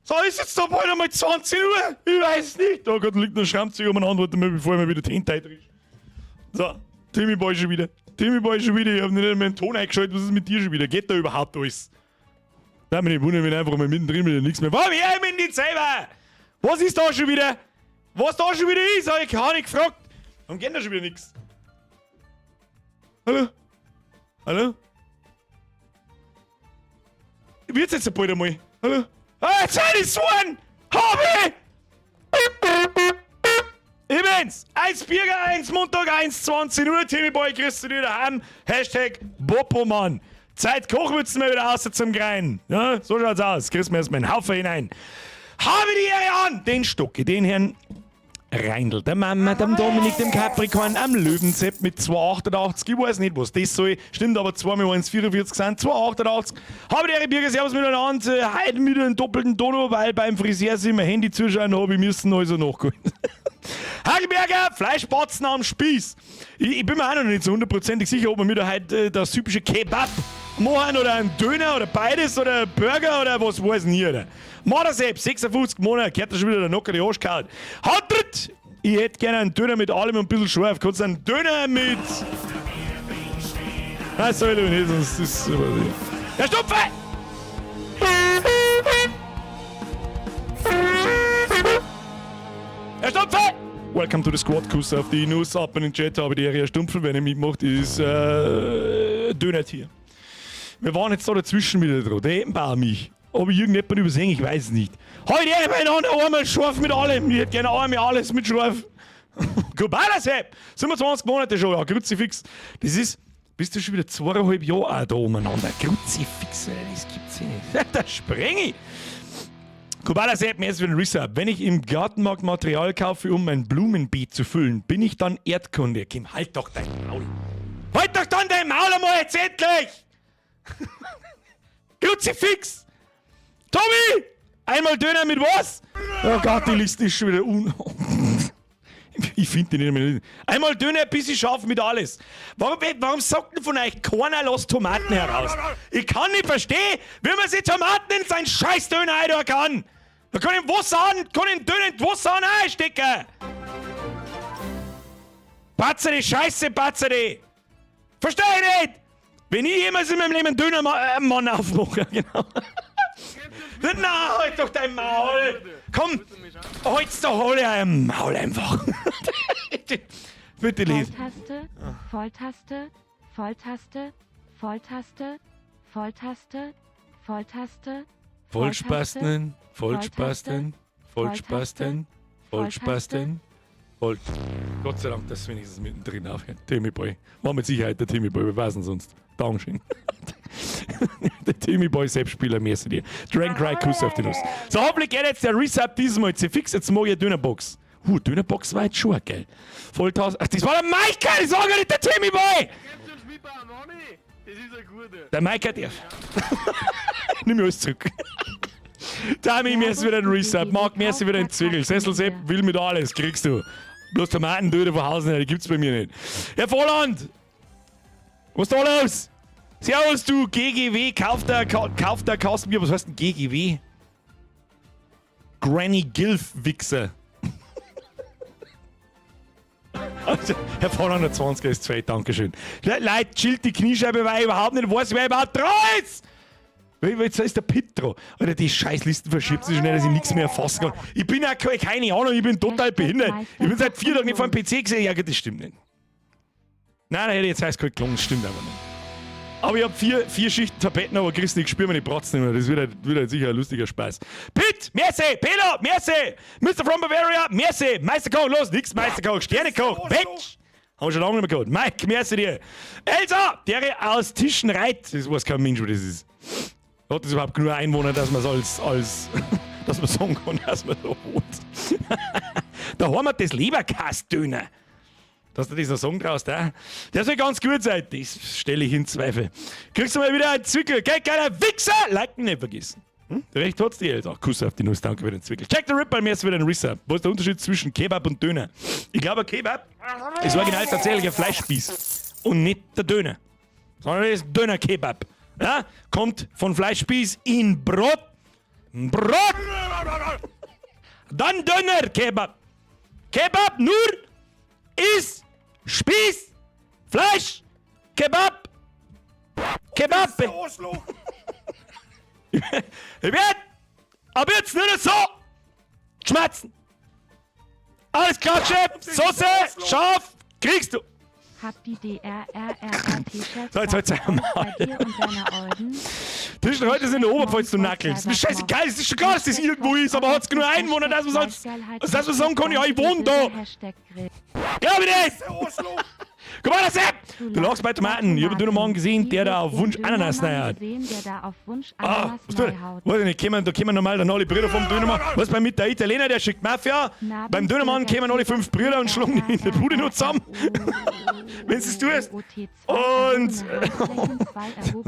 So, ist jetzt da bald einmal 20 Uhr? Ich weiß nicht. Oh Gott, liegt noch Schrammzeug umeinander, warte mal, bevor ich mir wieder die Hände eintrisch. So, Timmy Boy schon wieder. Timmy Boy schon wieder. Ich hab nicht einmal den Ton eingeschaltet. Was ist mit dir schon wieder? Geht da überhaupt alles? Nein, mich nicht wundern, wenn einfach mal mittendrin wieder nichts mehr. Warum her ich mich nicht selber? Was ist da schon wieder? Was da schon wieder ist, hab ich gar nicht gefragt. Warum geht da schon wieder nichts? Hallo? Hallo? Wird's jetzt bald einmal? Hallo? Ah, jetzt hör ich so an! Hab ich! Ich bin's! 1 Birger, 1 Montag, 1 20 Uhr, Timmy Boy, grüß dich daheim. Hashtag Bopomann. Zeit Kochmützen mal wieder raus zum Grein. Ja, so schaut's aus. Kriegst mir erstmal einen Haufen hinein. Habe die Ehre an! Den Stocki, den Herrn Reindl, der Mama, dem Dominik, dem Capricorn, am Löwenzepp mit 2,88. Ich weiß nicht, was das soll. Stimmt aber 2 mal 1,44 sind 2,88. Habe die Ehre, Birger, servus miteinander. Heute mit einem doppelten Dono, weil beim Friseur sie mein Handy zuschauen habe ich müssen also nachgeholt. Hagelberger, Fleischbatzen am Spieß. Ich bin mir auch noch nicht so hundertprozentig sicher, ob wir mir da heute das typische Kebab machen oder einen Döner oder beides oder einen Burger oder was weiß ich nicht. Alter. Mardersepp, 56 Monate, gehört da schon wieder der Nocker die Arsch gehauen. Haut dritt! Ich hätte gerne einen Döner mit allem und ein bisschen scharf. Kannst du einen Döner mit. Nein, soll ich nicht, sonst ist. Herr Stupfe! Herr Stumpfe! Welcome to the Squad, Kuss auf die Nuss, ab in den Chat, habe die Ehre, Herr Stumpfe, wenn ihr mitmacht, ist Dönertier. Wir waren jetzt da dazwischen wieder dran, der Eppenbauer mich. Ob ich irgendjemand übersehen, ich weiß es nicht. Heute Ehre beieinander, einmal scharf mit allem. Ich hätte gerne einmal alles mit scharf. Kubala Sepp! 27 Monate schon, ja, Kruzifix. Das ist, bist du schon wieder 2,5 Jahre auch da umeinander. Kruzifix, Alter, das gibt's ja nicht. Da spreng ich! Kubala Sepp, mehr ist für den Resub. Wenn ich im Gartenmarkt Material kaufe, um mein Blumenbeet zu füllen, bin ich dann Erdkunde? Kim, halt doch dein Maul. Halt doch dann dein Maul einmal jetzt endlich! Kruzifix! Tommy! Einmal Döner mit was? Oh Gott, die Liste ist schon wieder un... Ich finde die nicht mehr. Einmal Döner, ein bisschen scharf mit alles. Warum sagt denn von euch keiner, lasst Tomaten heraus? Ich kann nicht verstehen, wie man sich Tomaten in seinen scheiß Döner einbauen kann. Da kann ich Wasser an, kann ich den Döner in Wasser an einstecken. Batze die Scheiße, Batze die. Versteh ich nicht! Wenn ich jemals in meinem Leben einen Dönermann aufmache, genau. Na, halt doch dein Maul! Komm! Halt's doch alle ein Maul einfach! Bitte lieb. Volltaste, Volltaste, Volltaste, Volltaste, Volltaste, Volltaste, Vollspasten, Vollspasten, Vollspasten, Vollspasten, Voll. Gott sei Dank, dass es wenigstens mittendrin aufhört. Timmy Boy. War mit Sicherheit der Timmy Boy, wir wissen sonst. Dankeschön. Der Timmy Boy Selbstspieler, merci dir. Dragon Cry, Kuss auf die Nuss. So, hoffentlich geht jetzt der Resub diesmal zu fix. Jetzt mag ich eine Dönerbox. Dönerbox war jetzt schon geil. Volltaus. Ach, das war der Michael, das war gar nicht der Timmy Boy! Der Michael darf. Nimm mir alles zurück. Tami, mir ist wieder ein Resub. Marc, mir ist wieder ein Zwickel. Sessel Sepp will mit alles, kriegst du. Bloß Tomatendöner von Hause nicht, die gibt's bei mir nicht. Herr Volland! Was ist da los? Servus, du GGW, kauft der Kastenbier. Was heißt denn GGW? Granny Gilf Wichser. Also, Herr Volland, 20 ist zu fett, Dankeschön. Leute, chillt die Kniescheibe, weil ich überhaupt nicht weiß, wer überhaupt dran ist! Jetzt ist der Pit dran. Alter, die Scheißlisten verschiebt sich schnell, dass ich nichts mehr erfassen kann. Ich bin ja keine Ahnung, ich bin total behindert. Ich bin seit 4 Tagen nicht vor dem PC gesehen. Ja, das stimmt nicht. Nein, da hätte ich jetzt heiß kalt gelungen, das stimmt aber nicht. Aber ich hab vier Schichten Tabletten, aber Christen, ich spür meine Pratzen nicht mehr. Das wird halt sicher ein lustiger Spaß. Pit, merci, Peter, merci, Mr. from Bavaria, merci, Meisterkoch, los, nix Meisterkoch, Sternekoch, Bitch! Haben wir schon lange nicht mehr gehabt. Mike, merci dir. Elsa, der aus Tischenreit, das weiß kein Mensch, was das ist. Hat das überhaupt genug Einwohner, dass man als, als dass man sagen kann, dass man da wohnt? Da haben wir das Leberkastdöner. Dass du das noch sagen traust, ja? Der soll ganz gut sein, das stelle ich in Zweifel. Kriegst du mal wieder einen Zwickel, gell, geiler Wichser! Liken nicht vergessen. Hm? Recht hat's die Elsa. Kuss auf die Nuss, danke für den Zwickel. Jack the Ripper, mir ist wieder ein Resub. Was ist der Unterschied zwischen Kebab und Döner? Ich glaube, ein Kebab ist original tatsächlich ein Fleischspieß und nicht der Döner. Sondern das ist Döner-Kebab. Ja? Kommt von Fleischspieß in Brot. Brot! Dann Döner Kebab. Kebab nur ist Spieß, Fleisch, Kebab, Kebab. Ich werd ab jetzt nicht so schmerzen. Alles klar, Chef. Soße, scharf, kriegst du. Hab die DRRRRT-Chef. So, jetzt halt's einmal. Bei dir und deiner Olden. Zwischen heute sind in der Oberpfalz, du Nackel. Das ist mir scheißegal, es ist schon klar, dass das irgendwo ist, aber hat's genug Einwohner, dass man sonst, dass man sagen kann, ja, ich wohne da. Hashtag Grill. Glaub ich nicht! Guck mal, das Sepp! Du lachst bei Tomaten. Ich hab den Dönermann gesehen, der da auf Wunsch Ananas reinhaut. Gesehen, der da auf Wunsch Ah, Ananas was tut? reinhaut. Weiß ich nicht, kommen, da kommen normal dann alle Brüder vom Dönermann. Was beim mit der Italiener, der schickt Mafia. Beim Dönermann kommen alle 5 Brüder und schlagen die in der Bude noch zusammen. Wenn du es tust. Und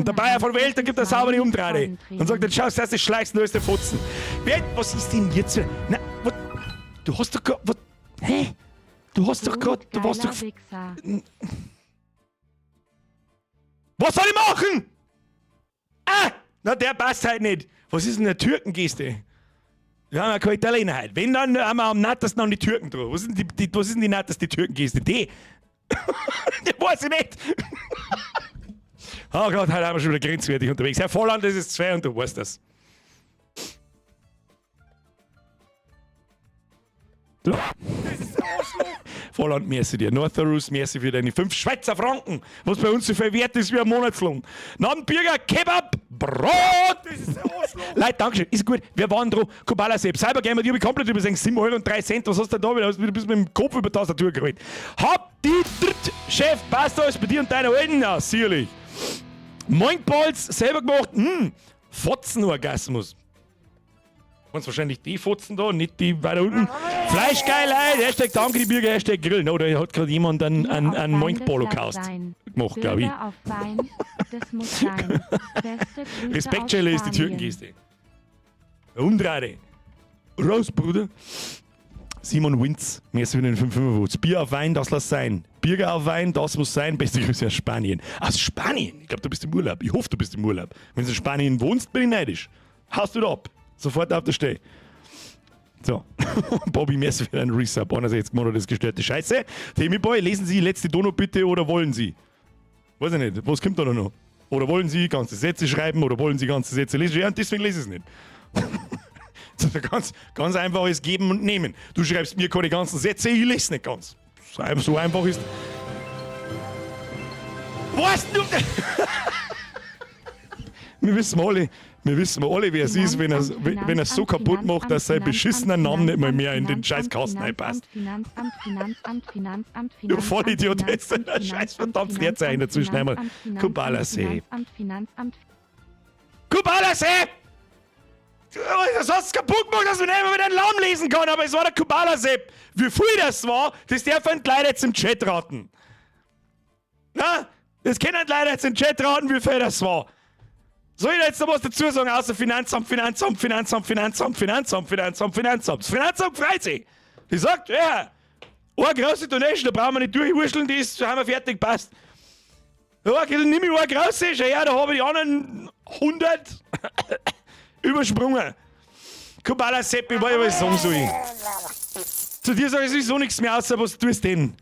der Bayer von Welt, der gibt eine saubere Umdrehung. Und sagt, jetzt schaust du, dass du schleichst, nur ist der Fotzen. Wer, was ist denn jetzt? Na, was, du hast doch grad, was, hä? Du hast doch grad, du warst doch. Wichser. Was soll ich machen? Ah! Na, der passt halt nicht. Was ist denn eine Türkengeste? Wir haben ja keine Italiener heute. Wenn, dann haben wir am nettesten an die Türken dran. Was ist denn die, was ist denn die netteste Türkengeste? Die? Die weiß ich nicht. Oh Gott, heute haben wir schon wieder grenzwertig unterwegs. Herr Volland, das ist 2 und du weißt das. Du. Volland, merci dir. Northerus, merci für deine 5 Schweizer Franken, was bei uns so viel wert ist wie ein Monatslohn. Dann Birger, Kebab, Brot! Leute, Dankeschön, ist gut. Wir waren dran. Kubala Sepp, Cybergamer, die hab ich komplett übersehen. 7 Euro und 3 Cent, was hast du denn da wieder? Du bist mit dem Kopf über die Tastatur gerollt. Hab die Dritt, Chef, passt alles bei dir und deiner Alten? Ja, sicherlich. Moinkballs, selber gemacht, Fotzenorgasmus. Ganz wahrscheinlich die Fotzen da, nicht die weiter unten. Fleischgeilheit, Hashtag danke die Bürger, Hashtag Grillen. Oh, da hat gerade jemand einen Moinkball-Holocaust gemacht, glaube ich. Auf Wein, das muss sein. Beste Grüße Respekt, aus Schelle ist die Spanien. Türkengeste. Umdrehte. Raus, Bruder. Simon Winz, mehr als 5,55. Bier auf Wein, das lass sein. Bürger auf Wein, das muss sein. Beste Grüße aus Spanien. Aus Spanien? Ich glaube, du bist im Urlaub. Ich hoffe, du bist im Urlaub. Wenn du in Spanien wohnst, bin ich neidisch. Haust du da ab. Sofort auf der Stelle. So. Bobby, merci für deinen Resub. 61 Monate ist gestörte Scheiße. Timmy Boy, lesen Sie letzte Dono bitte oder wollen Sie? Weiß ich nicht. Was kommt da noch? Oder wollen Sie ganze Sätze schreiben oder wollen Sie ganze Sätze lesen? Ja, und deswegen lese ich es nicht. Das ist ein ganz, ganz einfaches Geben und Nehmen. Du schreibst mir keine ganzen Sätze, ich lese nicht ganz. So einfach ist. Was? Du? Wir wissen alle, wer es ist, wenn er es so kaputt macht, dass sein beschissener Name nicht mal mehr in den scheiß Kasten reinpasst. Finanzamt, Finanzamt, Finanzamt, Du Vollidiot, jetzt ein scheiß verdammtes Leerzeichen dazwischen einmal. Kubala See. Finanzamt, Finanzamt, Kubala See! Das hast du kaputt gemacht, dass man nicht mehr mit einem Lamm lesen kann, aber es war der Kubala Sepp. Wie viel das war, das dürfen die Leute jetzt im Chat raten. Na, das können die Leute jetzt im Chat raten, wie viel das war. Soll ich da jetzt noch was dazu sagen, außer Finanzamt, Finanzamt, Finanzamt, Finanzamt, Finanzamt, Finanzamt, Finanzamt. Das Finanzamt freut sich. Die sagt, ja, eine große Donation, da brauchen wir nicht durchwurschteln, die ist, haben wir fertig, passt. Ja, nimm ich eine große, schau her, da habe ich die anderen 100 übersprungen. Kubala Seppi, weiß ich, was ich sagen soll. Zu dir sage ich sowieso nichts mehr, außer was tust denn?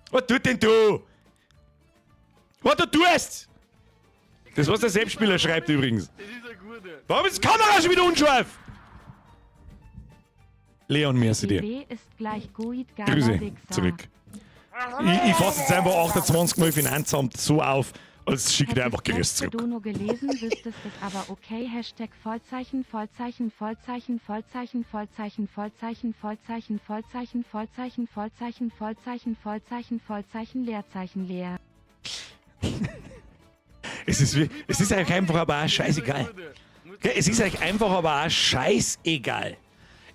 Was tut denn du? Was du tust? Das, was der Selbstspieler schreibt übrigens. Das ist eine gute. Warum ist die Kamera schon wieder unscharf? Leon, merci dir. W ist gleich Guid geiler Grüße Wichser. zurück. Ich fasse jetzt einfach 28 Mal Finanzamt so auf, als schicke ich einfach Grüße Hättest zurück. du Dono gelesen, wüsstest es aber okay. Hashtag Vollzeichen, Vollzeichen, Vollzeichen, Vollzeichen, Vollzeichen, Vollzeichen, Vollzeichen, Vollzeichen, Vollzeichen, Vollzeichen, Vollzeichen, Vollzeichen, Vollzeichen, Leerzeichen, leer. Es ist eigentlich einfach aber auch scheißegal. Gell, es ist eigentlich einfach aber auch scheißegal.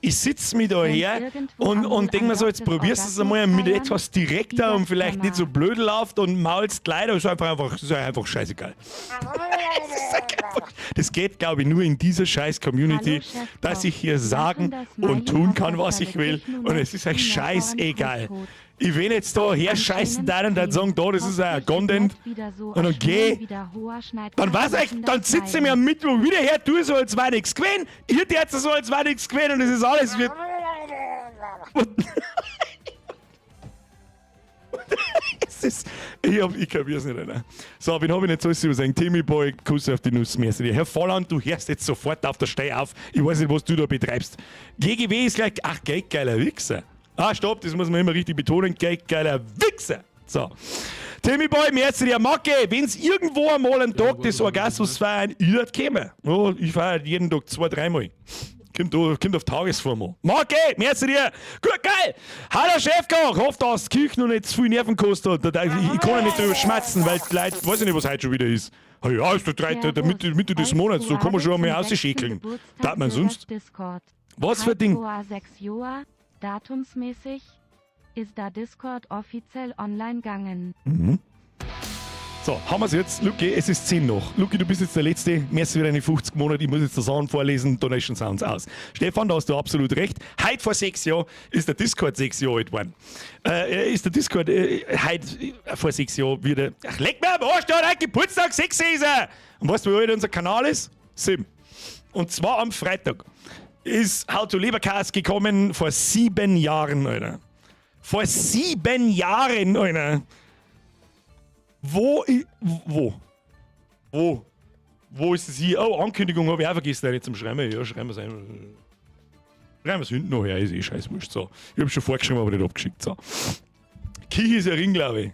Ich sitze mir da Wenn her irgendwo und, am und denk mir so, jetzt Null an probierst du es einmal mit Orgasmus etwas direkter feiern, und vielleicht nicht so blöd läuft und maulst leider. Ist einfach, ist einfach scheißegal. Es ist einfach, das geht, glaube ich, nur in dieser scheiß Community, Hallo, Chef dass Bob. ich hier sagen Machen das und tun kann, Smiley was ich will. Techno Und es ist euch Nerd scheißegal. Tot. Ich will jetzt da herscheißen da und dann sagen, da, das ist ein Content. Und dann geh. Dann weiß ich, dann sitze ich mir am Mittwoch wieder her, tu so, als wär nichts gewesen. Ihr tut so, als wär nichts gewesen und es ist alles wird. Es ist, ich kapier's nicht, Alter. So, wen hab ich nicht alles übersehen? Timmy Boy, Kuss auf die Nuss, merci dir. Herr Volland, du hörst jetzt sofort auf der Steh auf. Ich weiß nicht, was du da betreibst. GGW ist gleich, ach, geiler Wichser. Ah, stopp, das muss man immer richtig betonen. Geiler Wichser. So. Timmy Boy, merci dir. Macke, wenn's irgendwo einmal einen Tag des Orgasmus feiern, ich würd kommen. Oh, ich feiere jeden Tag zwei, dreimal. Kommt auf Tagesform an. Macke, merci dir. Gut, geil. Hallo Chefkoch, hoffe, dass die Küche noch nicht zu viel Nerven kostet hat. Ich kann ja nicht drüber schmerzen, weil die Leute, weiß ich nicht, was heute schon wieder ist. Ja, ist der, drei, der Mitte, Mitte des Monats, so kann man schon einmal ausschäkeln. Darf man sonst? Was für ein Ding? Datumsmäßig ist da Discord offiziell online gangen. Mhm. So, haben wir es jetzt. Luki, es ist 10 noch. Luki, du bist jetzt der Letzte. Merci für deine 50 Monate. Ich muss jetzt das Sachen vorlesen. Donation Sounds aus. Stefan, da hast du absolut recht. Heute vor 6 Jahren ist der Discord 6 Jahre alt geworden. Ist der Discord heute vor 6 Jahren wieder. Ach, leck mir am Arsch, der hat heute Geburtstag, 6 ist er! Und weißt du, wie alt unser Kanal ist? 7. Und zwar am Freitag ist How to Lebercast gekommen vor 7 Jahren, Alter. Vor 7 Jahren, Alter. Wo? Wo? Wo? Wo ist es hier? Oh, Ankündigung habe ich auch vergessen, nicht zum Schreiben. Ja, schreiben wir es ein. Schreiben wir es hinten noch her, ist eh scheiß wurscht. So. Ich habe schon vorgeschrieben, aber nicht abgeschickt. So. Kichi ist ein Ring, glaube ich.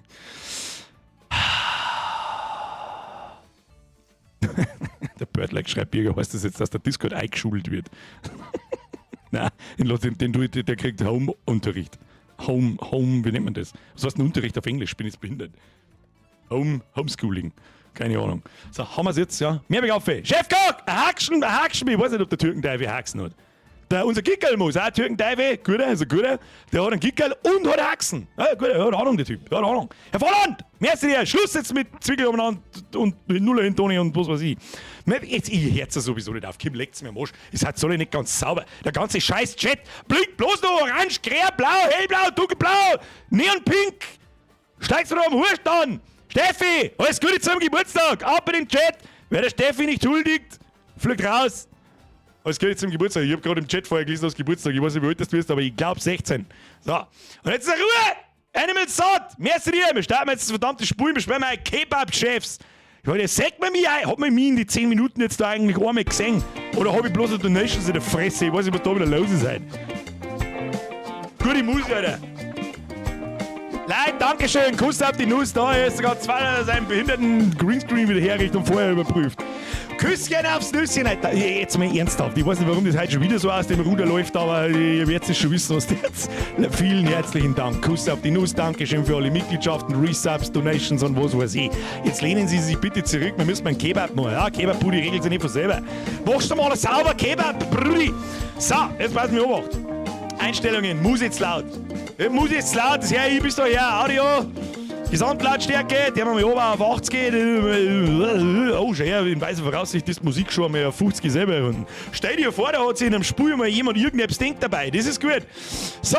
Der Birdlike schreibt, Birger, heißt das jetzt, dass der Discord eingeschult wird? Nein, den, den, den, der kriegt Home-Unterricht. Home, wie nennt man das? Was heißt denn Unterricht auf Englisch? Bin ich jetzt behindert? Homeschooling. Keine Ahnung. So, haben wir es jetzt, ja? Mehr auf. Chefkoch! Ein Haxen, ein Haxen. Ich weiß nicht, ob der Türkenteufel Haxen hat. Unser Gickerl muss auch Türkenteufel, guter, ist ein guter. Der hat einen Gickerl und hat Haxen. Ja, gut, der hat Ahnung, der Typ. Der hat Ahnung. Herr Volland! Merci dir! Schluss jetzt mit Zwickel umeinander und Nuller hin, Toni und was weiß ich. Jetzt, ich hör's ja sowieso nicht auf. Kim, leckt's mir am Arsch. Ist halt soll ich nicht ganz sauber. Der ganze scheiß Chat blinkt bloß noch orange, grün, blau, hellblau, dunkelblau, neonpink. Steigst du da am Hurst an? Steffi, alles Gute zum Geburtstag. Ab in den Chat. Wer der Steffi nicht huldigt, fliegt raus. Alles Gute zum Geburtstag. Ich hab gerade im Chat vorher gelesen, dass Geburtstag. Ich weiß nicht, wie alt du bist, aber ich glaub 16. So. Und jetzt ist Ruhe! Animal Saat! Merci dir! Wir starten jetzt das verdammte Spiel. Wir spielen mal Kebab-Chefs. Ich meine, sagt man mich, hat man mich in die 10 Minuten jetzt da eigentlich einmal gesehen? Oder hab ich bloß eine Donations in der Fresse? Ich weiß nicht, was da wieder los ist heute. Gute Musik, Alter. Leute, Dankeschön. Kuss auf die Nuss. Da ist sogar zwei seinen behinderten Greenscreen wieder herrichtet und vorher überprüft. Küsschen aufs Nüsschen, Alter. Jetzt mal ernsthaft. Ich weiß nicht, warum das heute schon wieder so aus dem Ruder läuft, aber ihr werdet es schon wissen, was das jetzt. Vielen herzlichen Dank. Kuss auf die Nuss. Dankeschön für alle Mitgliedschaften, Resubs, Donations und was weiß ich. Jetzt lehnen Sie sich bitte zurück. Wir müssen mal einen Kebab machen. Ja, Kebab-Brudi regelt sich nicht von selber. Machst du mal sauber Kebab, Brudi. So, jetzt pass mir Obacht. Einstellungen, Musik jetzt laut. Musik jetzt laut, das her, ich bist da her, Audio. Gesamtlautstärke, der haben wir oben auf 80. Oh, schau her, in weiser Voraussicht ist Musik schon einmal auf 50 selber. Und stell dir vor, da hat sich in einem Spiel mal jemand irgendetwas denkt dabei. Das ist gut. So,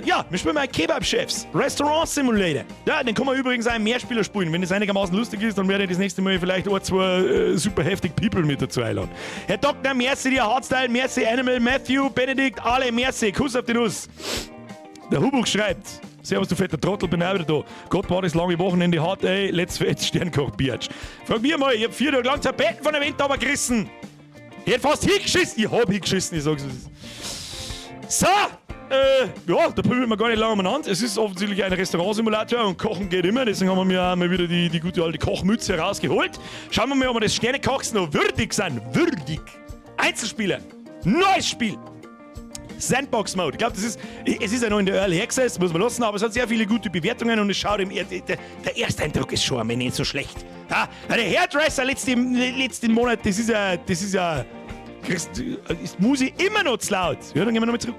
ja, wir spielen mal Kebab-Chefs. Restaurant Simulator. Ja, den kann man übrigens auch im Mehrspieler spielen. Wenn das einigermaßen lustig ist, dann werde ich das nächste Mal vielleicht ein, zwei super heftig People mit dazu einladen. Herr Doktor, merci dir, Hardstyle, merci Animal, Matthew, Benedikt, alle, merci. Kuss auf die Nuss. Der Hubuch schreibt, Servus, du fetter Trottel, bin auch wieder da. Gott, war das lange Wochenende hart, ey. Let's fetz, Sternkoch, Biatch. Frag mich mal, ich hab 4 Tage lang Tapeten von der Wand aber gerissen. Ich hätt fast hingeschissen. Ich hab hingeschissen, ich sag's. So, ja, da prügeln wir gar nicht lange umeinander. Es ist offensichtlich ein Restaurantsimulator und Kochen geht immer. Deswegen haben wir mir auch mal wieder die gute alte Kochmütze rausgeholt. Schauen wir mal, ob wir des Sternekochs noch würdig sind. Würdig. Einzelspieler. Neues Spiel. Sandbox-Mode. Ich glaub, es ist ja noch in der Early Access, muss man lassen, aber es hat sehr viele gute Bewertungen und es schaut im, der, der erste Eindruck ist schon einmal nicht so schlecht. Ja, der Hairdresser letzten Monat, das ist ja, kriegst, ist Musi immer noch zu laut. Ja, dann gehen wir nochmal zurück.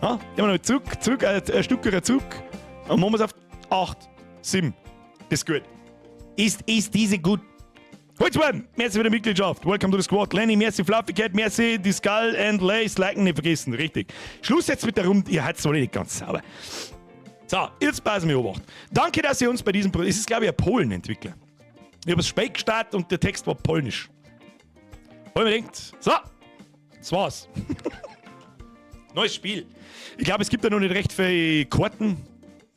Ja, gehen wir nochmal zurück, zurück, ein Stück zurück. Und machen wir's auf 8, 7. Das ist gut. Ist diese gut? Holzmann, merci für die Mitgliedschaft. Welcome to the squad. Lenny, merci Fluffy Cat, merci die Skull and Lace. Liken nicht vergessen, richtig. Schluss jetzt mit der Runde. Ihr seid zwar nicht ganz sauber. So, jetzt passen wir Obacht. Danke, dass ihr uns bei diesem Projekt. Es ist, glaube ich, ein Polen-Entwickler. Ich habe es spät gestartet und der Text war polnisch. Hab ich mir gedacht, so, das war's. Neues Spiel. Ich glaube, es gibt da noch nicht recht viele Karten.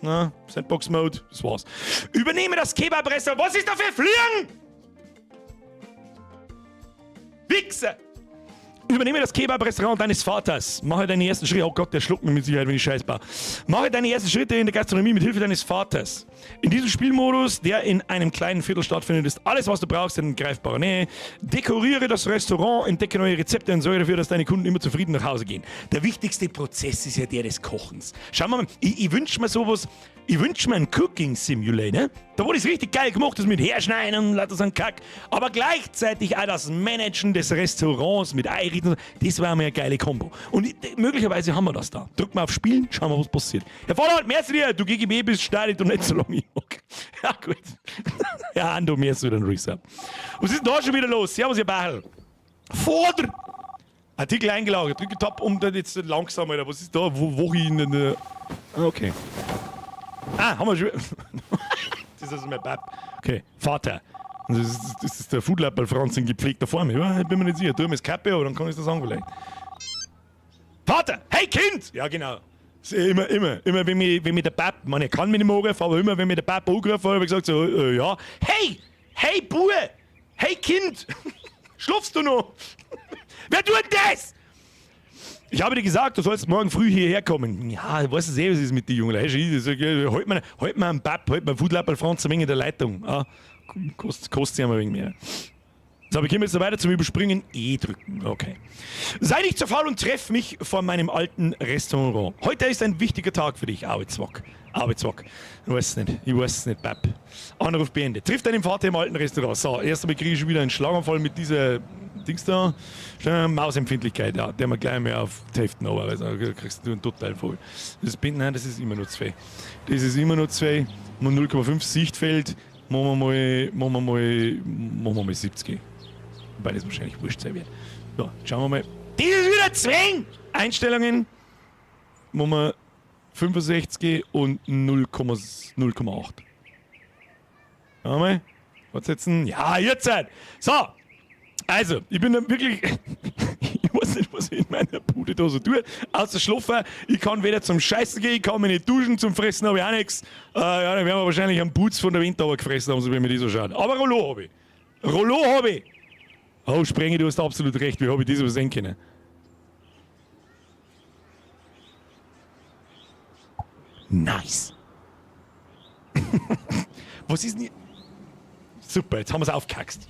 Na, Sandbox-Mode, das war's. Übernehme das Kebab-Restaurant. Was ist da für Fliegen? Wichser! Übernehme das Kebab-Restaurant deines Vaters. Mache deine ersten Schritte. Oh Gott, der schluckt mich mit Sicherheit, wenn ich Scheiß baue. Mache deine ersten Schritte in der Gastronomie mit Hilfe deines Vaters. In diesem Spielmodus, der in einem kleinen Viertel stattfindet, ist alles, was du brauchst, in greifbarer Nähe. Dekoriere das Restaurant, entdecke neue Rezepte und sorge dafür, dass deine Kunden immer zufrieden nach Hause gehen. Der wichtigste Prozess ist ja der des Kochens. Schauen wir mal, ich wünsche mir sowas, ich wünsche mir einen Cooking Simulator. Da wurde es richtig geil gemacht, das mit Herschneiden und lauter so ein Kack. Aber gleichzeitig auch das Managen des Restaurants mit Einrichten. Das war mir eine geile Kombo. Und möglicherweise haben wir das da. Drück mal auf Spielen, schauen wir, was passiert. Herr Vollert, merci dir, du GGB bist, startet und nicht so lange ich mag. Ja, gut. Ja, Ando, mir ist wieder ein Resub. Was ist denn da schon wieder los? Servus, ihr Bachel. Vorder! Artikel eingelagert. Drücke Tab, um dann jetzt langsam, Alter. Was ist da? Wo ich in der. Ah, okay. Ah, haben wir schon. Das ist mein Bab. Okay, Vater. Das ist der Foodlabber Franz in gepflegter Form. Ja, ich bin mir nicht sicher. Du mir das Kappe, aber dann kann ich das sagen vielleicht. Vater! Hey Kind! Ja, genau. Das ist immer, immer, immer, wenn mich der Bab, man, ich kann mich nicht mehr anrufen, aber immer, wenn mich der Bab angerufen hat, habe ich gesagt so, ja. Hey! Hey, Bube! Hey, Kind! Schlupfst du noch? Wer tut denn das? Ich habe dir gesagt, du sollst morgen früh hierher kommen. Ja, du weißt es eh, was ist mit den Jungen. Hey, halt mir einen Bab, halt mir einen Foodlabber Franz ein wenig in der Leitung. Ah, kostet sich einmal ein wenig mehr. So, wir kommen jetzt weiter zum Überspringen. E drücken. Okay. Sei nicht zu faul und treff mich vor meinem alten Restaurant. Heute ist ein wichtiger Tag für dich, Arbeitswack. Arbeitswack. Ich weiß es nicht. Ich weiß es nicht, Bab. Anruf beendet. Triff deinen Vater im alten Restaurant. So, erst einmal kriege ich schon wieder einen Schlaganfall mit dieser Dings da. Mausempfindlichkeit, ja, der wir gleich mehr auf die Hälfte aber also, da kriegst du einen totalen Vogel. Das bin, nein, das ist immer nur 2. Das ist immer nur 2. Mal 0,5 Sichtfeld. Machen wir mal 70. Wobei das wahrscheinlich wurscht sein wird. So, schauen wir mal. Das ist wieder Zwang! Einstellungen. Machen wir 65 und 0,8. Schauen wir mal. Fortsetzen. Ja, jetzt halt. So. Also, ich bin dann wirklich. Ich weiß nicht, was ich in meiner Bude da so tue. Außer schlafen. Ich kann weder zum Scheißen gehen, ich kann mich nicht duschen, zum Fressen habe ich auch nichts. Ja, dann werden wir wahrscheinlich einen Putz von der Winter gefressen haben, so wie mir die so schauen. Aber Rollo habe ich. Rollo habe ich. Oh, Sprenge, du hast absolut recht. Wie habe ich das übersehen können? Nice. Was ist denn hier? Super, jetzt haben wir's aufgekackst.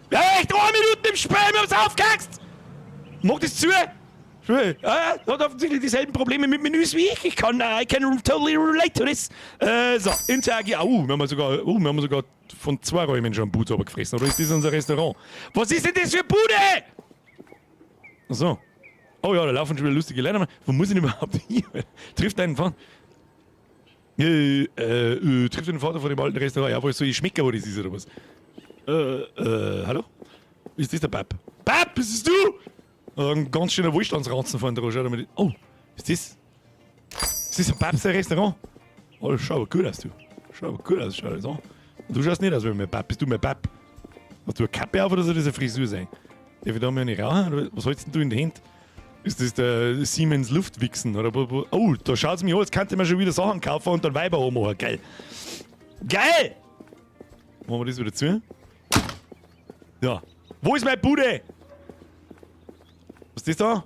Ja, echt 3 Minuten im Spiel, wir haben's aufgekackst! Mach das zu! Ja, hat offensichtlich dieselben Probleme mit Menüs wie ich. Ich kann, I can totally relate to this. So, interagieren. Oh, wir haben sogar von 2 Räumen schon einen Boots gefressen. Oder ist das unser Restaurant? Was ist denn das für Bude? Ach so. Oh ja, da laufen schon wieder lustige Leute. Wo muss ich denn überhaupt hin? Trifft einen Vater. Trifft den Vater von dem alten Restaurant. Ja, wo ist so ich schmecke, wo das ist oder was? Hallo? Ist das der Bab? Bab, bist das du? Ein ganz schöner Wohlstandsranzen vorne dran. Schau mal. Oh, ist das? Ist das ein Babs Restaurant? Oh, das schaut aber gut aus, du. Schaut aber gut aus, schau das an. Und du schaust nicht aus wie mein Bab. Bist du mein Bab? Hast du eine Kappe auf oder soll das eine Frisur sein? Darf ich da mal nicht rauchen? Was hältst denn du in der Hand? Ist das der Siemens Luftwichsen? Oder wo, wo? Oh, da schaut's mich an, jetzt könnte man schon wieder Sachen kaufen und dann Weiber anmachen. Geil. Geil! Machen wir das wieder zu? Ja. Wo ist meine Bude? Was ist das da?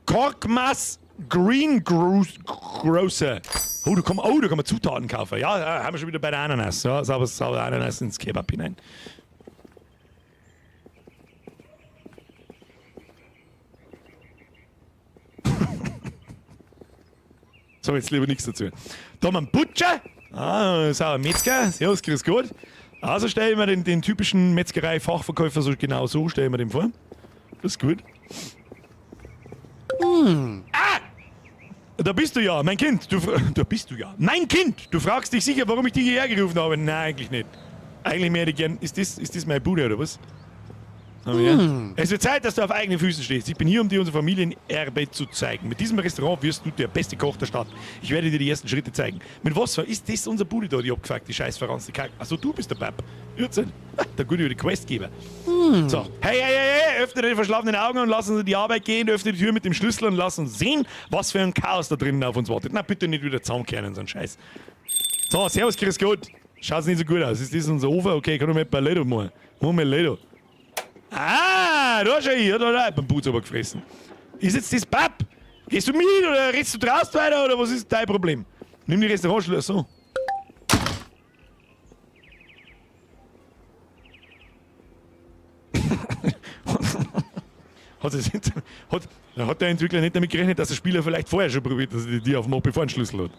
Korkmass Green Grocer. Oh, da kann man Zutaten kaufen. Ja, da haben wir schon wieder bei der Ananas. Ja, sauber, sauber Ananas ins Kebab hinein. So, jetzt lieber nichts dazu. Da haben wir einen Butcher. Ah, sauer Metzger. Servus, grüß Gott. Also stelle ich mir den typischen Metzgerei-Fachverkäufer so genau so, stelle ich mir den vor. Das ist gut. Mm. Ah! Da bist du ja, mein Kind. Da bist du ja. Mein Kind! Du fragst dich sicher, warum ich dich hierher gerufen habe. Nein, eigentlich nicht. Eigentlich mehr hätte ich gern. Ist das meine Bude oder was? Oh, ja. Es wird Zeit, dass du auf eigenen Füßen stehst. Ich bin hier, um dir unser Familienerbe zu zeigen. Mit diesem Restaurant wirst du der beste Koch der Stadt. Ich werde dir die ersten Schritte zeigen. Mit was für ist das unser Bude da, die abgefuckte scheiß verranzte Kacke? Achso, du bist der Bab. Der gute die Questgeber. So, hey, hey, hey, hey, öffne deine verschlafenen Augen und lass uns in die Arbeit gehen. Öffne die Tür mit dem Schlüssel und lass uns sehen, was für ein Chaos da drinnen auf uns wartet. Na, bitte nicht wieder zusammenkehren, so ein Scheiß. So, servus, grüß Gott. Schaut's nicht so gut aus. Ist das unser Ofen? Okay, kann ich mal Paletto machen. Mach mal Leto. Ah, da schau ich, hat er auch beim Putz aber gefressen. Ist jetzt das Papp? Gehst du mit oder redest du draußen weiter oder was ist dein Problem? Nimm die Restaurantschlüssel, so. Hat der Entwickler nicht damit gerechnet, dass der Spieler vielleicht vorher schon probiert, dass er die aufmacht, bevor er einen Schlüssel hat?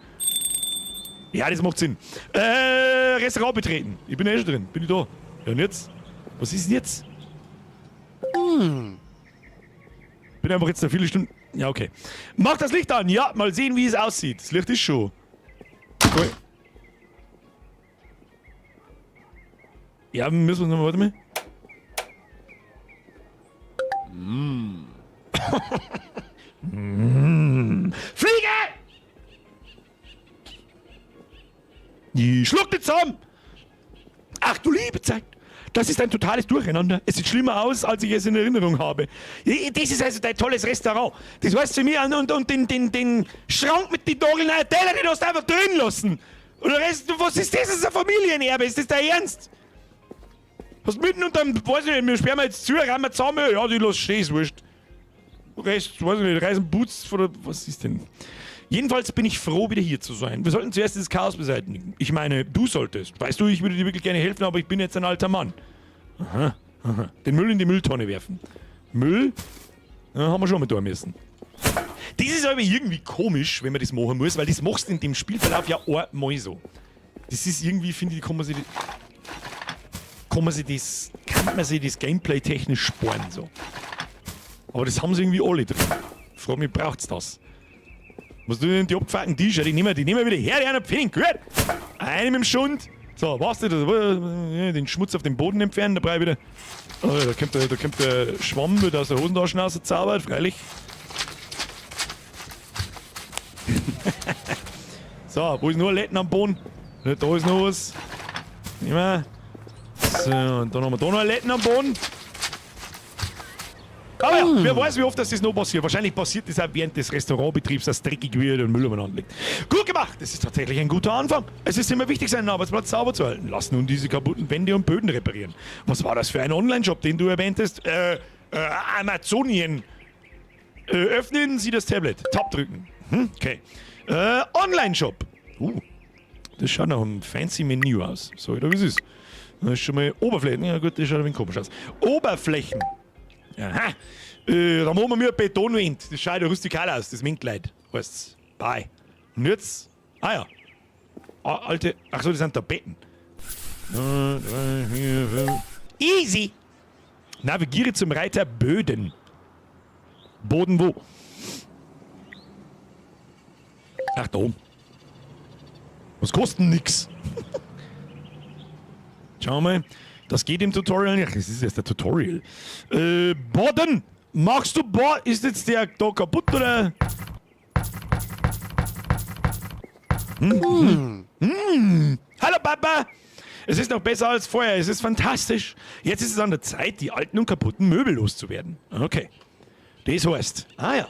Ja, das macht Sinn. Restaurant betreten. Ich bin eh schon drin. Bin ich da? Ja, und jetzt? Was ist denn jetzt? Bin einfach jetzt eine Viertelstunde. Ja, okay. Mach das Licht an. Ja, mal sehen, wie es aussieht. Das Licht ist schon. Cool. Ja, müssen wir noch mal, warte mal. Fliege! Die schluckt nicht zusammen! Ach du liebe Zeit! Das ist ein totales Durcheinander. Es sieht schlimmer aus, als ich es in Erinnerung habe. Das ist also dein tolles Restaurant. Das heißt zu mir und den Schrank mit den nagelneuen Teller, den hast du einfach drin lassen. Und der Rest, was ist das? Das ist ein Familienerbe. Ist das dein Ernst? Hast mitten unterm, weiß ich nicht, wir sperren jetzt zu, räumen wir zusammen. Ja, die lass stehen, ist wurscht. Rest, weiß ich nicht, reißen Putz von der, was ist denn? Jedenfalls bin ich froh, wieder hier zu sein. Wir sollten zuerst dieses Chaos beseitigen. Ich meine, du solltest. Weißt du, ich würde dir wirklich gerne helfen, aber ich bin jetzt ein alter Mann. Aha, aha. Den Müll in die Mülltonne werfen. Müll? Ja, haben wir schon mal tun müssen. Das ist aber irgendwie komisch, wenn man das machen muss, weil das machst du in dem Spielverlauf ja einmal so. Das ist irgendwie, finde ich, kann man sich das Gameplay technisch sparen so. Aber das haben sie irgendwie alle drin. Ich frage mich, braucht's das? Was tun denn die abgefuckten T-Shirt? Die nehmen wir wieder her, die einen Pfennig. Gut. Einen mit dem Schund. So, was das? Den Schmutz auf dem Boden entfernen, da brauche ich wieder. Oh, da kommt der Schwamm wieder aus der Hosentasche rausgezaubert, freilich. So, wo ist noch ein Letten am Boden? Da ist noch was. Nehmen wir. So, und dann haben wir da noch ein Letten am Boden. Aber ja, wer weiß, wie oft das noch passiert. Wahrscheinlich passiert das auch während des Restaurantbetriebs, dass dreckig wird und Müll umeinander liegt. Gut gemacht! Das ist tatsächlich ein guter Anfang. Es ist immer wichtig, seinen Arbeitsplatz sauber zu halten. Lass nun diese kaputten Wände und Böden reparieren. Was war das für ein Online-Shop, den du erwähntest? Amazonien. Öffnen Sie das Tablet. Tab drücken. Okay. Online-Shop. Das schaut nach einem fancy Menü aus. So, da wie es ist. Das ist schon mal Oberflächen. Ja gut, das schaut ein wenig komisch aus. Oberflächen. Aha. Da machen wir mir eine Betonwand. Das schaut ja rustikal aus, das Minkleid. Heißt's. Bye. Und jetzt? Ah ja. Alte. Achso, das sind Tapeten. 2, 3, 4, 5. Easy! Navigiere zum Reiter Böden. Boden wo? Ach, da oben. Was kostet denn nix? Schauen wir mal. Das geht im Tutorial nicht. Das ist erst der Tutorial. Boden! Machst du Boden? Ist jetzt der da kaputt oder? Hallo Papa! Es ist noch besser als vorher. Es ist fantastisch. Jetzt ist es an der Zeit, die alten und kaputten Möbel loszuwerden. Okay. Das heißt, ah ja.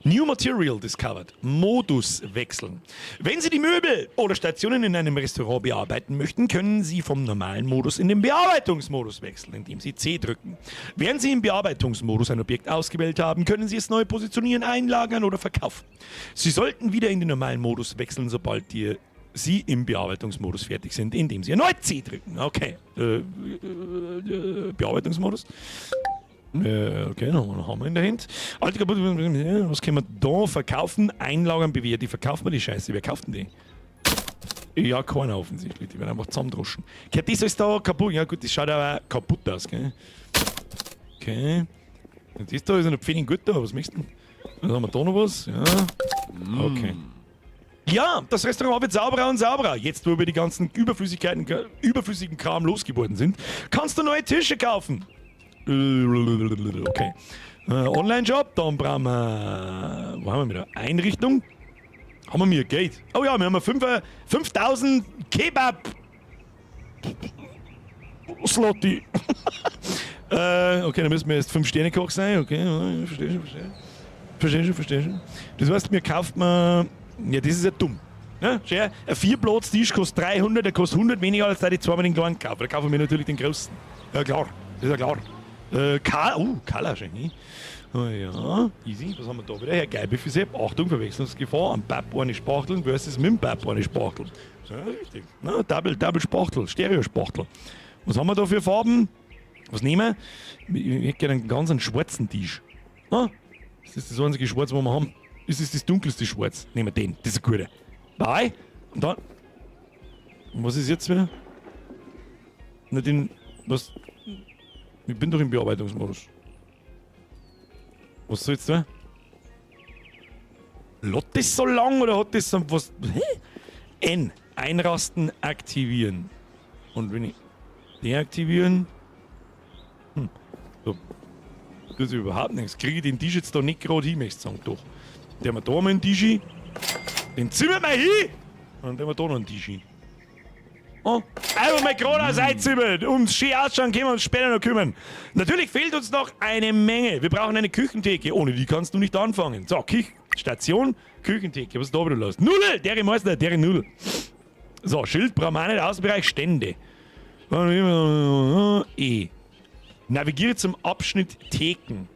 New Material discovered. Modus wechseln. Wenn Sie die Möbel oder Stationen in einem Restaurant bearbeiten möchten, können Sie vom normalen Modus in den Bearbeitungsmodus wechseln, indem Sie C drücken. Während Sie im Bearbeitungsmodus ein Objekt ausgewählt haben, können Sie es neu positionieren, einlagern oder verkaufen. Sie sollten wieder in den normalen Modus wechseln, sobald Sie im Bearbeitungsmodus fertig sind, indem Sie erneut C drücken. Okay. Bearbeitungsmodus. Okay, noch haben wir in der Hand. Alte kaputt, was können wir da verkaufen? Einlagern, bewährt. Die verkauft man die Scheiße. Wer kauft denn die? Ja, keiner offensichtlich. Die werden einfach zusammendroschen. Okay, das ist da kaputt. Ja gut, das schaut aber kaputt aus, gell? Okay. Und das da ist eine Pfennig gut da. Was möchtest du denn? Dann haben wir da noch was. Ja. Okay. Ja, das Restaurant wird sauberer und sauberer. Jetzt, wo wir die ganzen überflüssigen Kram losgeworden sind, kannst du neue Tische kaufen. Okay. Online-Shop, dann brauchen wir. Wo haben wir wieder? Einrichtung. Haben wir mir Geld? Oh ja, wir haben 5000 Kebab. Slotti. Okay, dann müssen wir jetzt 5 Sterne Koch sein. Okay, ja, verstehe schon, verstehe. Verstehe schon, verstehe schon. Das heißt, mir kauft man. Ja, das ist ja dumm. Ja, schau, ein Vierplatz-Tisch kostet 300, der kostet 100 weniger als der die zweimal den kleinen kaufe. Da kaufen wir natürlich den großen. Ja, klar. Das ist ja klar. Kala schon, ne? Oh ja, easy. Was haben wir da wieder? Herr Geil, Achtung, Verwechslungsgefahr. Am Bab eine Spachteln versus mit dem Bab eine Spachteln. Ja, richtig. Na, Double, Double Spachtel, Stereo-Spachtel. Was haben wir da für Farben? Was nehmen wir? Ich hätte gerne einen ganz schwarzen Tisch. Ah, das ist das einzige Schwarz, was wir haben. Das ist das dunkelste Schwarz. Nehmen wir den. Das ist ein guter. Bye. Und dann. Und was ist jetzt wieder? Na, den. Was? Ich bin doch im Bearbeitungsmodus. Was soll jetzt da? Lädt das so lang oder hat das so was? Hä? N. Einrasten aktivieren. Und wenn ich deaktivieren. So. Tut sich überhaupt nichts. Kriege ich den Tisch jetzt da nicht gerade hin, möchte ich sagen. Doch. Den haben wir da mal einen Tisch hin. Den ziehen wir mal hin! Und dann haben wir da noch einen Tisch hin. Oh, einfach mal geradeaus einzimmern. Ums schön ausschauen können wir uns später noch kümmern. Natürlich fehlt uns noch eine Menge. Wir brauchen eine Küchentheke. Ohne die kannst du nicht anfangen. So, Station, Küchentheke. Was ist da wieder los? Null! Dere Meister, dere Null. So, Schild brauchen wir auch nicht. Außenbereich Stände. E. Navigiere zum Abschnitt Theken.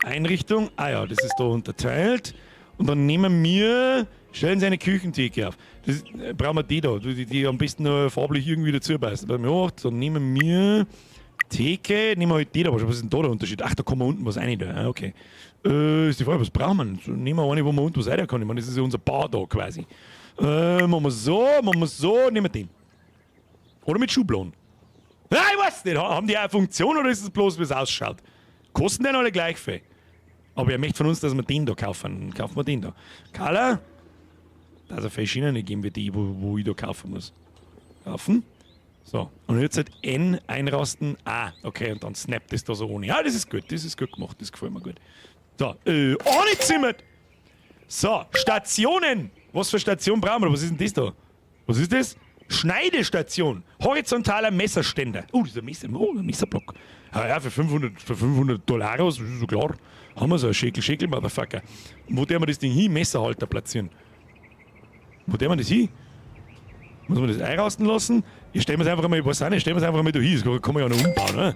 Einrichtung. Ah ja, das ist da unterteilt. Und dann nehmen wir, stellen Sie eine Küchentheke auf. Das ist, brauchen wir die da, die am besten noch farblich irgendwie dazu passen. Bei mir dann nehmen wir Theke, nehmen wir halt die da. Was ist denn da der Unterschied? Ach, da kann man unten was rein da. Ah, okay. Ist die Frage, was brauchen wir? So, nehmen wir eine, wo man unten was rein kann. Ich meine, das ist ja unser Bar da quasi. Machen wir so, machen wir so, nehmen wir den. Oder mit Schubladen. Ja, ich weiß nicht, haben die auch eine Funktion oder ist es bloß, wie es ausschaut? Kosten denn alle gleich viel? Aber er möchte von uns, dass wir den da kaufen. Dann kaufen wir den da. Color? Da ist verschiedene geben wir die, wo ich da kaufen muss. Kaufen. So, und jetzt halt N einrasten. Ah, okay, und dann snappt das da so ohne. Ja, das ist gut, das ist gut gemacht, das gefällt mir gut. So, ohne Zimmer! So, Stationen! Was für Station brauchen wir? Was ist denn das da? Was ist das? Schneidestation. Horizontaler Messerständer. Oh, das ist ein Messer, oh, ein Messerblock. Ah ja, für 500 Dollaros, das ist so klar. Haben wir so ein Schäkel, Schäkel, Motherfucker. Wo der wir das Ding hin? Messerhalter platzieren. Wo der wir das hin? Muss man das einrasten lassen? Ich stelle mir es einfach mal, ich weiß auch nicht, stellen wir es einfach mal da hin. Das kann man ja noch umbauen, ne?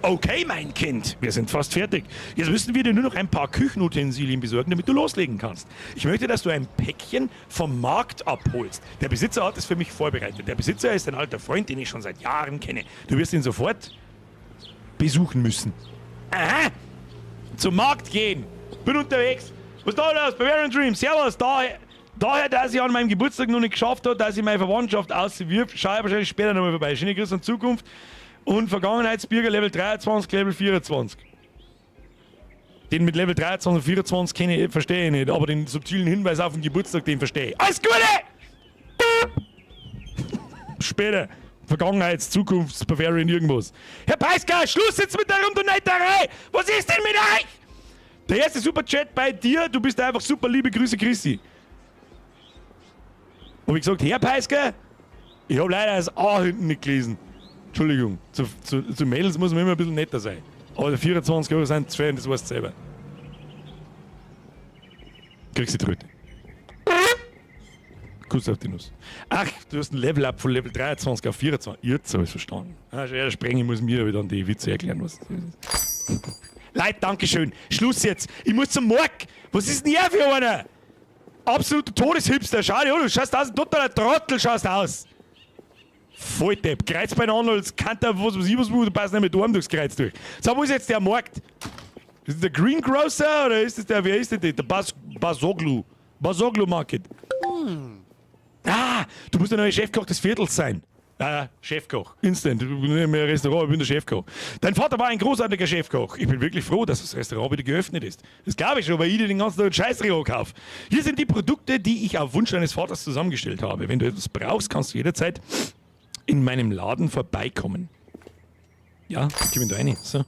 Okay, mein Kind, wir sind fast fertig. Jetzt müssen wir dir nur noch ein paar Küchenutensilien besorgen, damit du loslegen kannst. Ich möchte, dass du ein Päckchen vom Markt abholst. Der Besitzer hat es für mich vorbereitet. Der Besitzer ist ein alter Freund, den ich schon seit Jahren kenne. Du wirst ihn sofort besuchen müssen. Aha! Zum Markt gehen. Bin unterwegs. Was ist da los? Bavarian Dream. Servus. Daher, dass ich an meinem Geburtstag noch nicht geschafft habe, dass ich meine Verwandtschaft auswirf, schaue ich wahrscheinlich später nochmal vorbei. Schöne Grüße an Zukunft. Und Vergangenheitsbürger Level 23, Level 24. Den mit Level 23 und 24 kenne ich, verstehe ich nicht, aber den subtilen Hinweis auf den Geburtstag, den verstehe ich. Alles Gute! Später. Vergangenheits-, Zukunfts-, Bavarian irgendwas. Herr Peisker, Schluss jetzt mit der Rumdonaterei! Was ist denn mit euch? Der erste Superchat bei dir, du bist einfach super, liebe Grüße, Chrissy. Und wie gesagt, Herr Peisker, ich hab leider das A hinten nicht gelesen. Entschuldigung, zu Mädels muss man immer ein bisschen netter sein. Aber 24 Euro sind zu viel, das weißt du selber. Kriegst die Tröte. Kuss auf die Nuss. Ach, du hast ein Level-Up von Level 23 auf 24. Jetzt hab ich's verstanden. Ah, der Sprengi muss mir wieder die Witze erklären, was das ist. Leute, Dankeschön. Schluss jetzt. Ich muss zum Markt. Was ist denn hier für einer? Absoluter Todeshipster. Schau dir an, du schaust aus, ein totaler Trottel schaust aus. Volldepp. Kreuz bei Arnolds, Kanter, was weiß ich, was, du passt nicht mit Arm durchs Kreuz durch. So, wo ist jetzt der Markt? Ist das der Greengrocer oder ist das der, wer ist denn der? Der Basoglu. Basoglu Market. Ah, du musst der neue Chefkoch des Viertels sein. Ah, Chefkoch. Instant. Ich bin nicht mehr Restaurant, ich bin der Chefkoch. Dein Vater war ein großartiger Chefkoch. Ich bin wirklich froh, dass das Restaurant wieder geöffnet ist. Das glaube ich schon, weil ich dir den ganzen Tag Scheißdreck kaufe. Hier sind die Produkte, die ich auf Wunsch deines Vaters zusammengestellt habe. Wenn du etwas brauchst, kannst du jederzeit in meinem Laden vorbeikommen. Ja, komm ich da rein. So.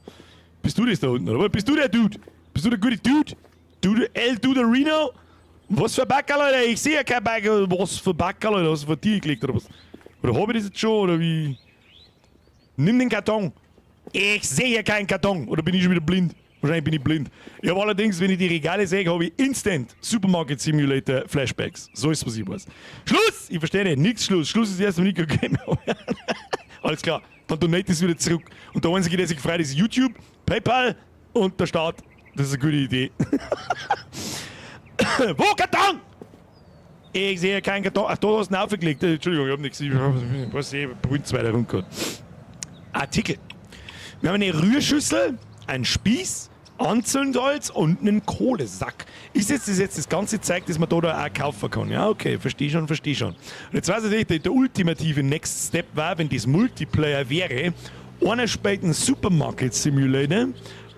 Bist du das da unten, oder? Bist du der Dude? Bist du der gute Dude? Dude, El Duderino? Was für Backerl, Alter? Ich sehe ja kein Backerl. Was für Backerl, Alter? Hast du vor dir gelegt, oder was? Oder hab ich das jetzt schon, oder wie? Nimm den Karton. Ich sehe keinen Karton. Oder bin ich schon wieder blind? Wahrscheinlich bin ich blind. Ich habe allerdings, wenn ich die Regale sehe, habe ich instant Supermarket Simulator Flashbacks. So ist es, was ich weiß. Schluss! Ich verstehe nicht. Nix Schluss. Schluss ist erst, wenn ich gegeben habe. Alles klar. Dann donate es wieder zurück. Und der Einzige, der sich freut, ist YouTube, PayPal und der Staat. Das ist eine gute Idee. Wo Karton? Ich sehe keinen Karton. Ach, da hast du ihn aufgelegt. Entschuldigung, ich hab nichts. Ich weiß nicht, brüllt weiter rumgehauen. Artikel. Wir haben eine Rührschüssel, einen Spieß, Anzündholz und einen Kohlesack. Ist jetzt das, jetzt das ganze Zeug, das man da auch kaufen kann? Ja, okay, verstehe schon, verstehe schon. Und jetzt weiß ich nicht, der ultimative Next Step war, wenn das Multiplayer wäre, einer spielt einen Supermarket Simulator,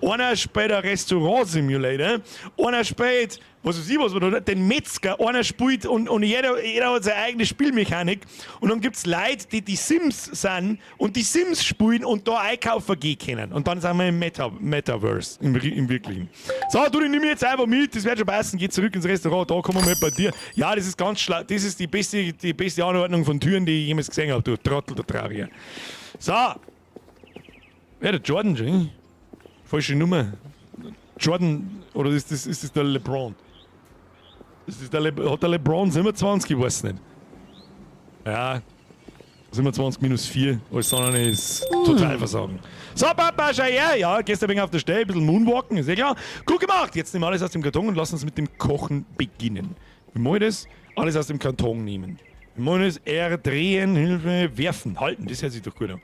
einer spielt einen Restaurant Simulator, einer spielt, was weiß ich was, oder den Metzger, einer spielt und jeder hat seine eigene Spielmechanik. Und dann gibt's Leute, die die Sims sind und die Sims spielen und da einkaufen gehen können. Und dann sind wir im Metaverse, im Wirklichen. So, du, die nimm ich jetzt einfach mit, das wird schon passen, geh zurück ins Restaurant, da kommen wir mit bei dir. Ja, das ist ganz schlau, das ist die beste Anordnung von Türen, die ich jemals gesehen habe, du Trottel, der Trauriger. So. Ja, der Jordan schon. Falsche Nummer. Jordan, oder ist das der LeBron? Ist das der Le hat der LeBron 27? Ich weiß nicht. Ja, 27 minus 4, alles andere ist total Versagen. So, Papa, schau her. Ja, gehst ein wenig auf der Stelle, ein bisschen Moonwalken, ist eh klar. Gut gemacht. Jetzt nehmen wir alles aus dem Karton und lass uns mit dem Kochen beginnen. Wie mache ich das? Alles aus dem Karton nehmen. Wie mache ich das? R, drehen, Hilfe, werfen, halten. Das hört sich doch gut an.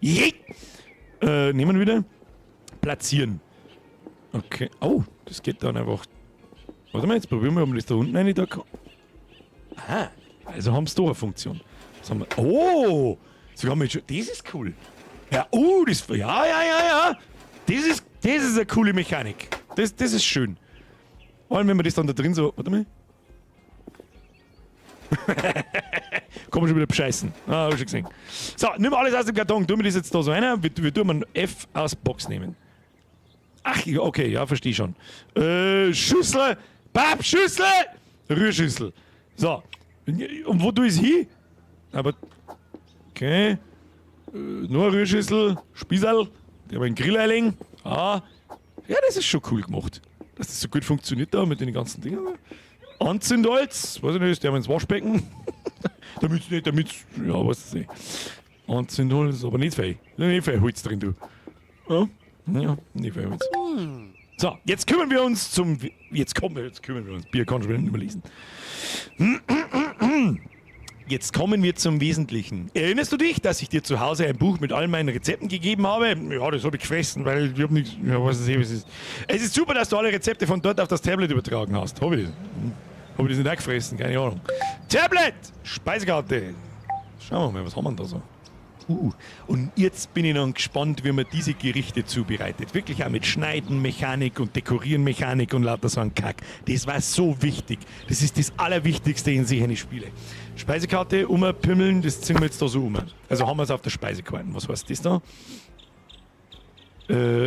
Je. Nehmen wir wieder. Platzieren. Okay. Oh, das geht dann einfach. Warte mal, jetzt probieren wir, ob wir das da unten rein da kann. Aha. Also haben sie da eine Funktion. Was haben wir? Oh! Sogar mit schon. Das ist cool. Ja, oh, das. Ja. Das ist eine coole Mechanik. Das ist schön. Vor allem, wenn man das dann da drin so. Warte mal. Kann man schon wieder bescheißen. Ah, hab ich schon gesehen. So, nimm alles aus dem Karton. Tun wir das jetzt da so rein. Wir tun mal ein F aus Box nehmen. Ach, ja, okay, ja, verstehe schon. Schüssel, Pappschüssel, Rührschüssel. So. Und wo tue ich es hin? Aber, okay. Nur eine Rührschüssel, Spießerl, der einen Grill einlegen. Ah, ja, das ist schon cool gemacht. Dass das so gut funktioniert da mit den ganzen Dingen. Anzündholz, weiß ich nicht, der ins Waschbecken. Damit's nicht, damit's, ja, weiß ich nicht. Anzündholz, aber nicht viel. Nicht viel Holz drin, du. Ja, nicht viel Holz. So, jetzt kümmern wir uns zum. Jetzt kommen wir, jetzt kümmern wir uns. Bier kann schon wieder nicht mehr lesen. Jetzt kommen wir zum Wesentlichen. Erinnerst du dich, dass ich dir zu Hause ein Buch mit all meinen Rezepten gegeben habe? Ja, das habe ich gefressen, weil ich habe nichts. Ja, was ist, was ist. Es ist super, dass du alle Rezepte von dort auf das Tablet übertragen hast. Habe ich das? Hm. Habe ich das nicht auch gefressen? Keine Ahnung. Tablet! Speisekarte. Schauen wir mal, was haben wir denn da so? Und jetzt bin ich dann gespannt, wie man diese Gerichte zubereitet. Wirklich auch mit Schneiden, Mechanik und Dekorieren, Mechanik und lauter so ein Kack. Das war so wichtig. Das ist das Allerwichtigste in solchen Spiele. Speisekarte, umpimmeln, das ziehen wir jetzt da so um. Also haben wir es auf der Speisekarte. Was heißt das da?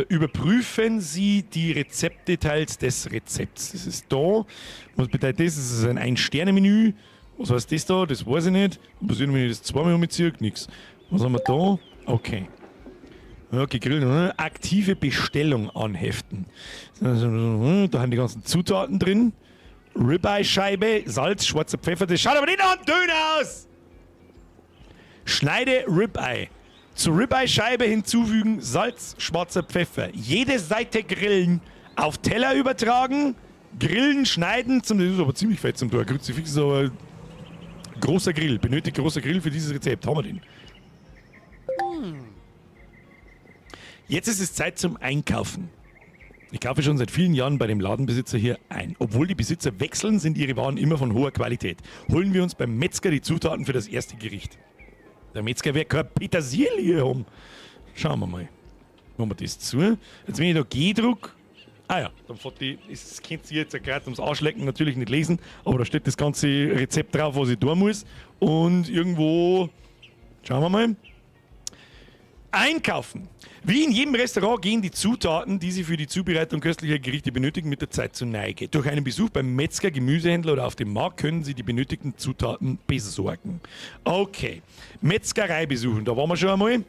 Überprüfen Sie die Rezeptdetails des Rezepts. Das ist da. Was bedeutet das? Das ist ein Ein-Sterne-Menü. Was heißt das da? Das weiß ich nicht. Was passiert, wenn ich das zweimal umziehe? Nix. Was haben wir da? Okay. Ja, gegrillt. Ne? Aktive Bestellung anheften. Da haben die ganzen Zutaten drin. Ribeye-Scheibe, Salz, schwarzer Pfeffer. Das schaut aber nicht nach einem Döner aus! Schneide Ribeye. Zur Ribeye-Scheibe hinzufügen Salz, schwarzer Pfeffer. Jede Seite grillen. Auf Teller übertragen. Grillen, schneiden. Das ist aber ziemlich fett zum Tor. Kruzifix ist aber großer Grill. Benötigt großer Grill für dieses Rezept. Haben wir den? Jetzt ist es Zeit zum Einkaufen. Ich kaufe schon seit vielen Jahren bei dem Ladenbesitzer hier ein. Obwohl die Besitzer wechseln, sind ihre Waren immer von hoher Qualität. Holen wir uns beim Metzger die Zutaten für das erste Gericht. Der Metzger wird kein Petersilie haben. Schauen wir mal. Machen wir das zu. Jetzt, wenn ich da G druck. Ah ja, dann fährt die, das könnt ihr jetzt ja gerade ums Arschlecken natürlich nicht lesen, aber da steht das ganze Rezept drauf, was ich tun muss. Und irgendwo, schauen wir mal. Einkaufen. Wie in jedem Restaurant gehen die Zutaten, die Sie für die Zubereitung köstlicher Gerichte benötigen, mit der Zeit zur Neige. Durch einen Besuch beim Metzger, Gemüsehändler oder auf dem Markt können Sie die benötigten Zutaten besorgen. Okay. Metzgerei besuchen, da waren wir schon einmal.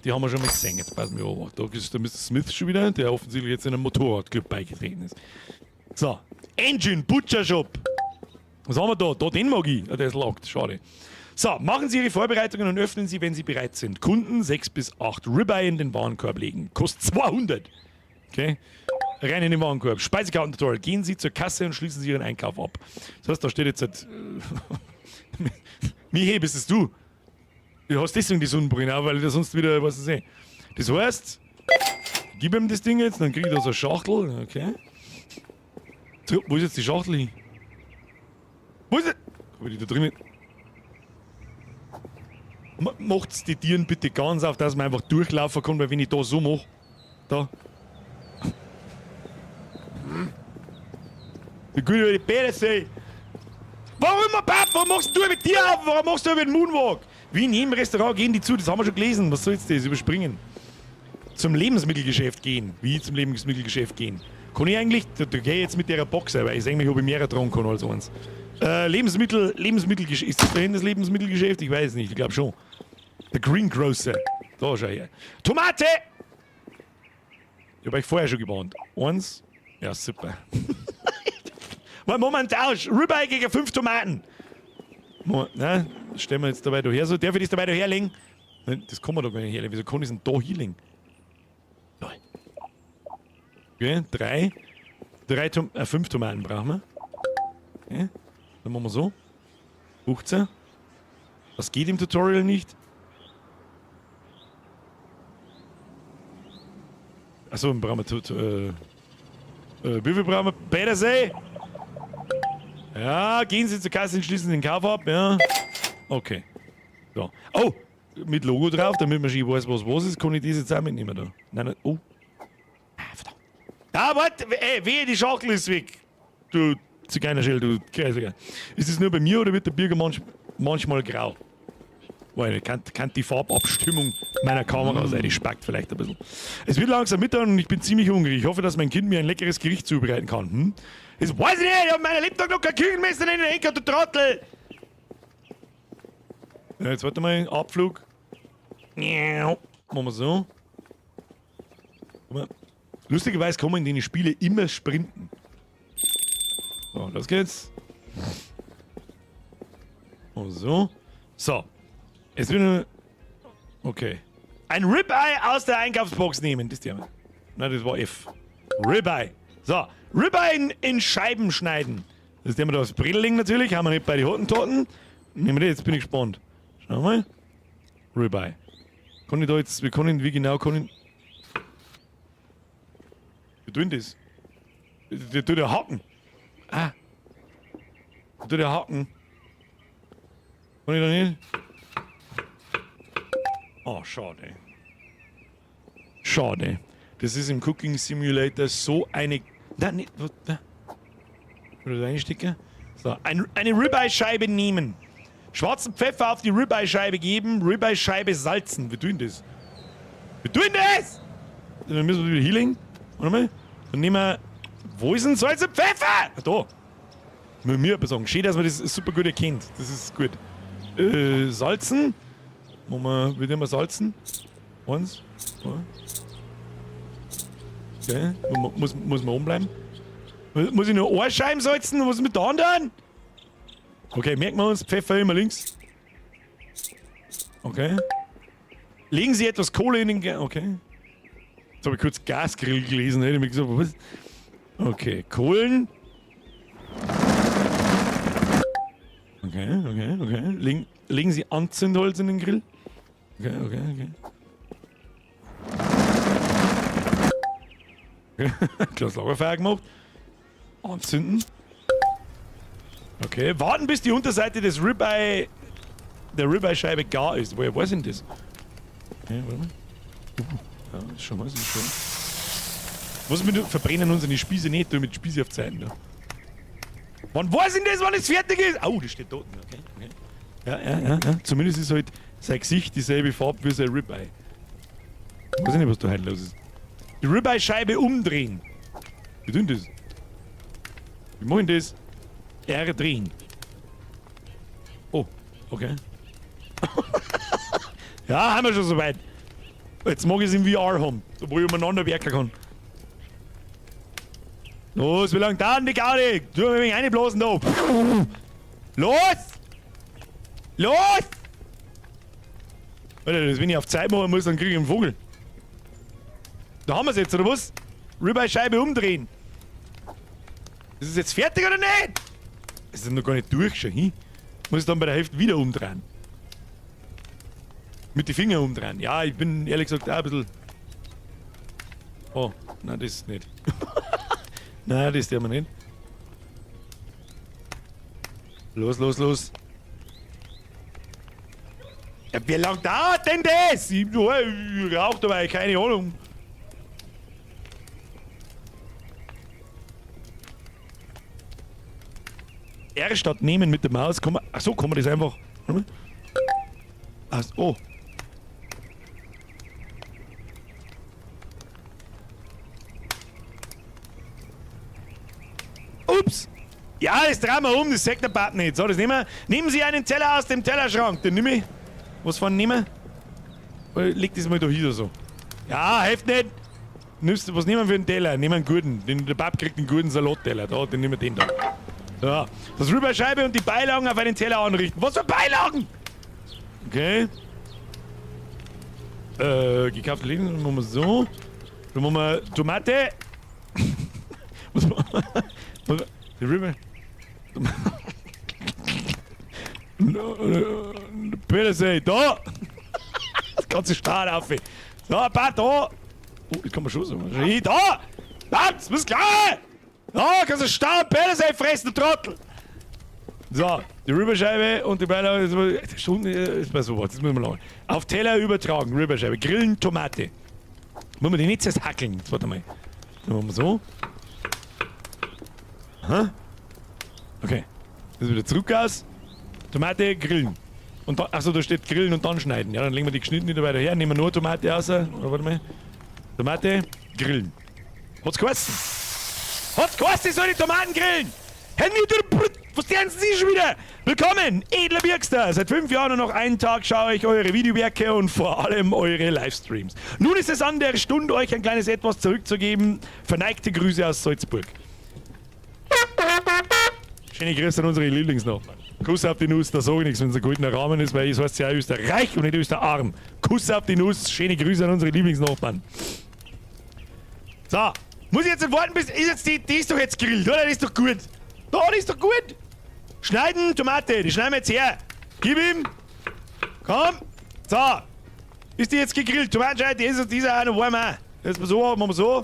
Die haben wir schon mal gesehen. Jetzt passen wir auf. Da ist der Mr. Smith schon wieder, der offensichtlich jetzt in einem Motorradclub beigetreten ist. So. Engine Butcher Shop. Was haben wir da? Da, den mag ich. Ah, der ist locked. Schade. So, machen Sie Ihre Vorbereitungen und öffnen Sie, wenn Sie bereit sind. Kunden 6 bis 8 Ribeye in den Warenkorb legen. Kostet 200. Okay. Rein in den Warenkorb. Speisekarten-Tutorial. Gehen Sie zur Kasse und schließen Sie Ihren Einkauf ab. Das heißt, da steht jetzt halt, Michi, bist es du? Du hast deswegen die Sonnenbrille auf, weil ich da sonst wieder, was ich. Das heißt, gib ihm das Ding jetzt, dann krieg ich da so eine Schachtel. Okay. So, wo ist jetzt die Schachtel hin? Wo ist sie? Hab ich die da drinnen? Macht's die Tieren bitte ganz auf, dass man einfach durchlaufen kann, weil wenn ich da so mach, da. Die gute alte Petersee. Warum immer, Pap? Warum machst du mit dir auf? Warum machst du mit dem Moonwalk? Wie in jedem Restaurant gehen die zu, das haben wir schon gelesen. Was soll jetzt das? Überspringen. Zum Lebensmittelgeschäft gehen. Wie zum Lebensmittelgeschäft gehen? Kann ich eigentlich, da gehe ich jetzt mit der Box, weil ich eigentlich, ob ich mehr tragen kann als eins. Lebensmittelgeschäft. Ist das da hinten das Lebensmittelgeschäft? Ich weiß nicht, ich glaube schon. Der Greengrocer. Da schau her. Tomate! Ich hab euch vorher schon gewarnt. Eins. Ja, super. Moment, Tausch. Ribeye gegen 5 Tomaten. Moment, ne? Stellen wir jetzt dabei da her. So, darf ich das dabei da herlegen? Nein, das kann man doch gar nicht herlegen. Wieso kann ich es denn da hinlegen? Okay, 3. 5 Tomaten brauchen wir. Okay. Dann machen wir so. 15. Was geht im Tutorial nicht? Achso, dann brauchen wir wie viel brauchen wir? Petersee! Ja, gehen Sie zur Kasse und schließen den Kauf ab. Ja. Okay. So. Oh! Mit Logo drauf, damit man schon weiß, was ist, kann ich das jetzt auch mitnehmen da. Nein, nein. Oh. Ah, verdammt. Ah, warte! Ey, wehe, die Schachtel ist weg! Du Zigeunerschell, du Kreisiger. Ist es nur bei mir oder wird der Birger manchmal grau? Weil kann die Farbabstimmung meiner Kamera sein, die spackt vielleicht ein bisschen. Es wird langsam Mittag und ich bin ziemlich hungrig. Ich hoffe, dass mein Kind mir ein leckeres Gericht zubereiten kann. Hm? Das weiß ich nicht, ich hab meiner Lebtag noch kein Küchenmesser in den Henker, du Trottel! Ja, jetzt warte mal, Abflug. Machen wir so. Lustigerweise kann man in den Spielen immer sprinten. So, los geht's. Und so. So. Es wird nur. Okay. Ein Ribeye aus der Einkaufsbox nehmen. Das ist der. Nein, das war F. Ribeye. So. Ribeye in Scheiben schneiden. Das ist der mit das Brilling natürlich. Haben wir nicht bei den Hottentotten. Nehmen wir das. Jetzt bin ich gespannt. Schauen wir mal. Ribeye. Kann ich da jetzt. Wir können, wie genau kann ich. Wie tun das? Der tut der Hacken. Ah. Der tut der Hacken. Kann ich da nicht? Oh, schade. Schade. Das ist im Cooking Simulator so eine... Nein, nicht... Oder reinstecken? So, eine Ribeye-Scheibe nehmen. Schwarzen Pfeffer auf die Ribeye-Scheibe geben. Ribeye-Scheibe salzen. Wir tun das. Wir tun das! Dann müssen wir wieder healing. Warte mal. Dann nehmen wir... Wo ist denn Salz und Pfeffer? Ah, da. Muss mir etwas sagen. Schön, dass man das super gut erkennt. Das ist gut. Salzen. Machen wir, wie wir salzen? 1, 2. Okay. Muss man umbleiben? Muss ich nur eine Scheibe salzen? Was ist mit der anderen? Okay, merken wir uns. Pfeffer immer links. Okay. Legen Sie etwas Kohle in den... Okay. Jetzt habe ich kurz Gasgrill gelesen. Hätte ich mir gesagt, was? Okay, Kohlen. Okay, okay, okay. Legen Sie Anzündholz in den Grill? Okay, okay, okay. Glas Lagerfeuer gemacht. Anzünden. Okay, warten, bis die Unterseite des Ribeye, der Ribeye-Scheibe gar ist. Woher weiß ich denn das? Okay, warte mal. Ja, ist schon was, ist schon. Was mit, verbrennen uns in die Spieße nicht, du mit Spieße auf Zeiten da. Wann weiß ich denn das, wann es fertig ist? Oh, das steht da unten, okay, okay. Ja, ja, ja, ja. Zumindest ist halt sein Gesicht dieselbe Farbe wie sein Ribeye. Weiß ich nicht, was da heute los ist. Die Ribeye-Scheibe umdrehen. Wie tun das? Wie machen das? R drehen. Oh, okay. Ja, haben wir schon soweit. Jetzt mag ich es im VR haben, wo ich umeinander werken kann. Los, wie lange dauert die Gaudi? Du mich reinblasen da. Los! Los! Alter, das, wenn ich auf Zeit machen muss, dann kriege ich einen Vogel. Da haben wir es jetzt, oder was? Ribeye-Scheibe umdrehen. Ist es jetzt fertig oder nicht? Ist das noch gar nicht durch schon, hin? Muss ich dann bei der Hälfte wieder umdrehen. Mit den Fingern umdrehen. Ja, ich bin ehrlich gesagt auch ein bisschen... Oh, nein, das ist nicht. Nein, das tun wir nicht. Los, los, los. Ja, wie lange dauert denn das? Ich rauche dabei, keine Ahnung. R statt nehmen mit der Maus. Kann man, ach so, kann man das einfach. Ach, oh. Ups! Ja, das drehen wir um, das sagt der Bart nicht. So, das nehmen wir. Nehmen Sie einen Teller aus dem Tellerschrank. Den nehme ich. Was von nehmen? Leg das mal da hin oder so. Ja, hilft nicht. Nimmst, was nehmen wir für einen Teller? Nehmen wir einen guten. Der Bab kriegt einen guten Salatteller. Da, den nehmen wir den da. So. Das Rüberscheibe und die Beilagen auf einen Teller anrichten. Was für Beilagen? Okay. Gekaufte Lebensmittel machen wir so. Dann machen wir Tomate. Was machen wir? Die Rübe. Petersilie, da! Das ganze Stahl auf. So, ein paar da! Oh, das kann man schon so. Da! Das muss klar! Da, kannst du Stahl und Petersilie fressen, du Trottel! So, die Rüberscheibe und die Beilage. Stunde ist bei sowas, das müssen wir lang. Auf Teller übertragen, Rüberscheibe. Grillen, Tomate. Wollen wir die nicht zuerst hackeln? Jetzt warte mal. Dann machen wir so. Aha. Okay. Das ist wieder zurück aus. Tomate grillen. Und da, achso, da steht grillen und dann schneiden. Ja, dann legen wir die geschnittene da weiter her, nehmen wir nur Tomate raus. Oder warte mal. Tomate grillen. Hat's geheißen? Hat's geheißen, ich soll die Tomaten grillen? Was tun Sie schon wieder? Willkommen, edler Birkster. Seit 5 Jahren und noch einen Tag schaue ich eure Videowerke und vor allem eure Livestreams. Nun ist es an der Stunde, euch ein kleines Etwas zurückzugeben. Verneigte Grüße aus Salzburg. Schöne Grüße an unsere Lieblingsnachbarn. Kuss auf die Nuss, da sag ich nichts, wenn es ein goldener Rahmen ist, weil es heißt ja Österreich und nicht Österarm. Kuss auf die Nuss, schöne Grüße an unsere Lieblingsnachbarn. So, muss ich jetzt warten, bis. Ist jetzt die ist doch jetzt gegrillt, oder? Die ist doch gut. Da, die ist doch gut. Schneiden, Tomate, die schneiden wir jetzt her. Gib ihm. Komm. So. Ist die jetzt gegrillt? Tomatenschneide, die ist auch noch warm. Auch. Jetzt mal so, machen wir so.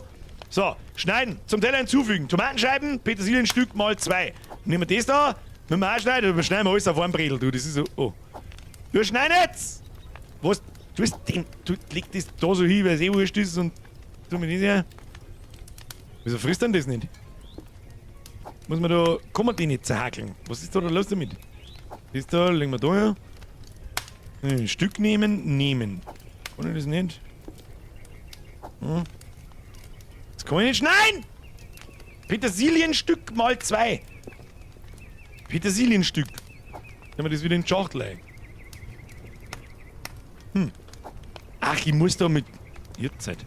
So, schneiden, zum Teller hinzufügen. Tomatenscheiben, Petersilienstück mal 2. Nehmen wir das da, müssen wir auch schneiden, oder schneiden wir alles auf einen Bredel, du, das ist so, oh. Du schneid jetzt! Was? Du hast den, du leg das da so hin, weil es eh wurscht ist und tu mir das her. Wieso frisst denn das nicht? Muss man da, kann man die nicht zerhackeln? Was ist da los damit? Das da, legen wir da her. Ein Stück nehmen, nehmen. Kann ich das nicht? Hm. Das kann ich nicht schneiden! Petersilienstück mal 2. Petersilienstück. Dann haben wir das wieder in die Schachtel ein. Hm. Ach, ich muss da mit... Jetzt Zeit.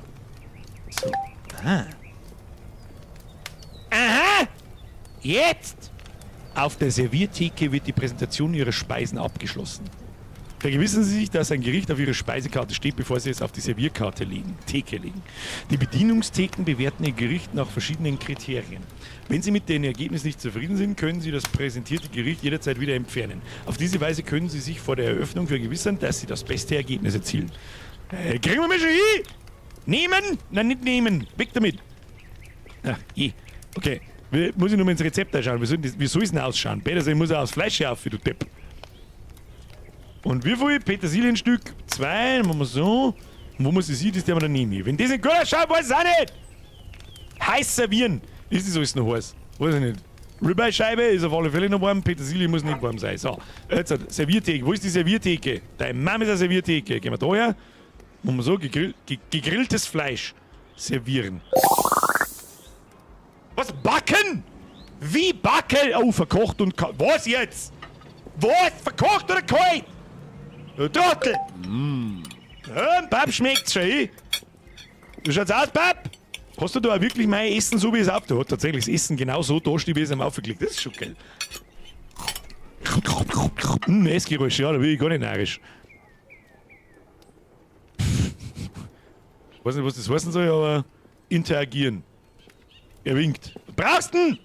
So. Aha. Aha! Jetzt! Auf der Serviertheke wird die Präsentation Ihrer Speisen abgeschlossen. Vergewissern Sie sich, dass ein Gericht auf Ihrer Speisekarte steht, bevor Sie es auf die Servierkarte legen, Theke legen. Die Bedienungstheken bewerten Ihr Gericht nach verschiedenen Kriterien. Wenn Sie mit den Ergebnissen nicht zufrieden sind, können Sie das präsentierte Gericht jederzeit wieder entfernen. Auf diese Weise können Sie sich vor der Eröffnung vergewissern, dass Sie das beste Ergebnis erzielen. Kriegen wir mich schon hin? Nehmen? Nein, nicht nehmen. Weg damit. Ach, je. Okay. Muss ich nur mal ins Rezept anschauen. Wie soll es denn ausschauen? Petersilie muss auch aufs Fleisch auf, du Depp. Und wie viel? Petersilienstück? 2, machen wir so. Und wo muss ich sie? Das der wir dann nehmen. Wenn das nicht gut ausschaut, weiß ich es auch nicht! Heiß servieren! Ist das alles noch heiß? Weiß ich nicht. Ribeye-Scheibe ist auf alle Fälle noch warm, Petersilie muss nicht warm sein. So, jetzt Serviertheke. Wo ist die Serviertheke? Deine Mama ist eine Serviertheke. Gehen wir da her. Machen wir so, gegrilltes Fleisch servieren. Was? Backen? Wie backen? Oh, verkocht und kalt. Was jetzt? Was? Verkocht oder kalt? Du Trottel! Mm. Ja, Pap schmeckt's schon, eh? Wie schaut's aus, Pap? Hast du da auch wirklich mein Essen so, wie es auf? Der hat tatsächlich das Essen genau so da steht, wie es ihm aufgelegt. Das ist schon geil. Essgeräusch, ja, da bin ich gar nicht narrisch. Ich weiß nicht, was das heißen soll, aber interagieren. Er winkt. Was brauchst du denn?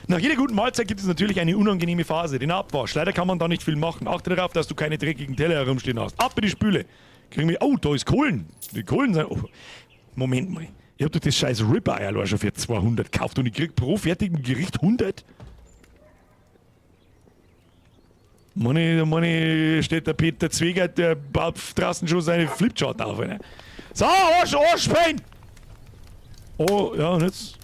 Nach jeder guten Mahlzeit gibt es natürlich eine unangenehme Phase, den Abwasch. Leider kann man da nicht viel machen. Achte darauf, dass du keine dreckigen Teller herumstehen hast. Ab in die Spüle. Kriegen wir. Oh, da ist Kohlen. Die Kohlen sind. Oh. Moment mal. Ich hab doch das scheiß Ribeye allein schon für 200 gekauft und ich krieg pro fertigen Gericht 100? Meine steht der Peter Zweger, der baut draußen schon seine Flipchart auf. Ne? So, Arsch, Arschbein! Oh, ja, und jetzt.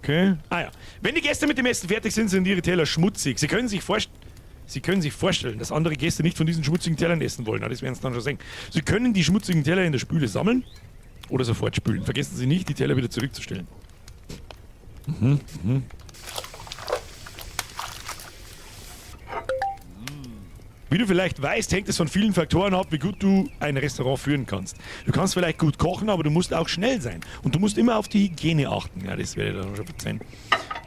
Okay. Ah ja. Wenn die Gäste mit dem Essen fertig sind, sind ihre Teller schmutzig. Sie können sich vorstellen, dass andere Gäste nicht von diesen schmutzigen Tellern essen wollen. Na, das werden sie dann schon sehen. Sie können die schmutzigen Teller in der Spüle sammeln oder sofort spülen. Vergessen Sie nicht, die Teller wieder zurückzustellen. Wie du vielleicht weißt, hängt es von vielen Faktoren ab, wie gut du ein Restaurant führen kannst. Du kannst vielleicht gut kochen, aber du musst auch schnell sein. Und du musst immer auf die Hygiene achten. Ja, das werde ich dann schon verzeihen.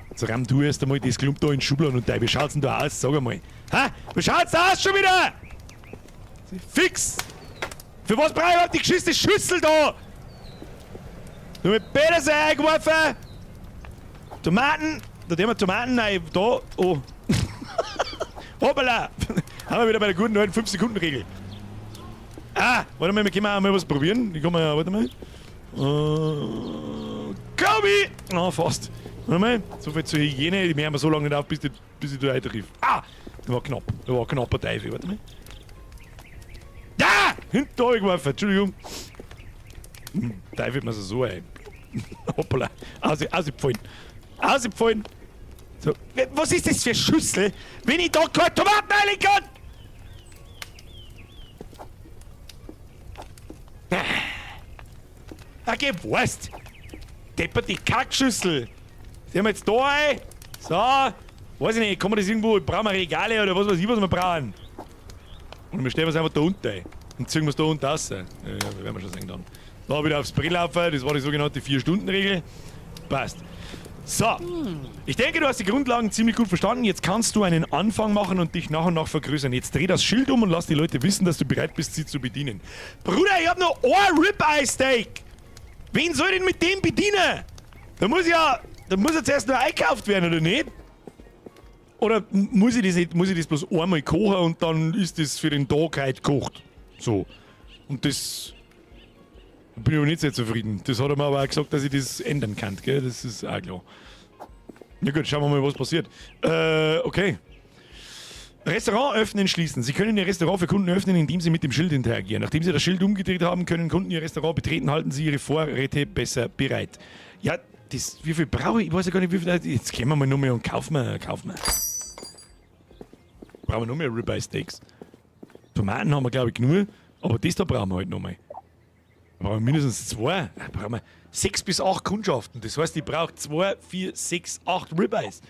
Jetzt ramm du erst einmal das Klump da in den Schubladen und wie schaut's denn da aus? Sag einmal. Ha? Wie schaut's da aus schon wieder? Fix! Für was brauche ich überhaupt die geschissene Schüssel da? Du mit Petersen eingeworfen! Tomaten! Da nehmen wir Tomaten rein. Da. Oh. Hoppala! Haben wir wieder bei der guten alten 5-Sekunden-Regel. Ah, warte mal, wir können auch mal was probieren. Ich kann mal, warte mal. Kobi! Ah, fast. Warte mal, so viel zur Hygiene. Die mehren wir so lange nicht auf, bis ich da eintriff. Ah! Der war knapp. Der war knapper Teufel. Warte mal. Ja! Hinten da geworfen, Entschuldigung. Teufel mir so ein. Hoppala. Ausgefallen. Ausgefallen. So. Was ist das für eine Schüssel, wenn ich da keine Tomaten reinlegen kann? Ah, geh, weißt. Deppert die Kackschüssel. Die haben wir jetzt da ein. So. Weiß ich nicht, kann man das irgendwo, brauchen wir Regale oder was weiß ich, was wir brauchen. Und wir stellen es einfach da unten ein. Und ziehen wir es da unten raus. Ja, werden wir schon sehen dann. Da wieder aufs Brill laufen, das war die sogenannte 4-Stunden-Regel. Passt. So, ich denke, du hast die Grundlagen ziemlich gut verstanden. Jetzt kannst du einen Anfang machen und dich nach und nach vergrößern. Jetzt dreh das Schild um und lass die Leute wissen, dass du bereit bist, sie zu bedienen. Bruder, ich hab noch ein Ribeye-Steak. Wen soll ich denn mit dem bedienen? Da muss ja, da muss ja zuerst noch einkauft werden, oder nicht? Oder muss ich das nicht, muss ich das bloß einmal kochen und dann ist das für den Tag heute gekocht? So. Und das... Bin ich aber nicht sehr zufrieden. Das hat er mir aber auch gesagt, dass ich das ändern kann, gell? Das ist auch klar. Na gut, schauen wir mal, was passiert. Okay. Restaurant öffnen, schließen. Sie können Ihr Restaurant für Kunden öffnen, indem Sie mit dem Schild interagieren. Nachdem Sie das Schild umgedreht haben, können Kunden Ihr Restaurant betreten, halten Sie Ihre Vorräte besser bereit. Ja, das, wie viel brauche ich? Ich weiß ja gar nicht, wie viel. Jetzt gehen wir mal noch mehr und kaufen wir. Kaufen wir. Brauchen wir noch mehr Ribeye Steaks. Tomaten haben wir, glaube ich, genug. Aber das da brauchen wir halt noch mal. Da brauchen wir mindestens 2. Da brauchen wir 6 bis 8 Kundschaften. Das heißt, ich brauche 2, 4, 6, 8 Ribeyes.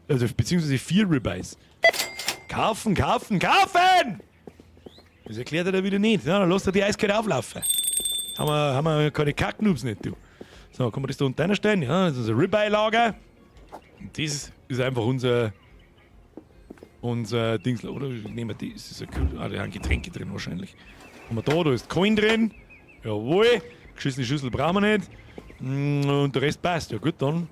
Also beziehungsweise 4 Ribeyes. Kaufen, kaufen, kaufen! Das erklärt er da wieder nicht. Ja, dann lässt er die eiskalt auflaufen. Haben wir keine Kacknoobs nicht, du. So, kann man das da unten reinstellen? Ja, das ist unser Ribeye-Lager. Und das ist einfach unser Dings. Oder nehmen wir die? Das ist ein Kühl. Ah, da haben Getränke drin wahrscheinlich. Haben wir da, da ist Coin drin. Jawohl. Geschissene Schüssel brauchen wir nicht. Und der Rest passt. Ja gut, dann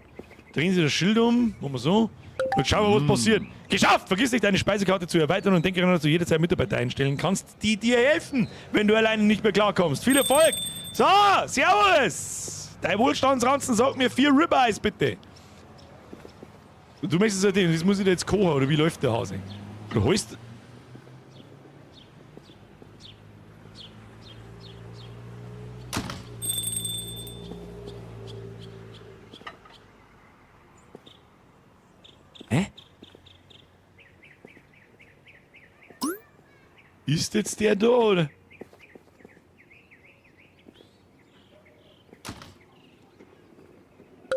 drehen Sie das Schild um. Machen wir so. Und schauen wir, was passiert. Geschafft! Vergiss nicht, deine Speisekarte zu erweitern und denke daran, dass du jederzeit Mitarbeiter einstellen kannst, die dir helfen, wenn du alleine nicht mehr klarkommst. Viel Erfolg! So, servus! Dein Wohlstandsranzen sagt mir 4 Ribeyes, bitte. Du möchtest ja den, das muss ich dir jetzt kochen, oder wie läuft der Hase? Du holst... Hä? Ist jetzt der da, oder?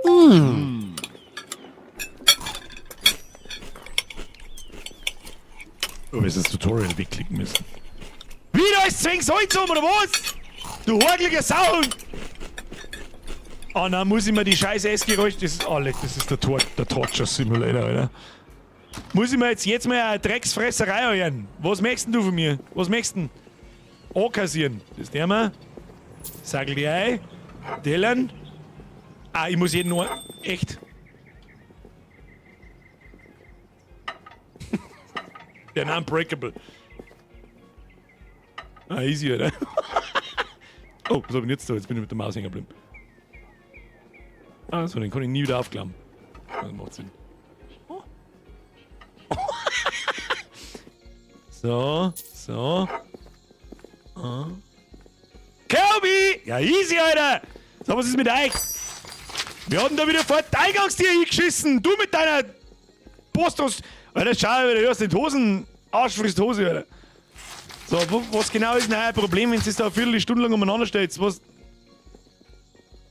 Oh, wir das Tutorial wegklicken müssen. Wieder ist zwing's Holz um, oder was? Du horgliger Sauhund! Oh nein, muss ich mir die scheiß Essgeräusche... Das ist, oh, leck, das ist der Torture Simulator, Alter. Muss ich mir jetzt mal eine Drecksfresserei hören? Was möchtest du von mir? Was möchtest du? Ankassieren. Das nehmen wir. Sagel die ein. Dillon. Ah, ich muss jeden nur... Echt? Der Unbreakable. Ah, easy, oder? Oh, was hab ich denn jetzt da? Jetzt bin ich mit der Maus hängen geblieben. Ah, so, den kann ich nie wieder aufklappen. Das macht Sinn. Oh. So, so. Ah. Kirby! Ja, easy, Alter! So, was ist mit euch? Wir haben da wieder vor das Eingangstier hingeschissen! Du mit deiner Postos! Alter, schau, Alter, du hast die Hosen. Arsch frisst Hose, Alter. So, was genau ist denn euer Problem, wenn ihr da eine Viertelstunde lang umeinander steht? Was?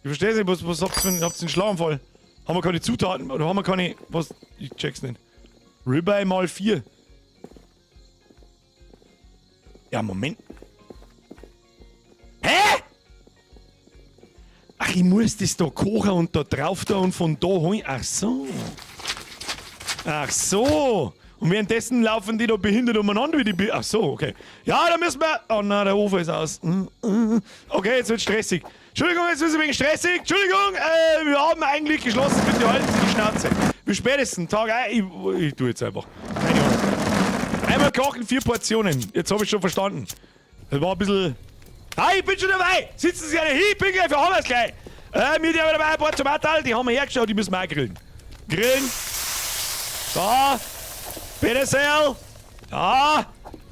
Ich verstehe nicht, was habt ihr für einen, habt ihr einen Schlaganfall? Haben wir keine Zutaten oder haben wir keine. Was? Ich check's nicht. Ribeye mal 4. Ja, Moment. Hä? Ach, ich muss das da kochen und da drauf da und von da holen. Ach so. Ach so. Und währenddessen laufen die da behindert umeinander wie die. Ach so, okay. Ja, da müssen wir. Oh nein, der Ofen ist aus. Okay, jetzt wird's stressig. Entschuldigung, jetzt ist es ein wenig stressig. Entschuldigung, wir haben eigentlich geschlossen. Bitte halten Sie die Schnauze. Wie spät ist denn? Tag ein. Ich tue jetzt einfach. Keine Ahnung. Einmal kochen, 4 Portionen. Jetzt habe ich schon verstanden. Das war ein bisschen. Ah, ich bin schon dabei! Sitzen Sie alle hin, ich bin gleich, wir haben es gleich! Mir die haben dabei ein paar Tomaten, die haben wir hergestellt, die müssen wir auch grillen. Grillen. Da. Petersil. Da.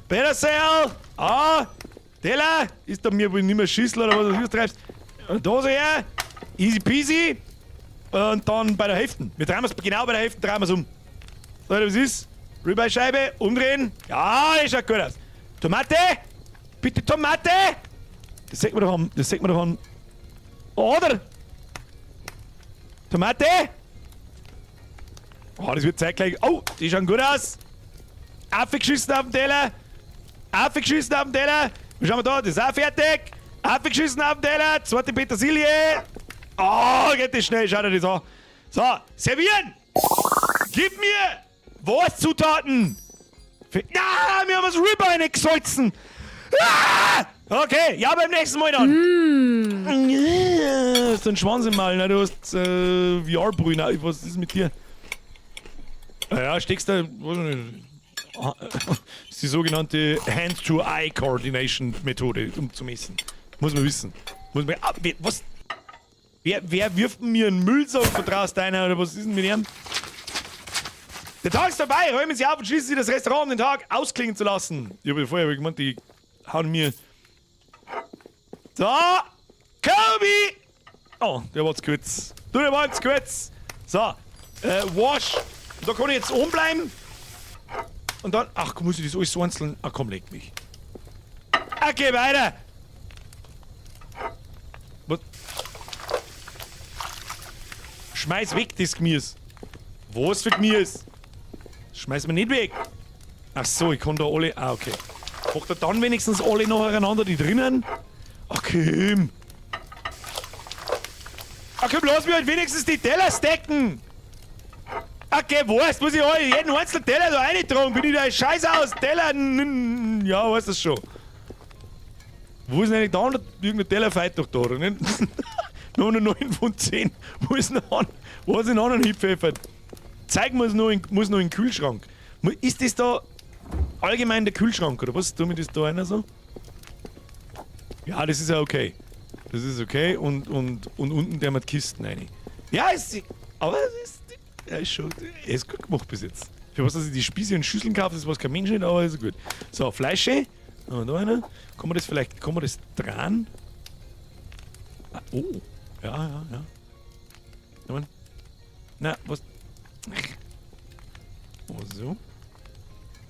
Petersil. Ah. Teller. Ist da mir wohl nicht mehr Schüssel oder was du treibst. Dose her. Easy peasy. Und dann bei der Hälfte. Wir drehen es genau bei der Hälfte, drehen wir es um. So, was ist? Ribeye-Scheibe, umdrehen. Ja, das schaut gut aus. Tomate! Bitte Tomate! Das sieht man doch an. Das sieht man doch an. Oder? Tomate! Oh, das wird zeitgleich. Oh, die schauen gut aus. Aufgeschissen auf dem Teller. Aufgeschissen auf dem Teller. Was schauen wir da? Das ist auch fertig. Aufgeschissen auf dem Teller. Zweite Petersilie. Oh, geht das schnell. Schau dir das an. So, servieren! Gib mir was Zutaten! Na, wir haben das Ribeye nicht gesalzen! Ah! Okay, ja, beim nächsten Mal dann. Mm. Hast du einen Schwanz im Maul, ne? Du hast VR-Brühe. Was ist mit dir? Ja, steckst da. Weiß ich nicht. Das ist die sogenannte Hand-to-Eye-Coordination-Methode, um zu messen. Muss man wissen. Muss man. Ah, wer, was? Wer wirft mir einen Müllsack von draußen rein, oder was ist denn mit ihm? Der Tag ist vorbei, räumen Sie auf und schließen Sie das Restaurant, um den Tag ausklingen zu lassen. Ich habe ja vorher gemeint, die hauen mir. So! Kobe! Oh, der war zu kurz. Du, der war zu kurz. So, wash. Da kann ich jetzt oben bleiben. Und dann. Ach, muss ich das alles so einzeln. Ach komm, leg mich. Okay, weiter. Was? Schmeiß weg das Gemüse. Was für Gemüse? Schmeiß mir nicht weg. Ach so, ich kann da alle. Ah, okay. Macht er dann wenigstens alle nacheinander, die drinnen? Ach komm. Ach komm, lass mich halt wenigstens die Teller stacken. Okay, weißt, muss ich alle jeden einzelnen Teller da reintragen? Bin ich da scheiße aus? Teller, ja, weißt das schon. Wo ist denn eigentlich da irgendein Tellerfight doch da, oder nicht? Nur 9 von 10. Wo ist denn an? Wo ist denn anderen hingepfeffert? Zeig mir, muss noch in den Kühlschrank. Ist das da allgemein der Kühlschrank, oder was? Tut mir das da einer so? Ja, das ist ja okay. Das ist okay und unten der mit Kisten rein. Ja, ist, aber es ist, ja, ist schon, er ist gut gemacht bis jetzt. Für was, dass ich die Spieße und Schüsseln kaufe, das weiß kein Mensch nicht, aber ist gut. So, Fleische. Haben wir da einer? Kann man das vielleicht, kann man das dran? Ah, oh. Ja, ja, ja. Na, was? Oh, so.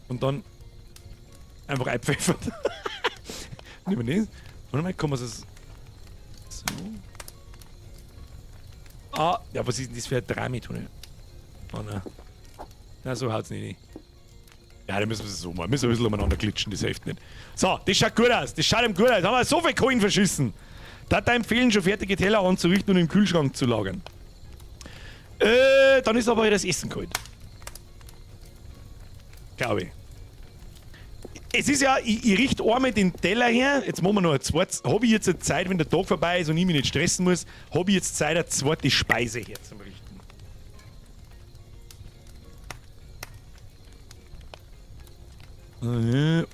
Und dann. Einfach einpfeffert. Nehmen wir das. Warte mal, kann man das. So. Ah, ja, was ist denn das für ein Drami, Toni? Oh nein. Na, so haut's nicht. Ja, da müssen wir es so machen. Müssen wir ein bisschen umeinander glitschen, das hilft nicht. So, das schaut gut aus. Das schaut ihm gut aus. Da haben wir so viel Kohlen verschissen. Da hat empfehlen, schon fertige Teller anzurichten und im Kühlschrank zu lagern. Dann ist aber das Essen kalt. Glaube ich. Es ist ja, ich richte einmal den Teller her, jetzt machen wir noch ein zweites. Habe ich jetzt eine Zeit, wenn der Tag vorbei ist und ich mich nicht stressen muss, habe ich jetzt Zeit, eine zweite Speise herzurichten.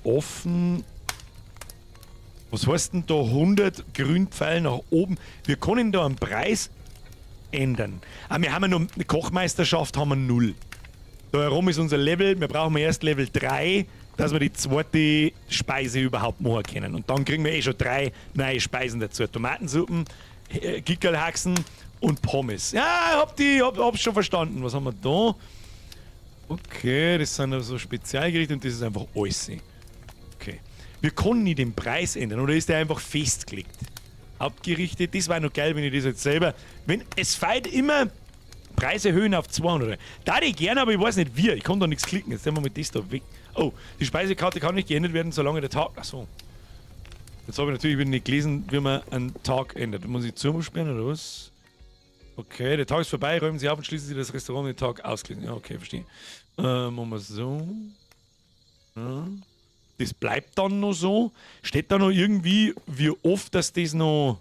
Offen. Was heißt denn da 100 Grünpfeil nach oben? Wir können da einen Preis ändern. Aber wir haben ja noch eine Kochmeisterschaft, haben wir 0. Da herum ist unser Level, wir brauchen erst Level 3, dass wir die zweite Speise überhaupt machen können. Und dann kriegen wir eh schon 3 neue Speisen dazu. Tomatensuppen, Gickerlhaxen und Pommes. Ja, hab's schon verstanden. Was haben wir da? Okay, das sind so Spezialgerichte und das ist einfach alles. Okay. Wir können nicht den Preis ändern, oder ist der einfach festgelegt? Hauptgerichte, das war noch geil, wenn ich das jetzt selber... Wenn, es fällt immer Preise erhöhen auf 200. Da hätte ich gerne, aber ich weiß nicht wie. Ich kann da nichts klicken. Jetzt nehmen wir mit das da weg. Oh, die Speisekarte kann nicht geändert werden, solange der Tag... Achso. Jetzt habe ich natürlich wieder nicht gelesen, wie man einen Tag ändert. Muss ich zusperren oder was? Okay, der Tag ist vorbei, räumen Sie auf und schließen Sie das Restaurant den Tag ausgelesen. Ja, okay, verstehe. Machen wir so. Ja. Das bleibt dann noch so. Steht da noch irgendwie, wie oft dass das noch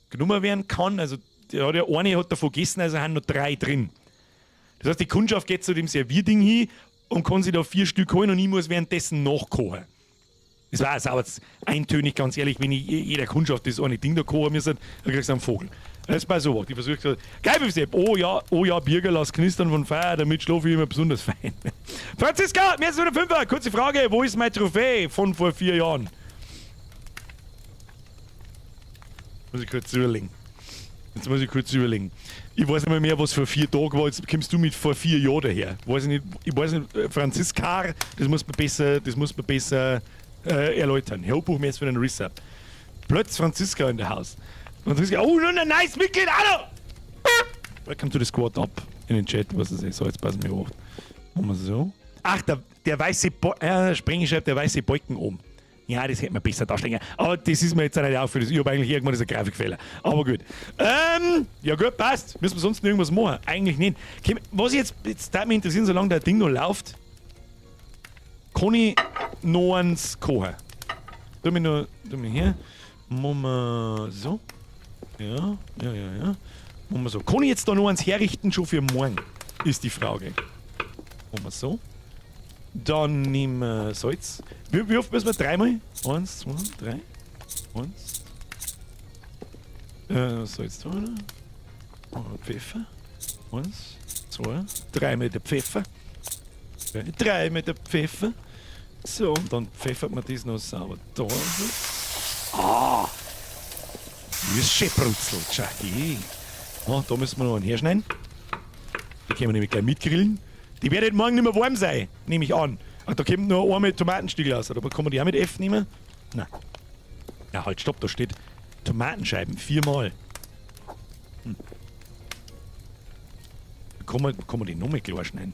genommen werden kann? Also, der hat ja eine hat da vergessen, also haben noch 3 drin. Das heißt, die Kundschaft geht zu dem Servierding hin und kann sich da 4 Stück holen und ich muss währenddessen nachkochen. Das war jetzt aber eintönig, ganz ehrlich, wenn ich jeder Kundschaft das eine Ding da kochen müsste, dann kriegst du einen Vogel. Das ist bei sowas. Ich versuche so, geil, wie sie, oh ja, Birger, lass knistern von Feuer, damit schlafe ich immer besonders fein. Franziska, mir ist wieder 5er. Kurze Frage, wo ist meine Trophäe von vor 4 Jahren? Muss ich kurz überlegen. Jetzt muss ich kurz überlegen. Ich weiß nicht mehr, mehr, was vor 4 Tagen war. Jetzt kommst du mit vor 4 Jahren daher. Weiß ich nicht, ich weiß nicht, Franziska, das muss man besser, das muss man besser erläutern. Herr Hochbuch, mir jetzt für einen Resub. Plötzlich Franziska in der Haus. Franziska, oh, nur ein nice Mitglied, hallo! Welcome to the squad up in den Chat, was ist das? So, jetzt passen wir auf. Machen wir so. Ach, der weiße Sprenger schreibt, der weiße Balken oben. Ja, das hätte man besser darstellen können. Aber das ist mir jetzt auch nicht aufgefallen. Ich hab eigentlich irgendwann das Grafikfehler. Aber gut. Ja gut, passt. Müssen wir sonst noch irgendwas machen? Eigentlich nicht. Okay, was ich jetzt würde mich interessieren, solange der Ding noch läuft, kann ich noch eins kochen. Tu mich noch, tu mich her. Machen wir so. Ja, ja, ja, ja. Machen wir so. Kann ich jetzt da noch eins herrichten, schon für morgen? Ist die Frage. Machen wir so. Dann nehmen wir Salz. Wie oft müssen wir? 3-mal? 1, 2, 3. 1. Salz da, oder? Oh, Pfeffer. 1, 2, 3 mit der Pfeffer. 3 mit der Pfeffer. So, und dann pfeffert man das noch sauber da. Ah! Das ist schön brutzelt, Jackie. Oh, da müssen wir noch einen herschneiden. Die können wir nämlich gleich mitgrillen. Die werden morgen nicht mehr warm sein, nehme ich an. Ach, da kommt nur einmal Tomatenstiegel raus. Aber kann man die auch mit F nehmen? Nein. Ja, halt, stopp, da steht Tomatenscheiben, 4-mal. Kann man die noch mal klar schneiden?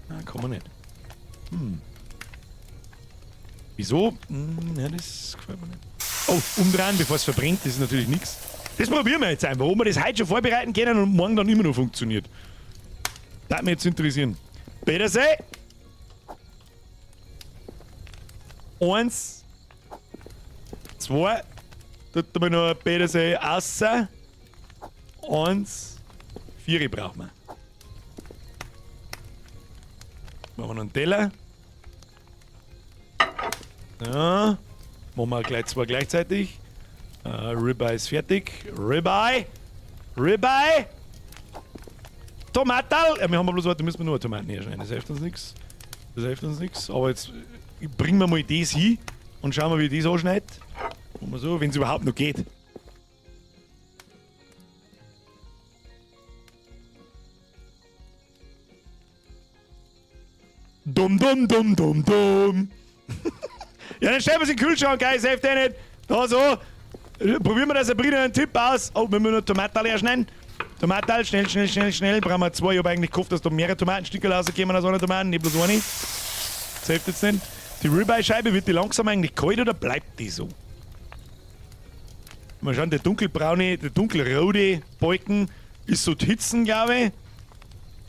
Nein, kann man nicht. Wieso? Ja, das gefällt mir nicht. Oh, umdrehen, bevor es verbrennt, das ist natürlich nichts. Das probieren wir jetzt einfach, ob wir das heute schon vorbereiten können und morgen dann immer noch funktioniert. Das würde mich jetzt interessieren. Petersee! 1, 2, tut mir noch ein Petersee raus. 1, 4 brauchen wir. Machen wir noch einen Teller. Ja, machen wir gleich 2 gleichzeitig. Ribeye ist fertig. Ribeye! Ribeye! Tomatal! Ja, wir haben bloß, warte, müssen wir nur Tomaten herschneiden. Das hilft uns nix. Das hilft uns nix. Aber jetzt bringen wir mal das hin und schauen wir, wie das anschneidet. Machen wir so, wenn's überhaupt noch geht. Da Dum, dum, dum, dum, dum. Ja, dann stellen wir es in den Kühlschrank, geil, hilft eh nicht. Da so. Probieren wir der Sabrina einen Tipp aus. Oh, wir müssen noch Tomaten leer schneiden. Tomaten, schnell, schnell, schnell, schnell. Brauchen wir zwei. Ich hab eigentlich gehofft, dass da mehrere Tomatenstücke rauskommen aus einer Tomaten, nicht bloß eine. Das hilft jetzt nicht. Die Ribeye-Scheibe, wird die langsam eigentlich kalt oder bleibt die so? Mal schauen, der dunkelbraune, der dunkelrote Balken ist so die Hitzen, glaube ich.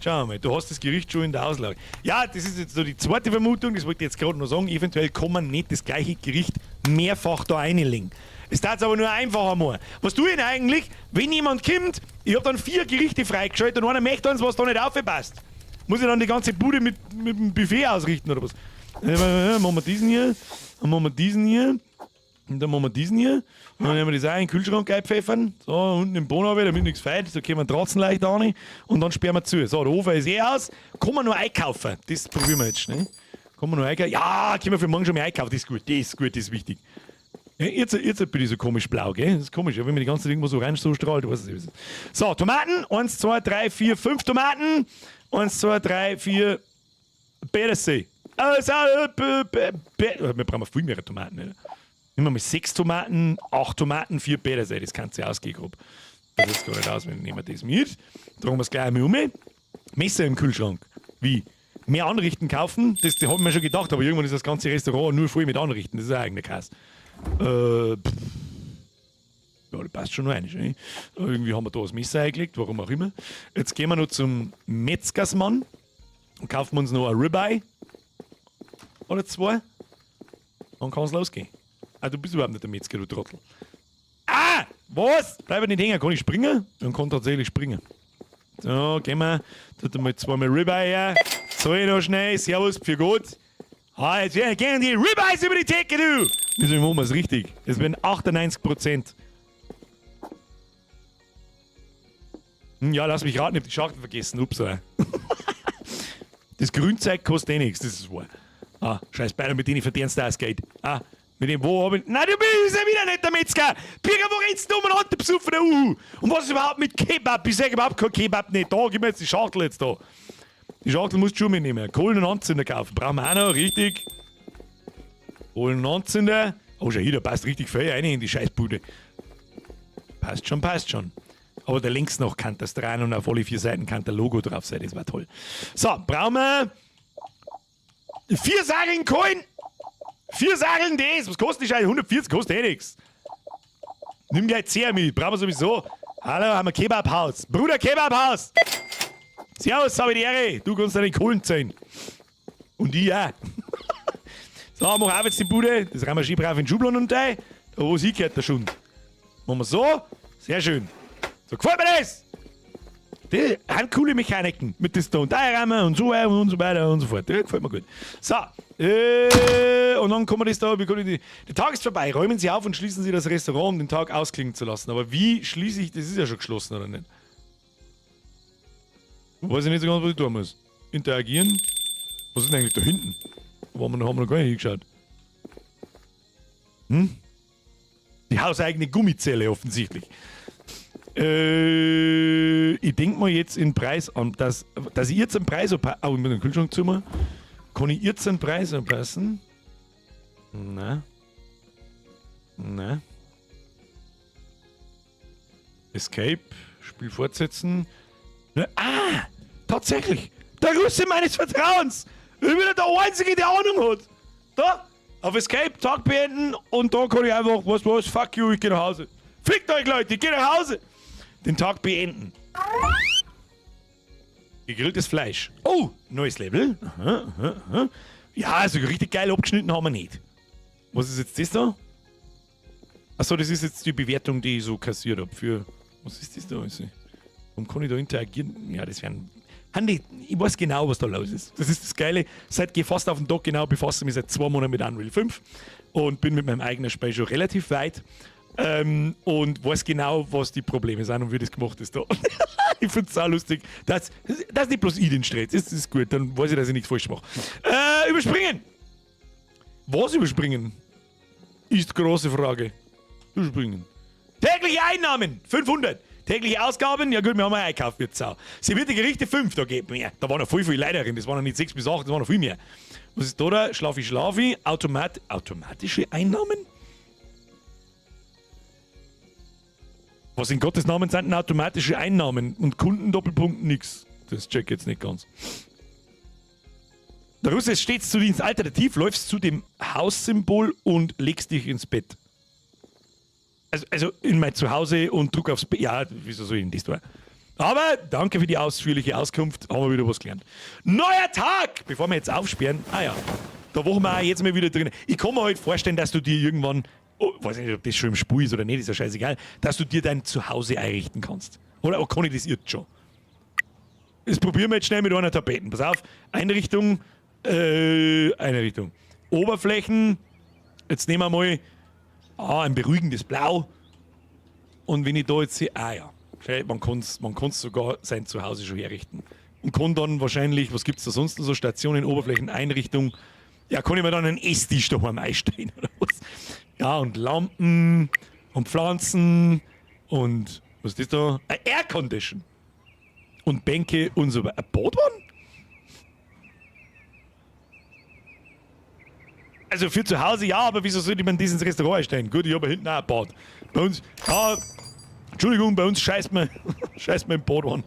Schauen wir mal, du hast das Gericht schon in der Auslage. Ja, das ist jetzt so die zweite Vermutung, das wollte ich jetzt gerade noch sagen. Eventuell kann man nicht das gleiche Gericht mehrfach da reinlegen. Es darf aber nur einfacher machen. Was tue ich denn eigentlich, wenn jemand kommt, ich hab dann 4 Gerichte freigeschaltet und einer möchte eins, was da nicht aufpasst. Muss ich dann die ganze Bude mit dem Buffet ausrichten oder was? Dann machen wir diesen hier, dann machen wir diesen hier. Und dann machen wir diesen hier. Und dann nehmen wir das auch in den Kühlschrank einpfeffern. So, unten im Boden runter, damit nichts fehlt. Da kommen wir trotzdem leicht rein. Und dann sperren wir zu. So, der Ofen ist eh aus. Kann man noch einkaufen? Das probieren wir jetzt schnell. Kann man noch einkaufen? Ja, können wir für morgen schon mal einkaufen. Das ist gut, das ist gut, das ist wichtig. Ja, jetzt bin ich so komisch blau, gell? Das ist komisch, ja, wenn man die ganze Zeit irgendwo so rein so strahlt. Weiß ich nicht. So, Tomaten. 1, 2, 3, 4, 5 Tomaten. 1, 2, 3, 4. Petersilie. Also, wir brauchen viel mehr Tomaten, ne? Nehmen wir mal 6 Tomaten, 8 Tomaten, 4 Petersilie. Das kannst du ausgehen, grob. Das ist gar nicht aus, wenn nehmen wir das mit. Tragen wir es gleich einmal um. Messer im Kühlschrank. Wie? Mehr Anrichten kaufen? Das hab ich mir schon gedacht, aber irgendwann ist das ganze Restaurant nur voll mit Anrichten. Das ist eigentlich krass. Pff. Ja, das passt schon noch rein, ne? Irgendwie haben wir da das Messer eingelegt, warum auch immer. Jetzt gehen wir noch zum Metzgersmann und kaufen uns noch ein Ribeye. Oder 2. Dann kann's losgehen. Ah, du bist überhaupt nicht der Metzger, du Trottel. Ah! Was? Bleib nicht hängen. Kann ich springen? Dann kann tatsächlich springen. So, gehen wir. Tut mal zweimal Ribeye her. Zahl ich noch schnell. Servus, für Gott. Ah, jetzt gehen die Ribeyes über die Theke, du! Wieso machen wir's richtig? Es werden 98%. Ja, lass mich raten, ich hab die Schachtel vergessen. Ups, ey. Das Grünzeug kostet eh nichts, das ist wahr. Ah, scheiß Beine, mit denen verdienst du das Geld. Ah, mit dem, wo hab ich. Nein, du bist ja wieder nicht der Metzger! Birger, wo rennst du umeinander, du besoffener Uhu? Und was ist überhaupt mit Kebab? Ich sag überhaupt kein Kebab nicht. Da, gib mir jetzt die Schachtel jetzt da. Die Schachtel musst du schon mitnehmen. Kohlen und Anzünder kaufen. Brauchen wir auch noch, richtig. Kohlen und Anzünder. Oh, schau hier, da passt richtig viel rein in die Scheißbude. Passt schon, passt schon. Aber da links noch kann das dran und auf alle 4 Seiten kann der Logo drauf sein. Das war toll. So, brauchen wir 4 Sachen Kohlen. 4 Sachen das. Was kostet die Scheiße? 140 kostet eh nix. Nimm gleich 10 mit. Brauchen wir sowieso. Hallo, haben wir Kebabhaus. Bruder Kebabhaus. Servus, hab ich die Ehre. Du kannst deine Kohlen zählen. Und ich auch. So, mach auf jetzt die Bude. Das rein wir schön brav in den Schubladen und rein. Da wo sie gehört, der Schund. Machen wir so. Sehr schön. So, gefällt mir das! Das sind coole Mechaniken mit das da und da rein und so weiter und so weiter und so fort. Das gefällt mir gut. So, und dann kann man das da, wie kann ich die, der Tag ist vorbei, räumen Sie auf und schließen Sie das Restaurant, um den Tag ausklingen zu lassen. Aber wie schließe ich, das ist ja schon geschlossen, oder nicht? Weiß ich nicht so ganz, was ich tun muss. Interagieren. Was ist denn eigentlich da hinten? Wo haben wir noch gar nicht hingeschaut. Die hauseigene Gummizelle offensichtlich. Ich denk mal jetzt in Preis an, dass ich jetzt einen Preis anpa-, oh, ich muss den Kühlschrank zumachen. Kann ich jetzt einen Preis anpassen? Nein. Nein. Escape, Spiel fortsetzen. Na, ah, tatsächlich. Der Russe meines Vertrauens. Ich bin ja der Einzige, der Ahnung hat. Da, auf Escape, Tag beenden und da kann ich einfach, was, was, fuck you, ich geh nach Hause. Fickt euch, Leute, ich geh nach Hause. Den Tag beenden. Gegrilltes Fleisch. Oh, neues Level. Aha, aha, aha. Ja, also richtig geil abgeschnitten haben wir nicht. Was ist jetzt das da? Achso, das ist jetzt die Bewertung, die ich so kassiert hab für... Was ist das da? Warum kann ich da interagieren? Ja, das wären... Handy, ich weiß genau, was da los ist. Das ist das Geile. Seit ich fast auf den Tag genau befasse mich seit 2 Monaten mit Unreal 5 und bin mit meinem eigenen Spiel schon relativ weit. Und weiß genau, was die Probleme sind und wie das gemacht ist da. Ich find's sau lustig. Das ist nicht bloß ich den Stress. Das ist gut, dann weiß ich, dass ich nichts falsch mache. Überspringen! Was überspringen? Ist die große Frage. Überspringen. Tägliche Einnahmen! 500! Tägliche Ausgaben, ja gut, wir haben ja einkauft wie Sau. Servierte Gerichte 5, da geht mehr. Da waren noch voll viele Leute drin, das waren noch nicht 6 bis 8, das waren noch viel mehr. Was ist da da? Schlafi, Schlafi, automatische Einnahmen? Was in Gottes Namen sind denn automatische Einnahmen? Und Kunden Doppelpunkt nix. Das check ich jetzt nicht ganz. Der Russe ist stets zu Dienst. Alternativ läufst zu dem Haussymbol und legst dich ins Bett. Also in mein Zuhause und druck aufs Bett. Ja, wieso soll ich denn das tun? Aber danke für die ausführliche Auskunft. Haben wir wieder was gelernt. Neuer Tag! Bevor wir jetzt aufsperren. Ah ja, da wachen wir auch jetzt mal wieder drin. Ich kann mir halt vorstellen, dass du dir irgendwann, oh, weiß nicht, ob das schon im Spiel ist oder nicht, ist ja scheißegal, dass du dir dein Zuhause einrichten kannst. Oder oh, kann ich das jetzt schon? Das probieren wir jetzt schnell mit einer Tapeten. Pass auf, Einrichtung, Einrichtung. Oberflächen, jetzt nehmen wir mal ein beruhigendes Blau. Und wenn ich da jetzt sehe, ah ja, okay, man kann's sogar sein Zuhause schon herrichten. Und kann dann wahrscheinlich, was gibt's da sonst noch so, Stationen, Oberflächen, Einrichtung, ja, kann ich mir dann einen Esstisch daheim einstellen oder was? Ja, und Lampen und Pflanzen und was ist das da? Ein Aircondition. Und Bänke und so weiter. Ein Badwanne? Also für zu Hause ja, aber wieso sollte man das ins Restaurant einstellen? Gut, ich habe hinten auch ein Bad. Bei uns, ja, Entschuldigung, bei uns scheißt man, scheißt man im Badwanne.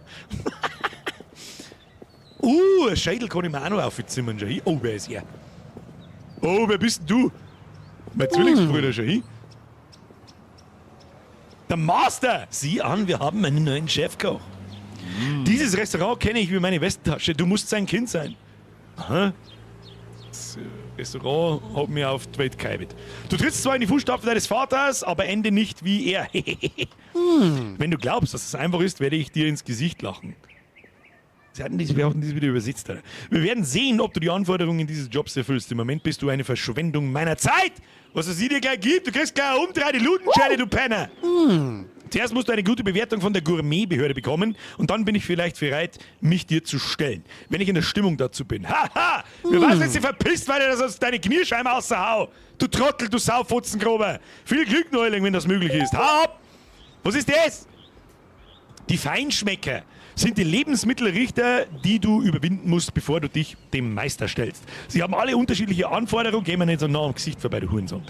Ein Schädel kann ich mir auch noch aufzimmern, schau hin. Oh, wer ist er? Oh, wer bist denn du? Mein Zwillingsbruder, schau hin. Der Master! Sieh an, wir haben einen neuen Chefkoch. Dieses Restaurant kenne ich wie meine Westentasche. Du musst sein Kind sein. Aha. Das Restaurant hat mir auf die Welt gehalten. Du trittst zwar in die Fußstapfen deines Vaters, aber ende nicht wie er. Wenn du glaubst, dass es einfach ist, werde ich dir ins Gesicht lachen. Sie hatten das, wir hatten das wieder übersetzt, Alter. Wir werden sehen, ob du die Anforderungen dieses Jobs erfüllst. Im Moment bist du eine Verschwendung meiner Zeit. Was es dir gleich gibt, du kriegst gleich eine umdrehte Lutenscheide, du Penner. Zuerst musst du eine gute Bewertung von der Gourmetbehörde bekommen und dann bin ich vielleicht bereit, mich dir zu stellen, wenn ich in der Stimmung dazu bin. Haha! Wir wissen jetzt, sie verpisst, weil ich das aus deine Kniescheibe außerhau. Du Trottel, du Saufutzengrober. Viel Glück, Neuling, wenn das möglich ist. Hau ab! Was ist das? Die Feinschmecker sind die Lebensmittelrichter, die du überwinden musst, bevor du dich dem Meister stellst. Sie haben alle unterschiedliche Anforderungen, gehen wir nicht so nah am Gesicht vorbei, du Hurensohn.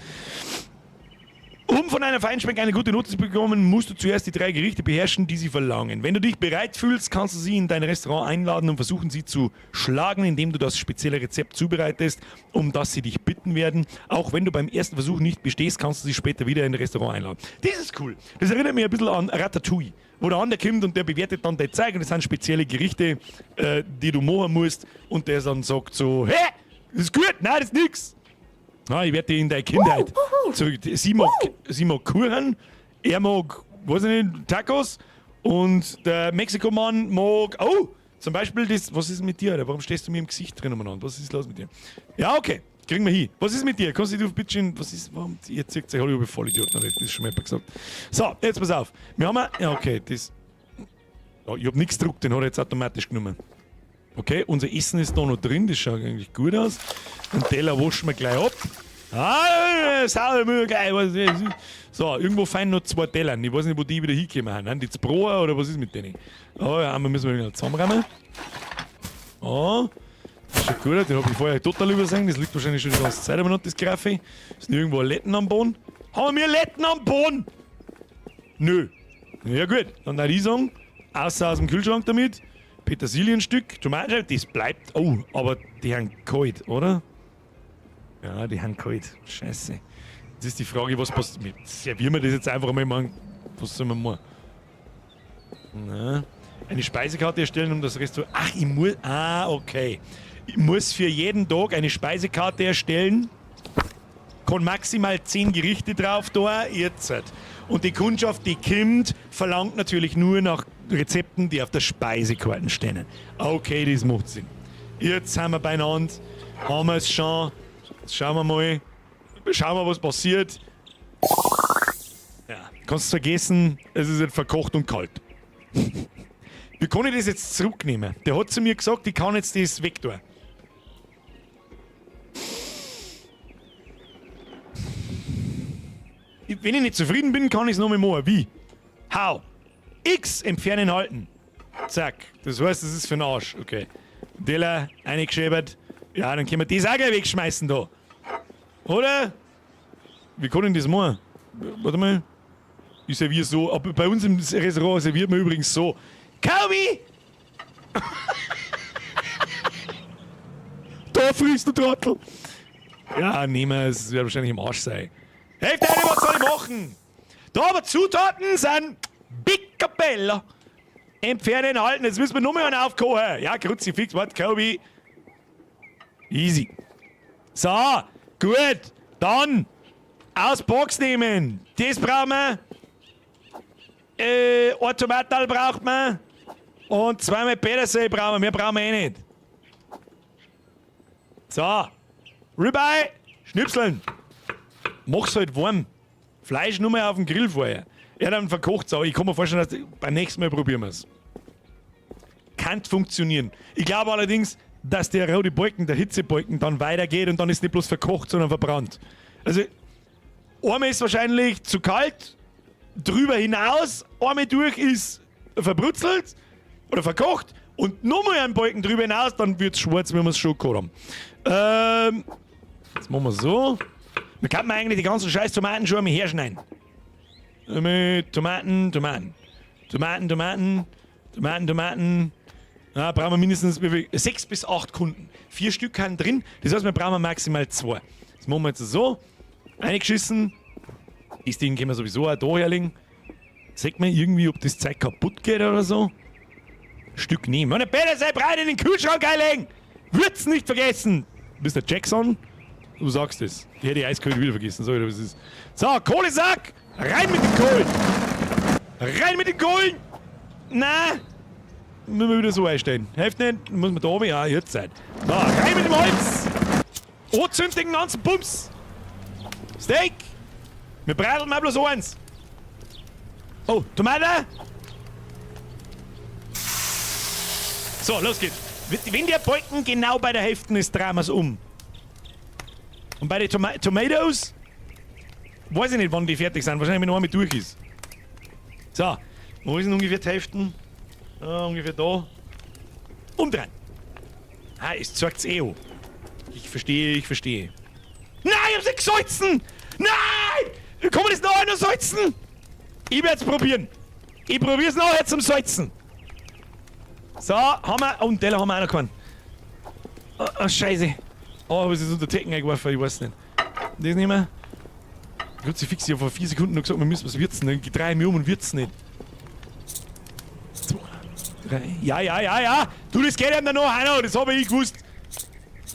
Um von einer Feinschmecker eine gute Note zu bekommen, musst du zuerst die 3 Gerichte beherrschen, die sie verlangen. Wenn du dich bereit fühlst, kannst du sie in dein Restaurant einladen und versuchen, sie zu schlagen, indem du das spezielle Rezept zubereitest, um das sie dich bitten werden. Auch wenn du beim ersten Versuch nicht bestehst, kannst du sie später wieder in ein Restaurant einladen. Das ist cool. Das erinnert mich ein bisschen an Ratatouille, wo der andere kommt und der bewertet dann dein Zeug und das sind spezielle Gerichte, die du machen musst und der dann sagt so, hä, das ist gut, nein, das ist nix. Na, ich werde dich in deine Kindheit zurück. Sie mag Kuchen, er mag, weiß ich nicht, Tacos und der Mexikomann mag, oh, zum Beispiel das, was ist mit dir, Alter? Warum stehst du mir im Gesicht drin umeinander? Was ist los mit dir? Ja, okay, kriegen wir hin. Was ist mit dir? Kannst du bitte schön, was ist, warum, ihr zieht euch alle über Vollidioten, das ist schon mal jemand gesagt. So, jetzt pass auf. Wir haben, ja, okay, das, ja, ich hab nichts gedruckt, den hat er jetzt automatisch genommen. Okay, unser Essen ist da noch drin, das schaut eigentlich gut aus. Den Teller waschen wir gleich ab. Ah, sauber, geil. Was ist das? So, irgendwo fein noch 2 Teller. Ich weiß nicht, wo die wieder hingekommen sind. Die Zbroer oder was ist mit denen? Oh ja, einmal müssen wir wieder zusammenräumen. Oh, das schaut gut aus. Den hab ich vorher total übersehen. Das liegt wahrscheinlich schon die ganze Zeit aber noch, das Graffe. Ist nirgendwo ein Letten am Boden? Haben wir Letten am Boden? Nö. Ja gut, dann würde ich sagen, außer aus dem Kühlschrank damit. Petersilienstück, Tomatenscheibe, das bleibt. Oh, aber die haben kalt, oder? Ja, die haben kalt. Scheiße. Jetzt ist die Frage, was passiert. Servieren wir das jetzt einfach mal? Machen? Was sollen wir machen? Na, eine Speisekarte erstellen, um das Restaurant. Ach, ich muss. Ah, okay. Ich muss für jeden Tag eine Speisekarte erstellen. Kann maximal 10 Gerichte drauf da. Jetzt. Und die Kundschaft, die kommt, verlangt natürlich nur nach Rezepten, die auf der Speisekarte stehen. Okay, das macht Sinn. Jetzt sind wir beieinander, haben wir es schon. Jetzt schauen wir mal. Schauen wir, was passiert. Ja, kannst du vergessen, es ist jetzt verkocht und kalt. Wie kann ich das jetzt zurücknehmen? Der hat zu mir gesagt, ich kann jetzt das wegtun. Wenn ich nicht zufrieden bin, kann ich's noch mal machen. Wie? How? X entfernen halten. Zack. Das heißt, das ist für den Arsch. Okay. Teller eingeschäbert. Ja, dann können wir das auch gleich wegschmeißen da. Oder? Wie kann ich das machen? Warte mal. Ich serviere so. Aber bei uns im Restaurant serviert man übrigens so. Kobi! Da frisst du Trottel! Ja, nehmen wir es. Wird wahrscheinlich im Arsch sein. Helft eine, was soll ich machen? Da, aber Zutaten sind Picobello. Entfernen, halten. Jetzt müssen wir nur mehr einen aufkochen. Ja, Kruzifix, warte, Kobi. Easy. So, gut. Dann aus Box nehmen. Das brauchen wir. Ein Tomatal braucht man. Und zweimal Petersilie brauchen wir. Mehr brauchen wir eh nicht. So. Ribeye, schnipseln. Mach's halt warm. Fleisch nur mal auf dem Grill vorher. Ja, dann verkocht's auch. Ich kann mir vorstellen, dass beim nächsten Mal probieren wir's. Kann funktionieren. Ich glaube allerdings, dass der rote Balken, der Hitzebalken, dann weitergeht und dann ist nicht bloß verkocht, sondern verbrannt. Also, einmal ist wahrscheinlich zu kalt, drüber hinaus, einmal durch ist verbrutzelt oder verkocht und nochmal einen Balken drüber hinaus, dann wird's schwarz, wenn wir's schon gehabt haben. Jetzt machen wir so. Da kann man eigentlich die ganzen scheiß Tomaten schon einmal herschneiden. Mit Tomaten, Tomaten. Tomaten, Tomaten, Tomaten, Tomaten. Ja, brauchen wir mindestens wie viel? 6 bis 8 Kunden. 4 Stück kann drin. Das heißt, wir brauchen maximal 2. Das machen wir jetzt so. Eingeschissen. Das Ding können wir sowieso auch da herlegen. Sagt man irgendwie, ob das Zeug kaputt geht oder so? Stück nehmen. Meine Petersilie breit in den Kühlschrank einlegen! Würzen nicht vergessen! Mister Jackson, du sagst es. Ich hätte die eiskalt wieder vergessen. So, was ist. So, Kohlesack! Rein mit den Kohlen! Rein mit den Kohlen! Na! Müssen wir wieder so einstellen. Hilft nicht, muss man da oben, ja, jetzt sein. So, rein mit dem Holz! Anzünden den ganzen Bums! Steak! Wir braten mal bloß eins! Oh, Tomate! So, los geht's. Wenn der Balken genau bei der Hälfte ist, drehen wir's um. Und bei den Tomatoes weiß ich nicht, wann die fertig sind. Wahrscheinlich, wenn noch einmal durch ist. So, wo ist denn ungefähr die Hälfte? Ah, ungefähr da. Umdrehen. Ah, es zeigt's eh an. Ich verstehe, ich verstehe. Nein, ich hab's nicht gesalzen! Nein! Wie kann man das noch einmal salzen? Ich werd's probieren. Ich probier's nachher zum Salzen. So, haben wir. Oh, einen Teller haben wir auch noch keinen. Oh, oh, Scheiße. Oh, hab ich das unter die Decken eingeworfen? Ich weiß nicht. Das nehmen wir. Kruzifix, ich hab vor 4 Sekunden noch gesagt, wir müssen was würzen. Dann drehe ich mich um und würz's nicht. 2, 3. Ja, ja, ja, ja. Du, das geht eben dann noch, Heino. Das hab ich gewusst.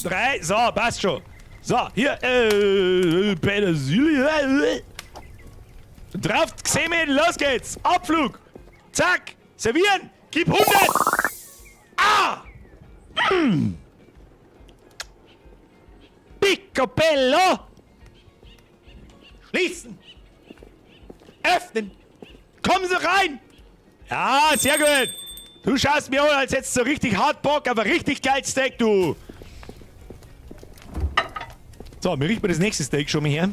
3. So, passt schon. So, hier. Petersilie. Drauf, gesehen, los geht's. Abflug. Zack. Servieren. Gib 100. Ah! Picobello! Schließen! Öffnen! Kommen Sie rein! Ja, sehr gut! Du schaust mir an, als hättest du so richtig hart Bock, aber richtig geil Steak, du! So, mir riecht mir das nächste Steak schon mal her.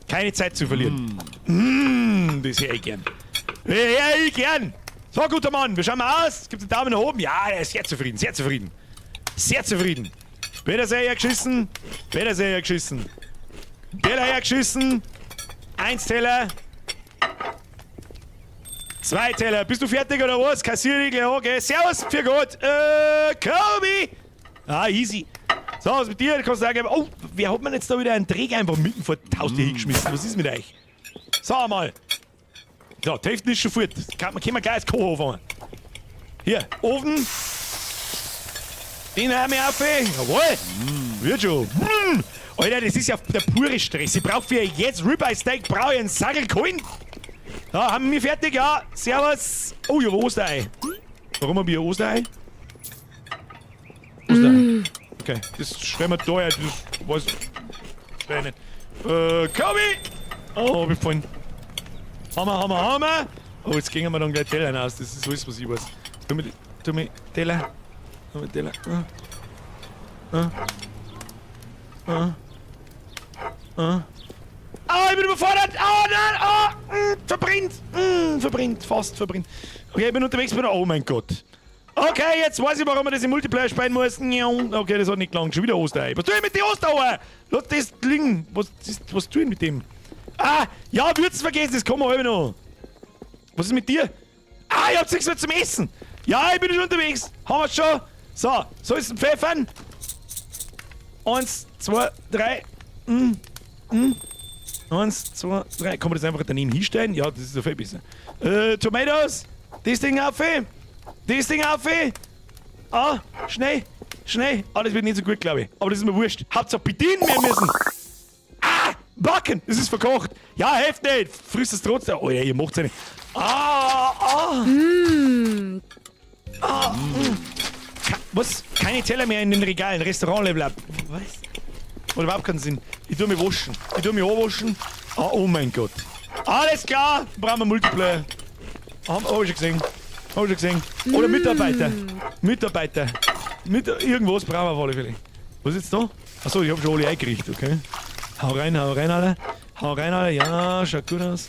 Keine Zeit zu verlieren. Das hör ich gern. Das hör ich gern! So, guter Mann, wir schauen mal aus. Gibt's einen Daumen nach oben? Ja, er ist sehr zufrieden, sehr zufrieden. Sehr zufrieden. Peter sehr hergeschissen. Peter sehr hergeschissen. Teller hergeschissen. 1 Teller. 2 Teller. Bist du fertig oder was? Kassier dich gleich an, gell? Servus, für Gott. Kobi. Ah, easy. So, was mit dir? Du kannst sagen, oh, wer hat mir jetzt da wieder einen Dreck einfach mitten vor die Haustür hingeschmissen? Was ist mit euch? Sag mal. So, die Hälfte ist schon fort. Können wir gleich als Koch anfangen. Hier, Ofen. Den haben wir auf. Jawohl. Wird schon. Alter, das ist ja der pure Stress. Ich brauch für jetzt Ribeye Steak brauch ich einen Sackel Kohlen. Da haben wir fertig, ja. Servus. Oh, ja, Osterei. Warum haben wir Osterei? Osterei. Okay, das schreiben wir da ja. Das weiß ich nicht. Kobi! Oh, hab ich gefallen. Hammer, Hammer, Hammer! Oh, jetzt gehen wir dann gleich Teller aus. Das ist alles, was ich weiß. Tu mir, tu mir Teller. Tu mir Teller. Ah. Ah. Ah. Ah. Ah, ich bin überfordert! Ah, nein! Ah, verbrennt! Verbrennt, fast verbrennt. Okay, ich bin unterwegs bei der... Oh mein Gott. Okay, jetzt weiß ich, warum man das im Multiplayer spielen muss. Okay, das hat nicht gelangt. Schon wieder Osterei. Was tue ich mit den Ostereier? Lass das liegen. Was tue ich mit dem? Ah, ja, Würzen vergessen, das kommen wir alle noch. Was ist mit dir? Ah, ich hab nichts mehr zum Essen. Ja, ich bin schon unterwegs. Haben wir's schon? So, soll ich's pfeffern? 1, 2, 3. 1, 2, 3. Kann man das einfach daneben hinstellen? Ja, das ist ja viel besser. Tomatoes. Das Ding auf. Das Ding auf. Ah, schnell. Schnell. Ah, das wird nicht so gut, glaube ich. Aber das ist mir wurscht. Hauptsache bedienen wir müssen. Ah, backen. Das ist verkocht. Ja, hilft nicht. Frisst es trotzdem. Oh ja, ihr macht's ja nicht. Ah, ah. Ah. Was? Keine Teller mehr in den Regalen. Restaurant-Level up. Was? Oder überhaupt keinen Sinn. Ich tu mich waschen. Ich tu mich anwaschen. Ah, oh mein Gott. Alles klar. Brauchen wir Multiplayer. Hab ich schon gesehen. Hab ich schon gesehen. Oder Mitarbeiter. Mitarbeiter. Irgendwas brauchen wir auf alle Fälle. Was ist jetzt da? Achso, ich hab schon alle eingerichtet, okay. Hau rein, alle. Hau rein, alle. Ja, schaut gut aus.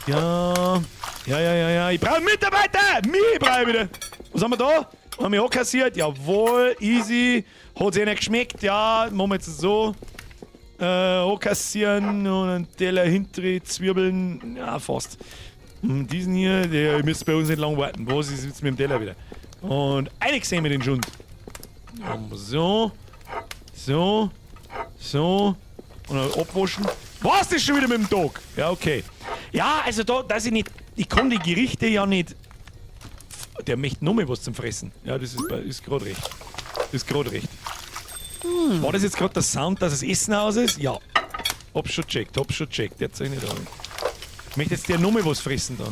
Ja. Ja, ja, ja, ja. Ich brauche Mitarbeiter! Mich brauche ich wieder. Was haben wir da? Haben wir auch kassiert? Jawohl, easy. Hat sich nicht geschmeckt? Ja, machen wir jetzt so. Auch kassieren und einen Teller hintere Zwiebeln. Ja, fast. Und diesen hier, der müsst bei uns nicht lang warten. Was ist jetzt mit dem Teller wieder? Und eingesehen mit den Schund. So. So. So. Und dann abwaschen. Was ist schon wieder mit dem Tag? Ja, okay. Ja, also da, dass ich nicht. Ich kann die Gerichte ja nicht. Der möchte noch mal was zum Fressen. Ja, das ist gerade recht. Das ist gerade recht. War das jetzt gerade der Sound, dass es Essen aus ist? Ja. Hab's schon gecheckt, hab's schon gecheckt. Der zeig nicht an. Möchte jetzt der noch mal was fressen da?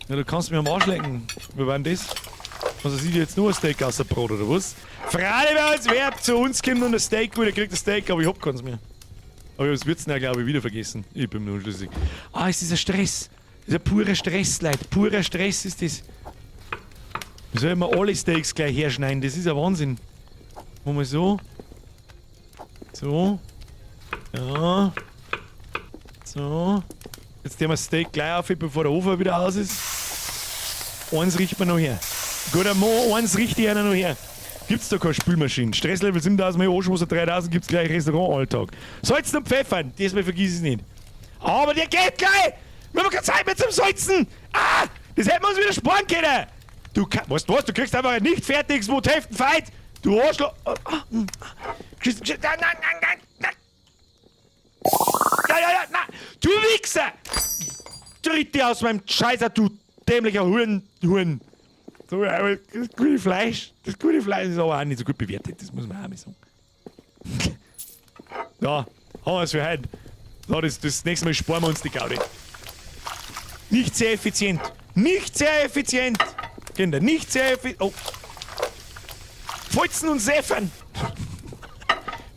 Ja, du kannst mich am Arsch lecken. Wie war denn das? Was sieht jetzt nur ein Steak außer Brot oder was? Freilich, wer als wer zu uns kommt und ein Steak will, der kriegt ein Steak, aber ich hab keins mehr. Aber ich hab's Würzen ja, glaube ich, wieder vergessen. Ich bin mir unschlüssig. Ah, es ist ein Stress. Das ist ein purer Stress, Leute. Purer Stress ist das. Wie soll man alle Steaks gleich herschneiden? Das ist ja Wahnsinn. Machen wir so. So. Ja. So. Jetzt nehmen wir das Steak gleich auf, bevor der Ofen wieder aus ist. Eins riecht man noch her. Guter Mann, eins riecht einer noch her. Gibt's da keine Spülmaschine? Stresslevel 7000 mal Arschwasser 3000 gibt's gleich Restaurantalltag. Salzen und Pfeffern, diesmal vergiss es nicht. Aber der geht gleich! Wir haben keine Zeit mehr zum Salzen! Ah! Das hätten wir uns wieder sparen können! Du weißt du was, du kriegst einfach ein nicht fertiges, wo die Hälfte feit! Du Arschloch! Ah, ah, ah. Nein, nein, nein, nein, nein! Ja, ja, ja, nein! Du Wichser! Tritt dir aus meinem Scheißer, du dämlicher Huren! So, aber das gute Fleisch, das gute Fleisch ist aber auch nicht so gut bewertet, das muss man auch mal sagen. Ja, haben wir es für heute. So, das nächste Mal sparen wir uns die Gaudi. Nicht sehr effizient. Nicht sehr effizient. Kinder, nicht sehr effizient. Oh. Folzen und Säfern.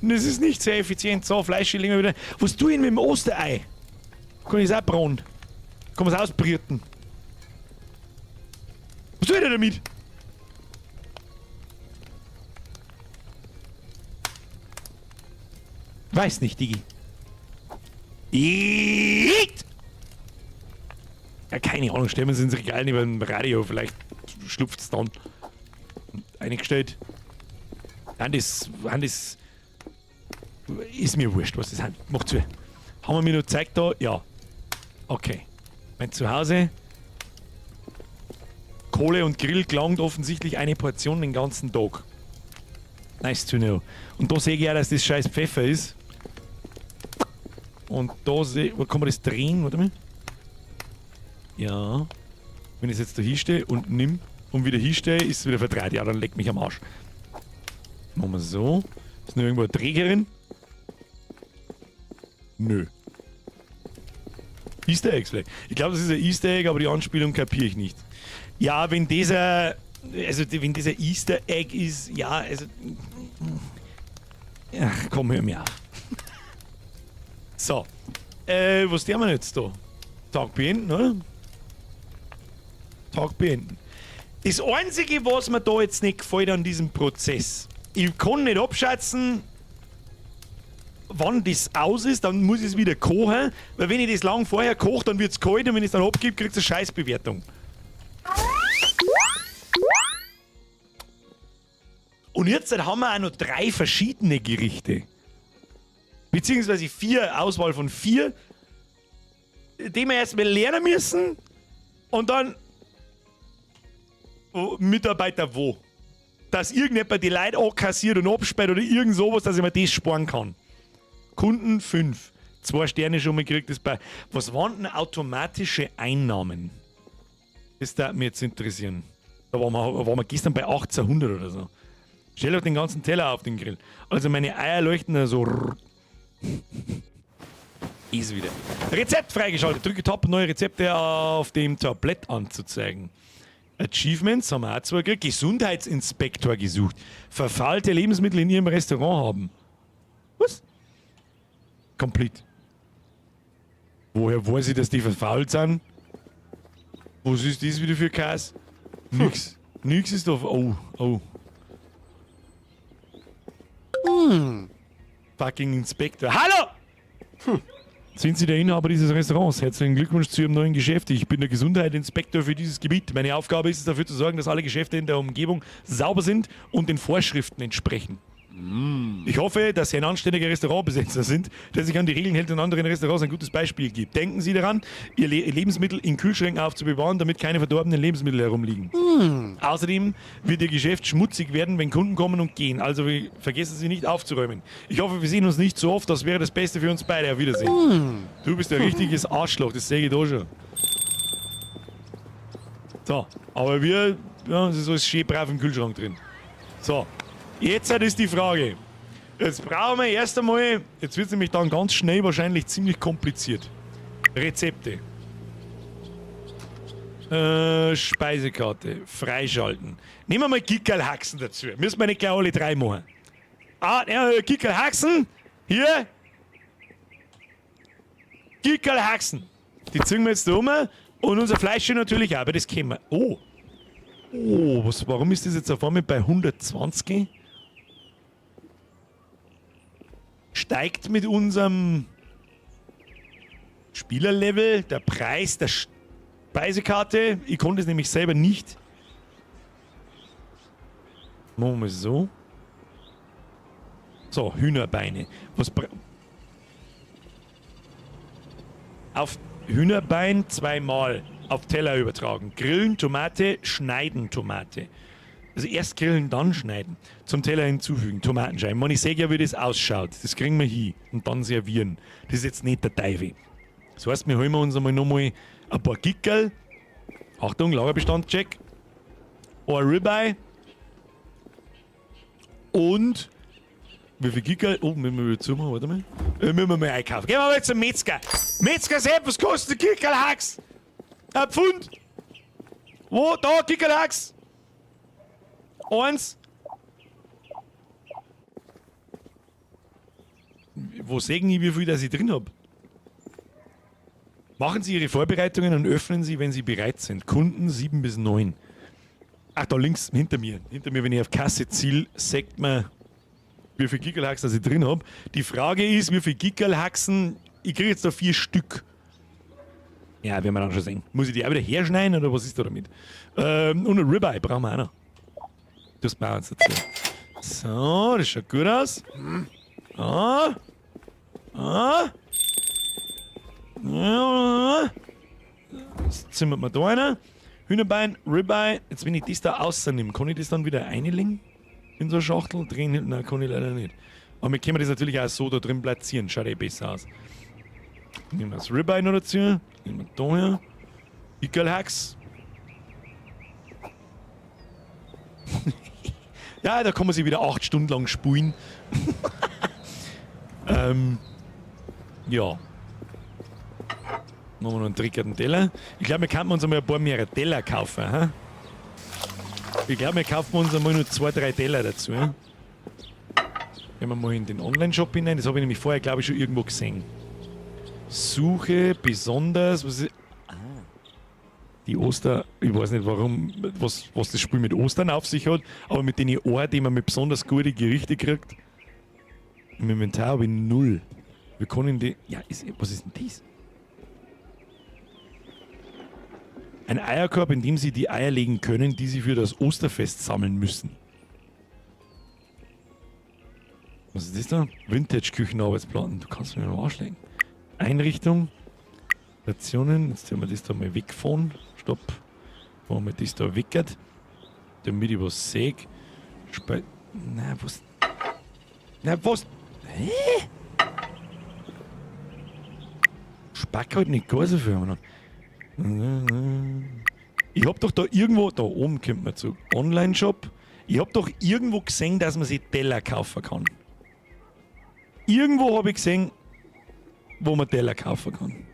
Das ist nicht sehr effizient. So, Fleisch legen wir wieder. Was tue ich denn mit dem Osterei? Kann ich es auch brauen? Kann man es ausbrüten? Was tue ich denn damit? Weiß nicht, Digi. Eat! Ja, keine Ahnung, stellen wir es ins Regal neben dem Radio, vielleicht schlupft's dann. Eingestellt. Nein, das, das ist mir wurscht, was das ist. Macht zu. Haben wir mir noch gezeigt da? Ja. Okay. Mein Zuhause. Kohle und Grill gelangt offensichtlich eine Portion den ganzen Tag. Nice to know. Und da sehe ich ja, dass das scheiß Pfeffer ist. Und da sehe ich, wo kann man das drehen? Warte mal. Ja. Wenn ich es jetzt da hinstehe und nimm und wieder hinstehe, ist es wieder verdreht. Ja, dann leck mich am Arsch. Machen wir so. Ist noch irgendwo eine Trägerin? Nö. Easter Eggs vielleicht. Ich glaube, das ist ein Easter Egg, aber die Anspielung kapiere ich nicht. Ja, wenn dieser, also wenn dieser Easter Egg ist, ja, also, ach, komm, hör mir auf. So, was tun wir jetzt da? Tag beenden, oder? Tag beenden. Das Einzige, was mir da jetzt nicht gefällt an diesem Prozess, ich kann nicht abschätzen, wann das aus ist, dann muss ich es wieder kochen. Weil wenn ich das lang vorher koche, dann wird es kalt und wenn ich es dann abgebe, kriegt es eine Scheißbewertung. Und jetzt haben wir auch noch 3 verschiedene Gerichte. Beziehungsweise 4, Auswahl von 4, die wir erstmal lernen müssen. Und dann oh, Mitarbeiter wo? Dass irgendjemand die Leute ankassiert und absperrt oder irgend sowas, dass ich mir das sparen kann. Kunden 5. 2 Sterne schon mal gekriegt. Das bei. Was waren denn automatische Einnahmen? Das darf mich jetzt interessieren. Da waren wir gestern bei 1800 oder so. Stell doch den ganzen Teller auf den Grill. Also meine Eier leuchten da so. Ist wieder. Rezept freigeschaltet. Drücke Tab, neue Rezepte auf dem Tablett anzuzeigen. Achievements haben wir auch 2 gekriegt. Gesundheitsinspektor gesucht. Verfaulte Lebensmittel in ihrem Restaurant haben. Was? Complete. Woher weiß ich, dass die verfault sind? Was ist das wieder für Käse? Nix. Nix ist da. Oh, oh. Fucking Inspektor. Hallo! Sind Sie der Inhaber dieses Restaurants? Herzlichen Glückwunsch zu Ihrem neuen Geschäft. Ich bin der Gesundheitsinspektor für dieses Gebiet. Meine Aufgabe ist es, dafür zu sorgen, dass alle Geschäfte in der Umgebung sauber sind und den Vorschriften entsprechen. Ich hoffe, dass Sie ein anständiger Restaurantbesitzer sind, der sich an die Regeln hält und anderen Restaurants ein gutes Beispiel gibt. Denken Sie daran, Ihr Lebensmittel in Kühlschränken aufzubewahren, damit keine verdorbenen Lebensmittel herumliegen. Außerdem wird Ihr Geschäft schmutzig werden, wenn Kunden kommen und gehen. Also vergessen Sie nicht aufzuräumen. Ich hoffe, wir sehen uns nicht so oft. Das wäre das Beste für uns beide. Auf Wiedersehen. Du bist ein richtiges Arschloch, das sehe ich da schon. So, aber wir, ja, es ist alles schön brav im Kühlschrank drin. So. Jetzt ist die Frage. Jetzt brauchen wir erst einmal, jetzt wird's nämlich dann ganz schnell wahrscheinlich ziemlich kompliziert. Rezepte. Speisekarte. Freischalten. Nehmen wir mal Gickerlhaxen dazu. Müssen wir nicht gleich alle 3 machen. Ah, ja, Gickerlhaxen. Hier. Gickerlhaxen. Die ziehen wir jetzt da um. Und unser Fleisch natürlich auch, aber das kennen wir. Oh. Oh, was, warum ist das jetzt auf einmal bei 120? Steigt mit unserem Spielerlevel der Preis der Speisekarte. Ich konnte es nämlich selber nicht. Machen wir mal so. So, Hühnerbeine. Was auf Hühnerbein 2-mal auf Teller übertragen. Grillen, Tomate, schneiden, Tomate. Also erst grillen, dann schneiden. Zum Teller hinzufügen, Tomatenscheiben. Man, ich sehe ja, wie das ausschaut. Das kriegen wir hin. Und dann servieren. Das ist jetzt nicht der Teufel. Das heißt, wir holen uns einmal nochmal ein paar Gickerl. Achtung, Lagerbestand, check. Ein Ribeye. Und wie viel Gickerl? Oh, müssen wir wieder zumachen, warte mal. Müssen wir mal einkaufen. Gehen wir mal zum Metzger. Metzger Sepp, was kostet der Gickerlhax? Ein Pfund. Wo? Da, Gickerlhax. 1. Wo sehen ich, wie viel das ich drin hab? Machen Sie Ihre Vorbereitungen und öffnen Sie, wenn Sie bereit sind. Kunden 7 bis 9. Ach, da links hinter mir. Hinter mir, wenn ich auf Kasse ziel, sagt man, wie viel Gickerlhaxen ich drin hab. Die Frage ist, wie viel Gickerlhaxen. Ich krieg jetzt da 4 Stück. Ja, werden wir dann schon sehen. Muss ich die auch wieder herschneiden oder was ist da damit? Und ein Ribeye brauchen wir auch noch. Das brauchen wir uns dazu. So, das schaut gut aus. Ah. Ah. Ja. Das zimmert man da rein. Hühnerbein, Ribeye. Jetzt, wenn ich das da außernehme, kann ich das dann wieder reinlegen? In so eine Schachtel? Drehen? Nein, kann ich leider nicht. Aber wir können das natürlich auch so da drin platzieren. Schaut eh besser aus. Nehmen wir das Ribeye noch dazu. Nehmen wir da her. Pickelhacks. Ja, da kann man sich wieder 8 Stunden lang spulen. Ja. Machen wir noch einen dreckigen Teller. Ich glaub, wir könnten uns einmal ein paar mehr Teller kaufen. Hä? Ich glaub, wir kaufen uns einmal nur 2, 3 Teller dazu. Hä? Gehen wir mal in den Online-Shop hinein. Das hab ich nämlich vorher, glaub ich, schon irgendwo gesehen. Suche besonders. Was ist, ah, die Oster, ich weiß nicht warum, was das Spiel mit Ostern auf sich hat, aber mit den Ohren, die man mit besonders guten Gerichte kriegt. Im Inventar habe ich 0. Wir können die. Ja, was ist denn das? Ein Eierkorb, in dem Sie die Eier legen können, die Sie für das Osterfest sammeln müssen. Was ist das da? Vintage-Küchenarbeitsplatten. Du kannst mir am Arsch legen. Einrichtung. Stationen. Jetzt tun wir das da mal wegfahren. Stopp. Machen wir das da weg. Damit ich was sehe. Na, was? Na, was? Hä? Spack halt nicht gar so viel. Ich hab doch da irgendwo, da oben kommt man zu Online-Shop. Ich hab doch irgendwo gesehen, dass man sich Teller kaufen kann. Irgendwo hab ich gesehen, wo man Teller kaufen kann.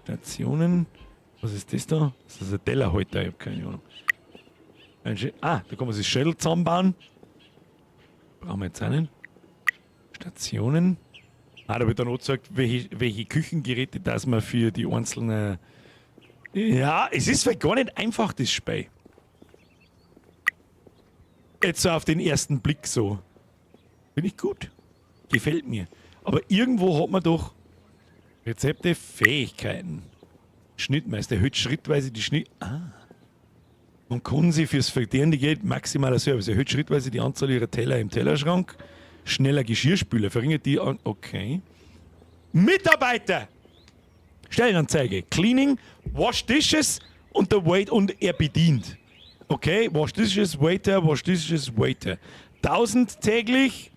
Stationen. Was ist das da? Das ist ein Tellerhalter, ich hab keine Ahnung. Ah, da kann man sich Schädel zusammenbauen. Brauchen wir jetzt einen. Stationen. Ah, da wird dann auch gesagt, welche Küchengeräte das man für die einzelnen. Ja, es ist vielleicht gar nicht einfach, das Spiel. Jetzt so auf den ersten Blick so. Finde ich gut. Gefällt mir. Aber irgendwo hat man doch Rezepte, Fähigkeiten. Schnittmeister erhöht schrittweise die Schnitt. Ah. Man kann sie fürs verdiente Geld maximaler Service. Erhöht schrittweise die Anzahl ihrer Teller im Tellerschrank. Schneller Geschirrspüler. Verringert die. Okay. Mitarbeiter! Stellenanzeige. Cleaning, Wash Dishes und der Wait und er bedient. Okay, Wash Dishes, Waiter, Wash Dishes, Waiter. 1000 täglich.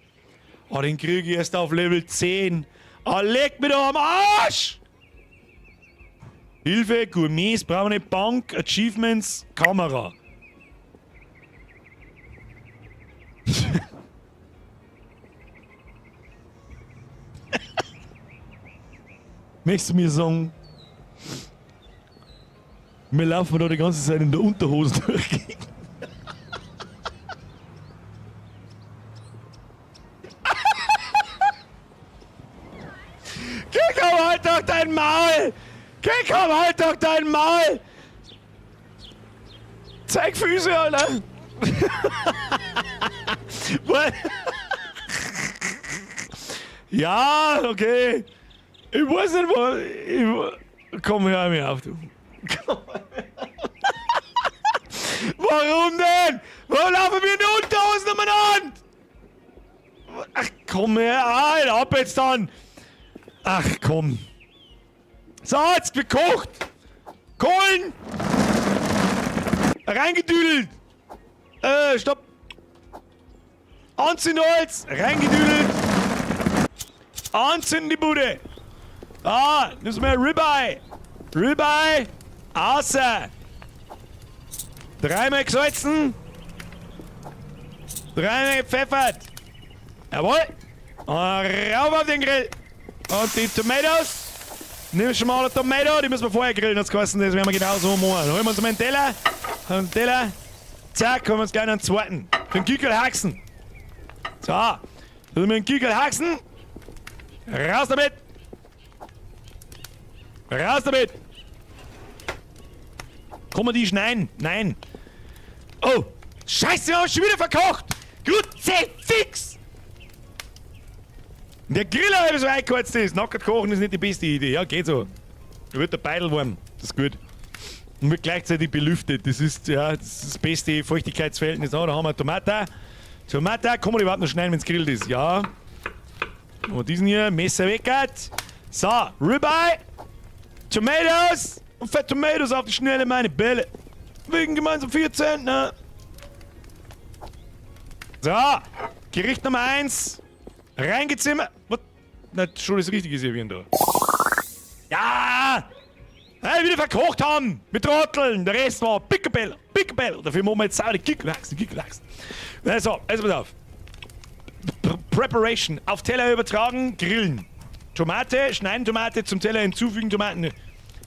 Oh, den kriege ich erst auf Level 10. Oh, leck mich doch am Arsch! Hilfe, Gourmets, brauchen wir nicht. Bank, Achievements, Kamera. Möchtest du mir sagen, wir laufen da die ganze Zeit in der Unterhose durch? Komm, halt doch dein Maul! Komm, halt doch dein Maul! Zeig Füße, Alter! Ja, okay. Ich weiß nicht, wo. Komm, hör mir auf, du. Komm. Warum denn? Warum laufen wir in der Unterhosen umeinander? Ach, komm her, halt ab jetzt dann! Ach, komm. So, jetzt gekocht! Kohlen! Reingedüdelt! Stopp! Anzündholz! Reingedüdelt! Anzünden die Bude! Ah, nimmst du mal Ribeye! Ribeye! Außer! Dreimal gesalzen! Dreimal gepfeffert! Jawohl! Und rauf auf den Grill! Und die Tomatoes! Nimm schon mal eine Tomato, die müssen wir vorher grillen, das kosten, das werden wir genau so machen. Holen wir uns mal einen Teller. Einen Teller. Zack, holen wir uns gleich einen zweiten. Für den Kickelhaxen. So. Dann wir den Kickelhaxen. Raus damit! Raus damit! Kann man die schneiden? Nein. Oh! Scheiße, wir haben schon wieder verkocht! Kruzifix! Der Griller, der so eingeheizt ist. Nackert kochen ist nicht die beste Idee. Ja, geht so. Da wird der Beidel warm. Das ist gut. Und wird gleichzeitig belüftet. Das ist, ja, das ist das beste Feuchtigkeitsverhältnis. Oh, da haben wir Tomate. Tomate, kann man die überhaupt noch schneiden, wenn es gegrillt ist? Ja. Und diesen hier, Messer weg. So, Ribeye, Tomatoes und Fat Tomatoes auf die Schnelle, meine Bälle. Wegen gemeinsam 4 ne? So, Gericht Nummer 1. Reingezimmert. Was? Na, schon das Richtige servieren da. Ja! Hey, wieder verkocht haben! Mit Trotteln! Der Rest war Picobello, Picobello. Dafür machen wir jetzt sauer die Kickelachsen, Kickelachsen. Also, pass auf. Preparation. Auf Teller übertragen, grillen. Tomate, schneiden Tomate, zum Teller hinzufügen, Tomaten.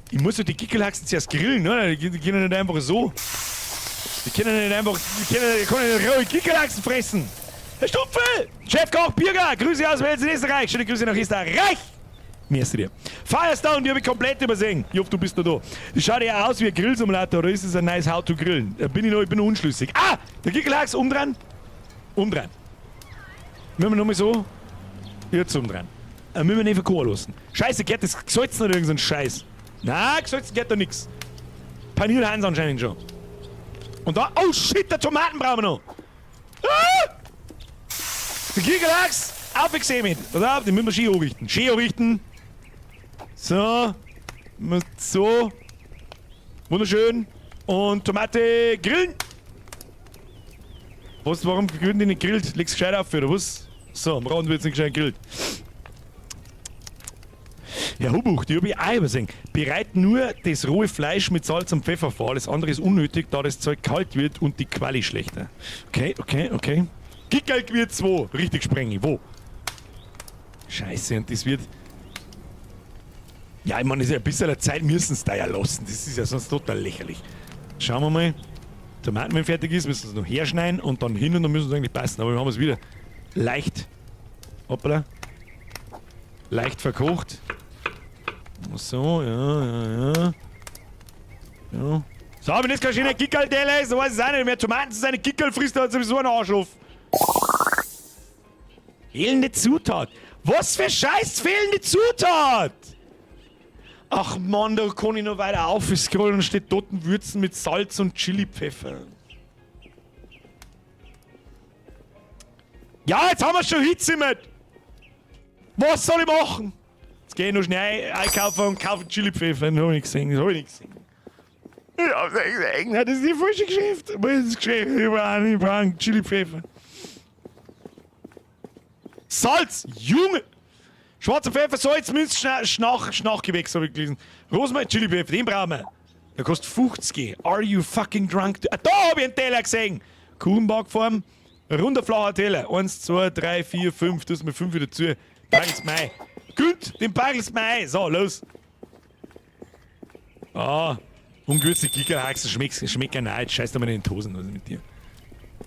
Ich muss doch die Kickelhaxen zuerst grillen, oder? Die können nicht einfach so. Die können nicht einfach. Die können nicht rohe Kickelhaxen fressen. Herr Stupfel! Chefkoch Birger! Grüße aus Wels in Österreich. Schöne Grüße nach Österreich! Merci dir. Firestone, die habe ich komplett übersehen. Ich hoffe, du bist noch da. Das schaut ja aus wie ein Grillsimulator, oder ist es ein nice How to Grillen? Da bin ich noch, ich bin noch unschlüssig. Ah! Der Kickelhachs umdrehen. Umdrehen. Müssen wir nochmal so? Jetzt umdrehen. Müssen wir nicht verkochen lassen. Scheiße, geht das gesalzen oder irgend so ein Scheiß? Na, gesalzen geht da nix. Paniert haben sie anscheinend schon. Und da. Oh shit, der Tomaten brauchen wir noch. Ah! Der Gigalachs! Aufgesehen mit. Pass auf, den müssen wir schön anrichten. Schön anrichten. So. So. Wunderschön. Und Tomate grillen. Was, warum grillen die nicht grillt? Leg's gescheit auf, oder was? So, am Rand wird's nicht gescheit gegrillt. Herr Hubuch, die hab ich auch übersehen. Bereit nur das rohe Fleisch mit Salz und Pfeffer vor. Alles andere ist unnötig, da das Zeug kalt wird und die Quali schlechter. Okay. Kickerl wird 2. Richtig sprengen. Wo? Scheiße, und das wird. Ja, ich meine, das ist ja ein bisschen Zeit müssen sie da ja lassen. Das ist ja sonst total lächerlich. Schauen wir mal. Tomaten, wenn fertig ist, müssen sie noch herschneiden und dann hin und dann müssen sie eigentlich passen. Aber wir haben es wieder leicht. Hoppala. Leicht verkocht. So, ja. Ja. So, wenn das kein schöner Kickerl-Teller ist, dann weiß ich es auch nicht mehr. Tomaten zu seine Kickerl frisst, der hat sowieso einen Arsch auf. Fehlende Zutat. Was für scheiß fehlende Zutat? Ach man, da kann ich noch weiter aufscrollen und steht dort Würzen mit Salz und Chili-Pfeffer. Ja, jetzt haben wir schon hinzimmert. Was soll ich machen? Jetzt geh ich noch schnell einkaufen und kaufe Chili-Pfeffer. Das hab ich nicht gesehen. Das hab ich nicht gesehen. Ich hab's nicht gesehen. Das ist die falsche Geschäft. Das ist das Geschäft. Ich brauche Chili-Pfeffer. Salz! Junge! Schwarzer Pfeffer, Salz, Minz, Schnachgewächs, habe ich gelesen. Rosmarin, Chili-Pfeffer, den brauchen wir. Der kostet 50. Are you fucking drunk? Ah, da habe ich einen Teller gesehen! Kuchenbackform, runder flacher Teller. 1, 2, 3, 4, 5. Du hast mir 5 wieder zu. Pagel's mei. Gut, den pagel's mei. So, los. Ah, ungewürzte Kickerhaxen schmecken nicht. Scheiß doch mal in den Hosen, was ist mit dir?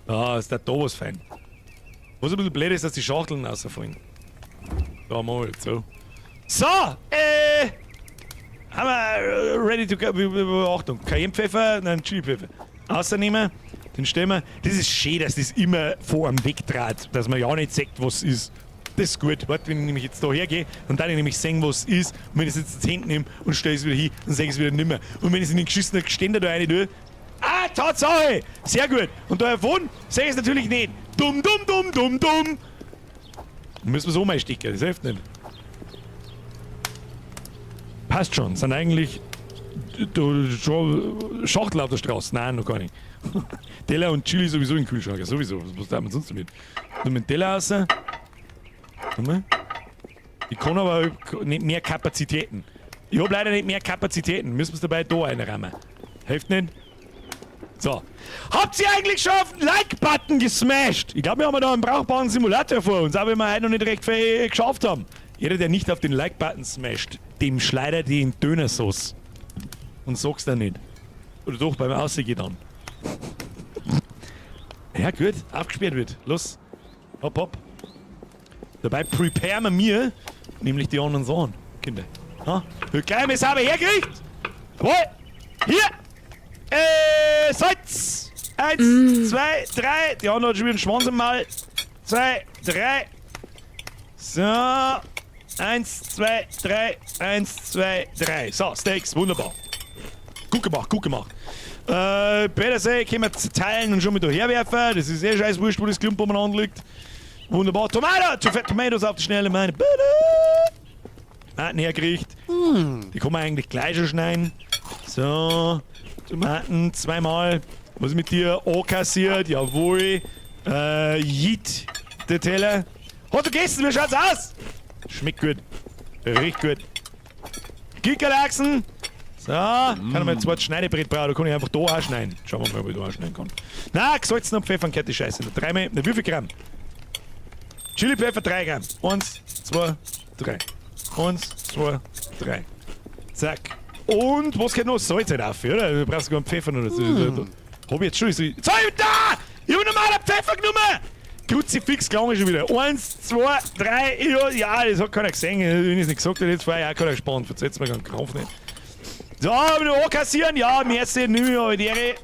Ah, ist der da was fein. Was ein bisschen blöd ist, dass die Schachteln rausfallen. Da mal, so. So, haben wir ready to go. Achtung, Cayennepfeffer, nein, Chili-Pfeffer. Außernehmen, den stellen wir. Das ist schön, dass das immer vor einem wegtrat, dass man ja nicht sieht, was ist. Das ist gut. Warte, wenn ich nämlich jetzt da hergehe und dann nämlich sehen, was ist, und wenn ich es jetzt ins Hände nehme und stelle es wieder hin, dann sehe ich es wieder nimmer. Und wenn ich es in den geschissenen Geständer da rein tue, ah, Tatsache! Sehr gut. Und da davon sehe ich es natürlich nicht. Dumm, dumm, dumm, dumm, dumm. Dann müssen wir so mal stecken, das hilft nicht. Passt schon, sind eigentlich Schachtel auf der Straße. Nein, noch gar nicht. Teller und Chili sowieso im Kühlschrank, ja, sowieso. Was darf man sonst damit? Nur mit dem Teller raus. Warte. Ich kann aber nicht mehr Kapazitäten. Ich hab leider nicht mehr Kapazitäten. Müssen wir es dabei da einrammen. Hilft nicht. So. Habt ihr eigentlich schon auf den Like-Button gesmashed? Ich glaube, wir haben da einen brauchbaren Simulator vor uns, auch wenn wir heute noch nicht recht viel geschafft haben. Jeder, der nicht auf den Like-Button smasht, dem schleudert die in Dönersauce. Und sag's dann nicht. Oder doch, beim Aussehen dann. Ja, gut, aufgesperrt wird. Los. Hopp, hopp. Dabei preparen wir mir, nämlich die anderen Sachen, Kinder. Ha? Gleich mal sauber hergekriegt. Jawohl. Hier. Salz. 1, 2, 3. Die andere hat schon wieder einen Schwanz im Maul. 2, 3. So. 1, 2, 3. 1, 2, 3. So, Steaks, wunderbar. Gut gemacht, gut gemacht. Petersilie können wir zerteilen und schon mit da herwerfen. Das ist eh scheiß wurscht, wo das Klump umeinander liegt. Wunderbar. Tomato! Tomatoes auf die Schnelle, meine Bitte. Tomaten hergekriegt. Die kann man eigentlich gleich schon schneiden. So. Tomaten zweimal. Was ist mit dir? Ankassiert, jawohl. Jit, der Teller. Hat du gegessen? Wie schaut's aus? Schmeckt gut. Riecht gut. Kickerlachsen. So, kann ich mal ein zweites Schneidebrett brauchen, da kann ich einfach da auch schneiden. Schauen wir mal, ob ich da auch schneiden kann. Na, gesalzen und Pfeffer und die Scheiße. Dreimal, na, wie viel Gramm? Chili Pfeffer 3 Gramm. 1, 2, 3. 1, 2, 3. Zack. Und was geht noch? Salz halt auf, oder? Du brauchst gar einen Pfeffer noch dazu. Hab ich jetzt schon. So, da! Ich hab normal Pfeffer genommen! Kruzifix klang schon wieder. 1, 2, 3, ja, ja, das hat keiner gesehen. Wenn ich es nicht gesagt hätte, jetzt war ich auch keiner gespannt. Verzeiht's mir keinen Krampf nicht. So, hab ich noch ankassieren? Ja, merci, nimm ich aber die Ehre.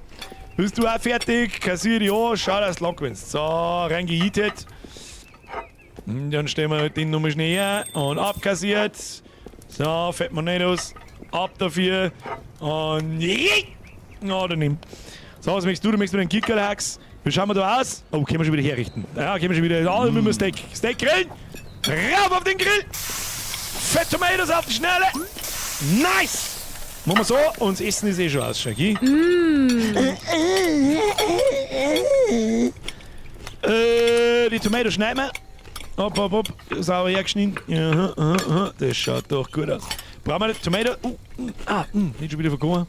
Bist du auch fertig? Kassier dich an, schau, dass du lang gewinnst. So, reingejietet. Dann stellen wir den nochmal schnell her und abkassiert. So, fällt mir nicht aus. Ab dafür. Und. Ja, daneben. So, was möchtest du? Du möchtest mit den Kickerlachs. Wie schauen wir da aus? Oh, können wir schon wieder herrichten. Ja, können wir schon wieder. Ah, müssen wir Steak. Steak grillen. Rauf auf den Grill. Fett Tomatoes auf die Schnelle. Nice. Machen wir so. Und das Essen ist eh schon aus, Shaggy. Die Tomatoes schneiden wir. Hopp, hopp, hopp. Sauber hergeschnitten. Ja, aha. Das schaut doch gut aus. Brauchen wir die Tomato? Ah, nicht schon wieder verkommen.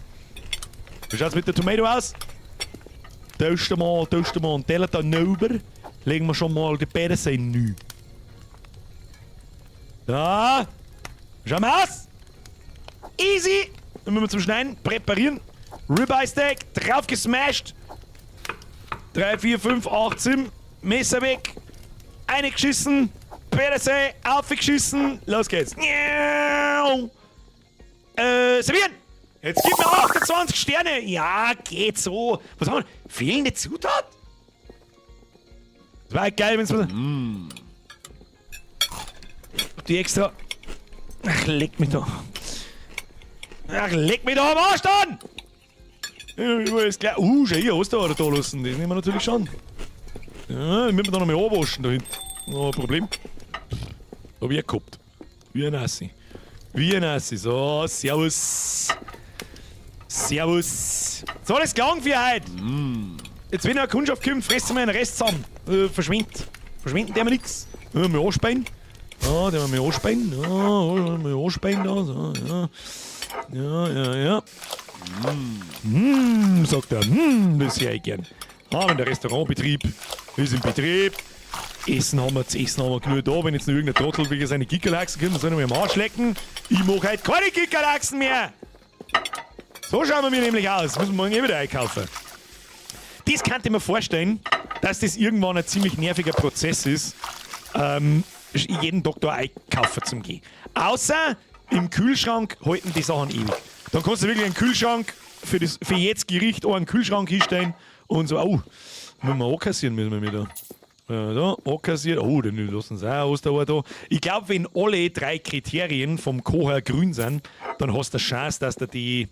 Wie schaut's mit der Tomato aus? Toasten wir einen Teller da rüber. Legen wir schon mal die Petersilie rein. Da. Schauen wir aus. Easy. Dann müssen wir zum Schneiden präparieren. Ribeye Steak, drauf gesmashed. 3, 4, 5, 8, 7. Messer weg. Eingeschissen. Petersilie, aufgeschissen. Los geht's. Servieren. Jetzt gib mir 28 Sterne. Ja, geht so. Was haben wir? Fehlende Zutat? Das war geil, wenn's was. Die extra. Ach, leck mich da. Ach, leck mich da am Arsch dann! Ist gleich. Schau hier, hast du da da lassen. Das nehmen wir natürlich schon. Ja, den müssen wir da noch mal anwaschen da hinten. No, Problem. Hab ich gehabt. Wie ein Assi. Wie ein Assi. So, servus. Servus. So, das klang für heute. Jetzt, wenn eine Kundschaft kommt, fressen wir den Rest zusammen. Verschwindet. Verschwinden der mir nix. Ja, mal anspeien. Ja, den wir mal anspeien. Ja, mal anspeien da. So, ja. Ja, ja, ja. Mm, sagt er. Mm, das höre ich gern. Ah, wenn der Restaurantbetrieb ist im Betrieb. Essen haben wir, zu essen haben wir genug da. Wenn jetzt noch irgendein Trottel wegen seine Gickerlachsen kommt, dann soll er mir am Arsch lecken. Ich mach heute keine Gickerlachsen mehr. So schauen wir mir nämlich aus. Müssen wir morgen eh wieder einkaufen. Das kann ich mir vorstellen, dass das irgendwann ein ziemlich nerviger Prozess ist, jeden Tag da einkaufen zum Gehen. Außer im Kühlschrank halten die Sachen ewig. Dann kannst du wirklich einen Kühlschrank für jedes Gericht auch einen Kühlschrank hinstellen und so, oh, müssen wir ankassieren, müssen wir wieder. Ja, da, ankassiert. Oh, den lassen sie auch Osterei da. Ich glaub, wenn alle drei Kriterien vom Kocher grün sind, dann hast du eine Chance, dass du die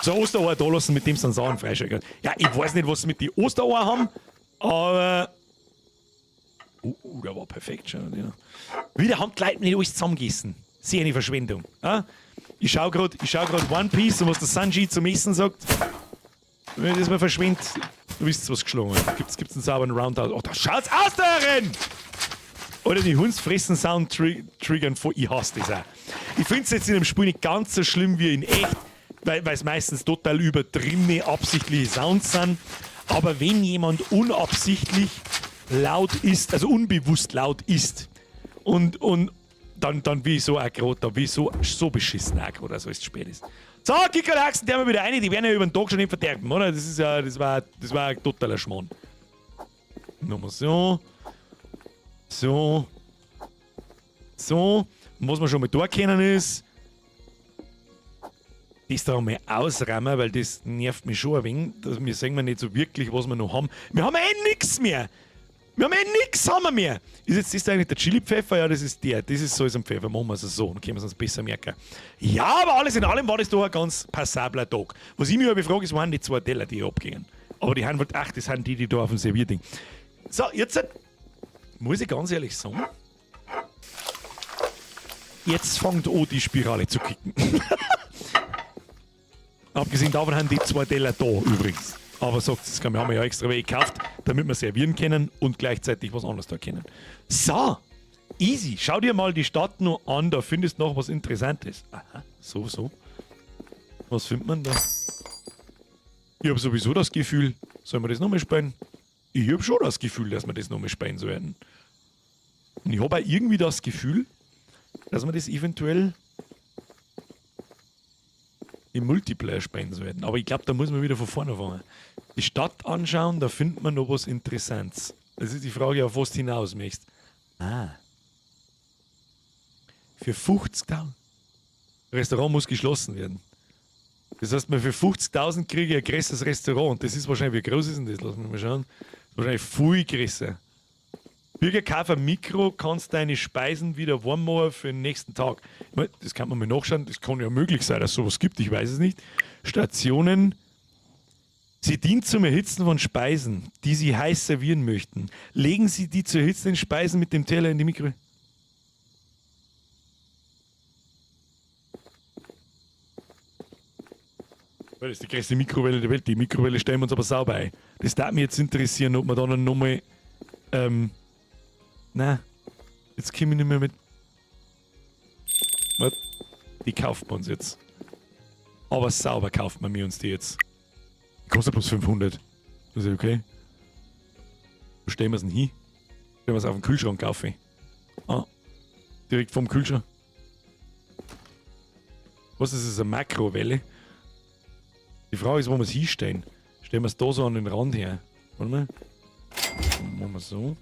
so Osterei da lassen, mit dem sie dann Sachen freischalten. Ja, ich weiß nicht, was sie mit den Ostereier haben, aber. Der war perfekt schon. Ja. Wieder haben die Leute nicht alles zusammengegessen. Sehr eine Verschwendung. Ja? Ich schau grad One Piece und was der Sanji zum Essen sagt. Wenn das mal verschwindet, du wisst, was geschlagen hat. Gibt's einen sauberen Roundhouse? Oh, da schaut's aus, da Herren! Oder die Hundsfressen Sound triggern vor. Ich hasse das auch. Ich find's jetzt in dem Spiel nicht ganz so schlimm wie in echt, weil's meistens total übertriebene, absichtliche Sounds sind. Aber wenn jemand unabsichtlich laut ist, also unbewusst laut ist, und dann bin ich so aggro, dann bin ich so beschissen aggro, dass alles zu spät ist. So, Kickerlachsen, der haben wir wieder rein, die werden ja über den Tag schon nicht verderben, oder? Das ist ja, das war, das war ein totaler Schmarrn. Nochmal so. So. So. Und was wir schon mal da kennen ist, das da mal ausräumen, weil das nervt mich schon ein wenig. Wir sehen wir nicht so wirklich, was wir noch haben. Wir haben eh nix mehr. Wir haben eh nix haben wir mehr. Ist jetzt das eigentlich der Chili-Pfeffer? Ja, das ist der. Das ist so ein Pfeffer. Machen wir es so, dann können wir es uns besser merken. Ja, aber alles in allem war das doch ein ganz passabler Tag. Was ich mich aber frage, ist, wo haben die zwei Teller, die abgingen? Aber die haben halt, ach, das sind die, die da auf dem Servierding. So, jetzt muss ich ganz ehrlich sagen, jetzt fängt an, die Spirale zu kicken. Abgesehen davon haben die zwei Teller da übrigens. Aber sagt, das haben wir ja extra welche gekauft, damit wir servieren können und gleichzeitig was anderes da können. So, easy. Schau dir mal die Stadt nur an, da findest du noch was Interessantes. Aha, so, so. Was findet man da? Ich hab sowieso das Gefühl, sollen wir das nochmal spielen? Ich hab schon das Gefühl, dass wir das nochmal spielen sollten. Und ich hab auch irgendwie das Gefühl, dass wir das eventuell im Multiplayer spielen sollten. Aber ich glaub, da muss man wieder von vorne fangen. Die Stadt anschauen, da findet man noch was Interessantes. Das ist die Frage, auf was du hinaus möchtest. Ah. Für 50.000. Restaurant muss geschlossen werden. Das heißt, mir für 50.000 kriege ich ein größeres Restaurant. Und das ist wahrscheinlich, wie groß ist denn das? Lass mich mal schauen. Das ist wahrscheinlich viel größer. Bürgerkafer Mikro kannst deine Speisen wieder warm machen für den nächsten Tag. Ich mein, das kann man mal nachschauen. Das kann ja möglich sein, dass es sowas gibt. Ich weiß es nicht. Stationen. Sie dient zum Erhitzen von Speisen, die Sie heiß servieren möchten. Legen Sie die zu erhitzenden Speisen mit dem Teller in die Mikro. Das ist die größte Mikrowelle der Welt. Die Mikrowelle stellen wir uns aber sauber ein. Das darf mich jetzt interessieren, ob man da dann nochmal. Na, jetzt komme ich nicht mehr mit. Warte, die kauft man uns jetzt. Aber sauber kauft man mir uns die jetzt. Die kostet bloß 500. Das ist okay. Wo stellen wir es denn hin? Stellen wir es auf den Kühlschrank auf. Ah, direkt vom Kühlschrank. Was ist das? Eine Makrowelle? Die Frage ist, wo wir es hinstellen. Stellen wir es da so an den Rand her. Warte mal. Machen wir so.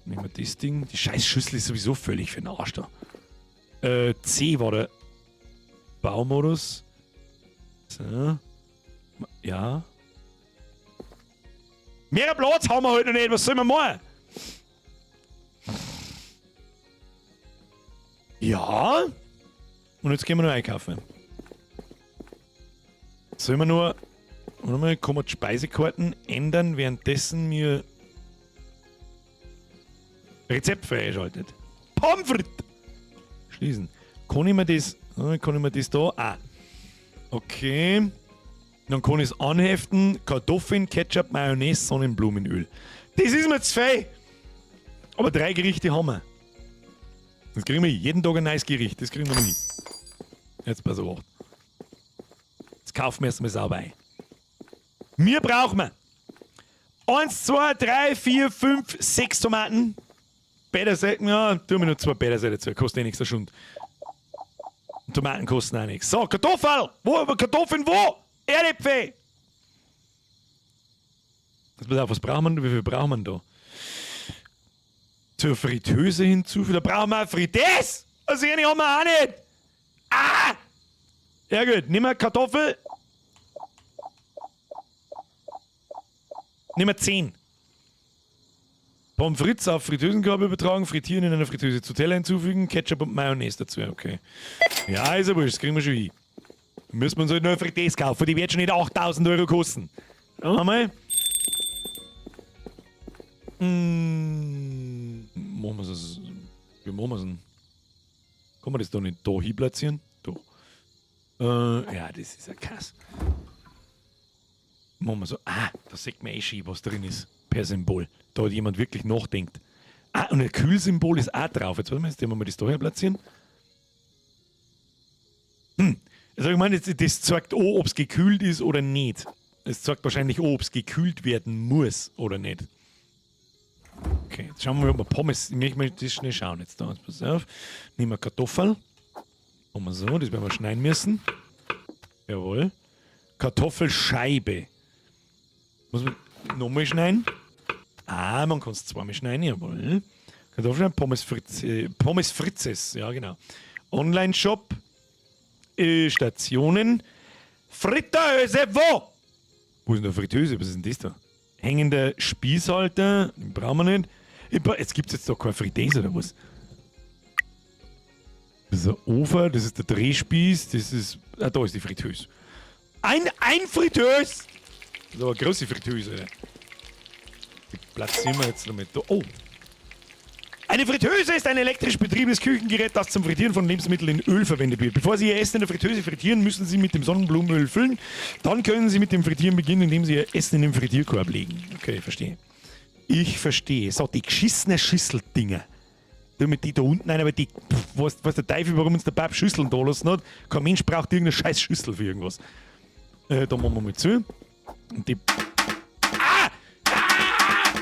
Nehmen wir das Ding. Die scheiß Schüssel ist sowieso völlig für den Arsch da. C war der Baumodus. So. Ja. Mehr Platz haben wir heute noch nicht. Was sollen wir machen? Ja. Und jetzt gehen wir noch einkaufen. Sollen wir nur. Warte mal, kann man die Speisekarten ändern, währenddessen mir Rezept freischaltet. Pommes frites! Schließen. Kann ich mir das. Kann ich mir das da? Ah. Okay. Dann kann ich es anheften. Kartoffeln, Ketchup, Mayonnaise, Sonnenblumenöl. Das ist mir zu viel. Aber 3 Gerichte haben wir. Das kriegen wir jeden Tag ein neues Gericht. Das kriegen wir noch hin. Jetzt pass auf. Jetzt kaufen wir erstmal sauber ein. Wir brauchen wir 1, 2, 3, 4, 5, 6 Tomaten. Petersilie, ja, tun wir nur 2 Petersilie dazu. Kostet eh nichts, der Schund. Und Tomaten kosten auch nichts. So, Kartoffeln! Wo? Kartoffeln wo? Erdäpfel! Jetzt pass auf, was brauchen wir? Wie viel brauchen wir denn da? Zur Fritteuse hinzufügen. Da brauchen wir eine Fritteuse! Also eine haben wir auch nicht! Ah! Ja gut, nehmen wir Kartoffel. Nehmen wir 10. Pommes frites auf Fritteusenkorb übertragen, frittieren in einer Fritteuse, zu Teller hinzufügen, Ketchup und Mayonnaise dazu. Okay. Ja, ist ja wurscht, das kriegen wir schon hin. Dann müssen wir uns halt nur eine Fritteuse kaufen, die wird schon nicht 8000 Euro kosten. Schauen wir mal. Machen wir es. Wie machen wir es denn? Kann man das da nicht da hin platzieren? Doch. Ja, das ist ja krass. Machen wir so. Ah, da sieht man eh schön, was drin ist. Per Symbol. Da hat jemand wirklich nachdenkt. Ah, und ein Kühlsymbol ist auch drauf. Jetzt warte mal, jetzt werden wir mal das da her platzieren. Also ich meine, das zeigt auch, ob's gekühlt ist oder nicht. Es zeigt wahrscheinlich auch, ob's gekühlt werden muss oder nicht. Okay, jetzt schauen wir mal, ob wir Pommes. Ich möchte mal das schnell schauen. Jetzt da, jetzt pass auf. Nehmen wir Kartoffeln. Machen wir so, das werden wir schneiden müssen. Jawohl. Kartoffelscheibe. Muss man nochmal schneiden? Ah, man kann es zweimal schneiden, jawohl. Kartoffeln, Pommes Fritz, Pommes Fritzes, ja genau. Online-Shop, Stationen, Fritteuse, wo? Wo ist denn der Fritteuse? Was ist denn das da? Hängender Spießhalter, den brauchen wir nicht. Jetzt gibt's jetzt doch keine Fritteuse oder was? Das ist ein Ofen, das ist der Drehspieß, das ist. Ah, da ist die Fritteuse. Ein Fritteuse! Das ist aber eine große Fritteuse, oder? Die platzieren wir jetzt noch mit da. Oh! Eine Fritteuse ist ein elektrisch betriebenes Küchengerät, das zum Frittieren von Lebensmitteln in Öl verwendet wird. Bevor Sie Ihr Essen in der Fritteuse frittieren, müssen Sie mit dem Sonnenblumenöl füllen. Dann können Sie mit dem Frittieren beginnen, indem Sie Ihr Essen in den Frittierkorb legen. Okay, verstehe. Ich verstehe. So, die geschissenen Schüsseldinger. Damit die da unten rein, aber die, pff, was der Teufel, warum uns der Pap Schüsseln da lassen hat. Kein Mensch braucht irgendeine scheiß Schüssel für irgendwas. Da machen wir mal zu. Und die. Ah! Ah!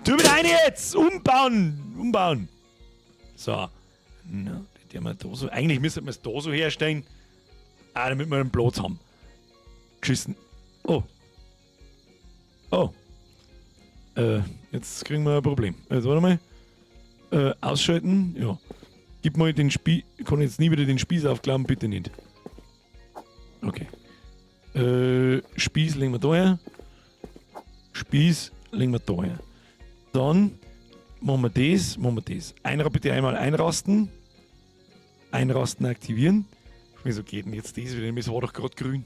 Tu mit rein jetzt! Umbauen! Umbauen! So. Na, die haben wir da so. Eigentlich müsste man es da so herstellen. Ah, damit wir einen Platz haben. Geschissen. Oh. Oh. Jetzt kriegen wir ein Problem. Also, warte mal. Ausschalten. Ja. Gib mal den Spieß. Ich kann jetzt nie wieder den Spieß aufklappen, bitte nicht. Okay. Spieß legen wir da her. Spieß legen wir da her. Dann machen wir das, machen wir das. Bitte einmal einrasten. Einrasten aktivieren. Wieso geht denn jetzt das wieder? Das war doch gerade grün.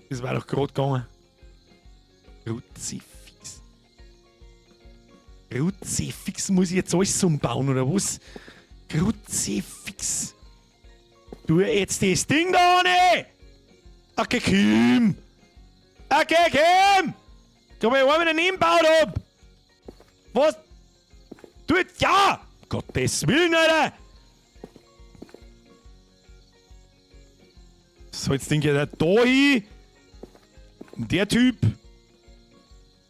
Das war doch gerade gegangen. Kruzifix. Kruzifix, muss ich jetzt alles umbauen oder was? Kruzifix. Tu jetzt das Ding da an! Okay, Kim! Okay, Kim! Komm, ich wieder nebenbaut ab! Was? Tu jetzt, ja! Gottes Willen, Alter! So, jetzt denke ich, da hin! Und der Typ!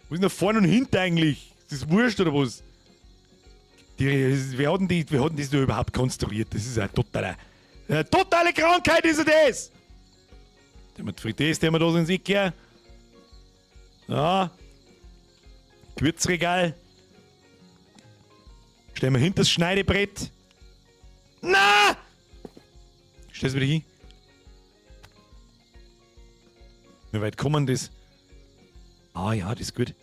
Wo ist denn da vorne und hinten eigentlich? Ist das wurscht oder was? Wer hat denn das da überhaupt konstruiert? Das ist eine totale Krankheit, ist das! Der mit Frites, der wir da so ins Eck her. So. Gewürzregal. Stellen wir hinter das Schneidebrett. Na! Stell's wieder hin. Wie weit kommen das? Ah ja, das ist gut.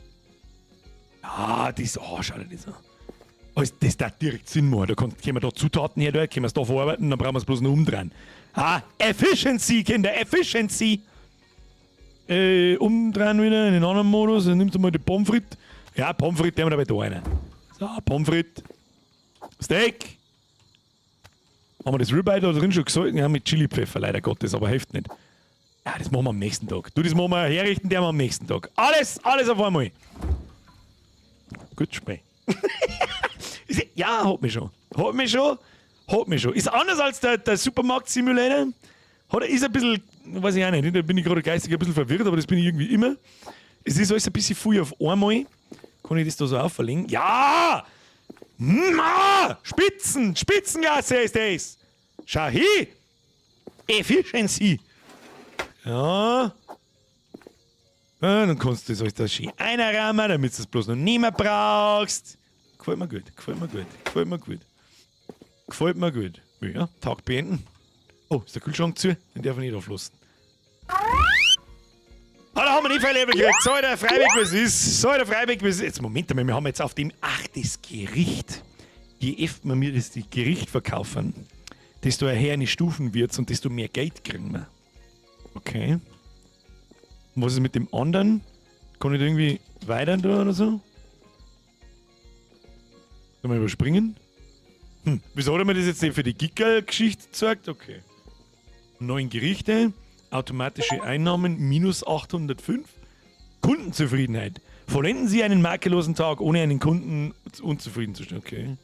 Ah, das. Oh, schau dir das an. Also, das darf direkt Sinn machen. Da können wir da Zutaten her, da können wir es da verarbeiten, dann brauchen wir es bloß noch umdrehen. Ah, Efficiency, Kinder, Efficiency! Umdrehen wieder in den anderen Modus. Dann nimmst du mal die Pommes frites. Ja, Pommes frites, nehmen wir dabei da rein. So, Pommes frites. Steak. Haben wir das Ribeye da drin schon gesagt? Ja, mit Chili-Pfeffer, leider Gottes, aber hilft nicht. Ja, das machen wir am nächsten Tag. Du, das machen wir herrichten, der wir am nächsten Tag. Alles, alles auf einmal. Gut, Spiel. Ja, hat mich schon. Hat mich schon. Hat mich schon. Ist anders als der Supermarkt-Simulator. Ist ein bisschen, weiß ich auch nicht, da bin ich gerade geistig ein bisschen verwirrt, aber das bin ich irgendwie immer. Es ist alles ein bisschen viel auf einmal. Kann ich das da so auferlegen? Ja! Ma! Spitzen! Spitzenklasse ist das! Schau hin! Efficiency! Ja. Ja, dann kannst du das alles da schön einrahmen, damit du das bloß noch nicht mehr brauchst. Gefällt mir gut, gefällt mir gut, gefällt mir gut. Gefällt mir gut. Ja, Tag beenden. Oh, ist der Kühlschrank zu? Den darf ich nicht auflassen. Ah, da haben wir nicht viel Level gekriegt. So, der Freiweg, was ist? So, der Freiweg, was ist? Jetzt, Moment einmal, wir haben jetzt auf dem... Ach, das Gericht. Je öfter wir das Gericht verkaufen, desto höher eine Stufen wird's und desto mehr Geld kriegen wir. Okay. Und was ist mit dem anderen? Kann ich da irgendwie weiter da oder so? Sollen wir überspringen? Wieso hat er mir das jetzt nicht für die Giga-Geschichte gezeigt? Okay. 9 Gerichte, automatische Einnahmen minus 805. Kundenzufriedenheit. Vollenden Sie einen makellosen Tag, ohne einen Kunden unzufrieden zu stellen. Okay.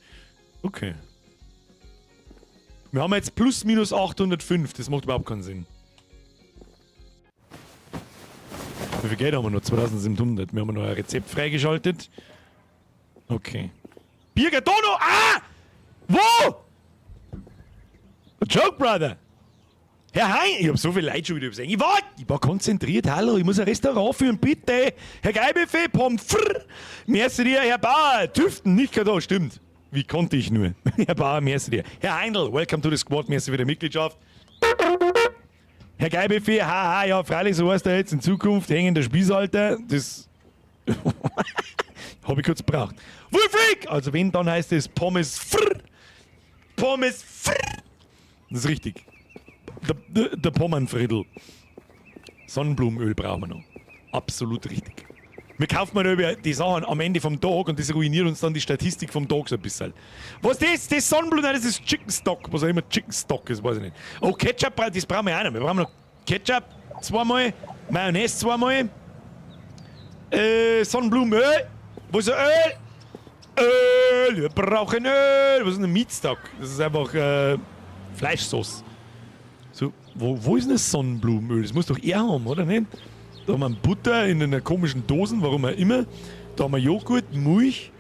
Okay. Wir haben jetzt plus minus 805. Das macht überhaupt keinen Sinn. Wie viel Geld haben wir noch? 2700. Wir haben noch ein Rezept freigeschaltet. Okay. Birger Dono! Ah! Wo? A joke, brother! Herr Hein, ich hab so viel Leid schon wieder übersehen. Ich war konzentriert, hallo, ich muss ein Restaurant führen, bitte. Herr Geilbuffet, Pommes frites. Merci dir, Herr Bauer, Tüften, nicht da, stimmt. Wie konnte ich nur? Herr Bauer, merci dir. Herr Heindl, welcome to the squad, merci für die Mitgliedschaft. Herr Geilbuffet, haha, ja, freilich, so heißt er jetzt in Zukunft, hängender Spießalter, das hab ich kurz gebraucht. Wolfrick! Also wenn, dann heißt es Pommes frr. Pommes frr. Das ist richtig. Der Pommernfriedel. Sonnenblumenöl brauchen wir noch. Absolut richtig. Wir kaufen mal über die Sachen am Ende vom Tag und das ruiniert uns dann die Statistik vom Tag so ein bisschen. Was das? Das Sonnenblumen, nein, das ist Chicken Stock. Was auch immer Chicken Stock ist, weiß ich nicht. Oh, Ketchup, das brauchen wir auch noch. Wir brauchen noch Ketchup zweimal, Mayonnaise zweimal, Sonnenblumenöl. Wo ist das Öl? Öl, wir brauchen Öl. Was ist denn ein Meat Stock? Das ist einfach Fleischsauce. So, wo ist denn das Sonnenblumenöl? Das muss doch er haben, oder nicht? Da haben wir Butter in einer komischen Dosen, warum auch immer. Da haben wir Joghurt, Milch.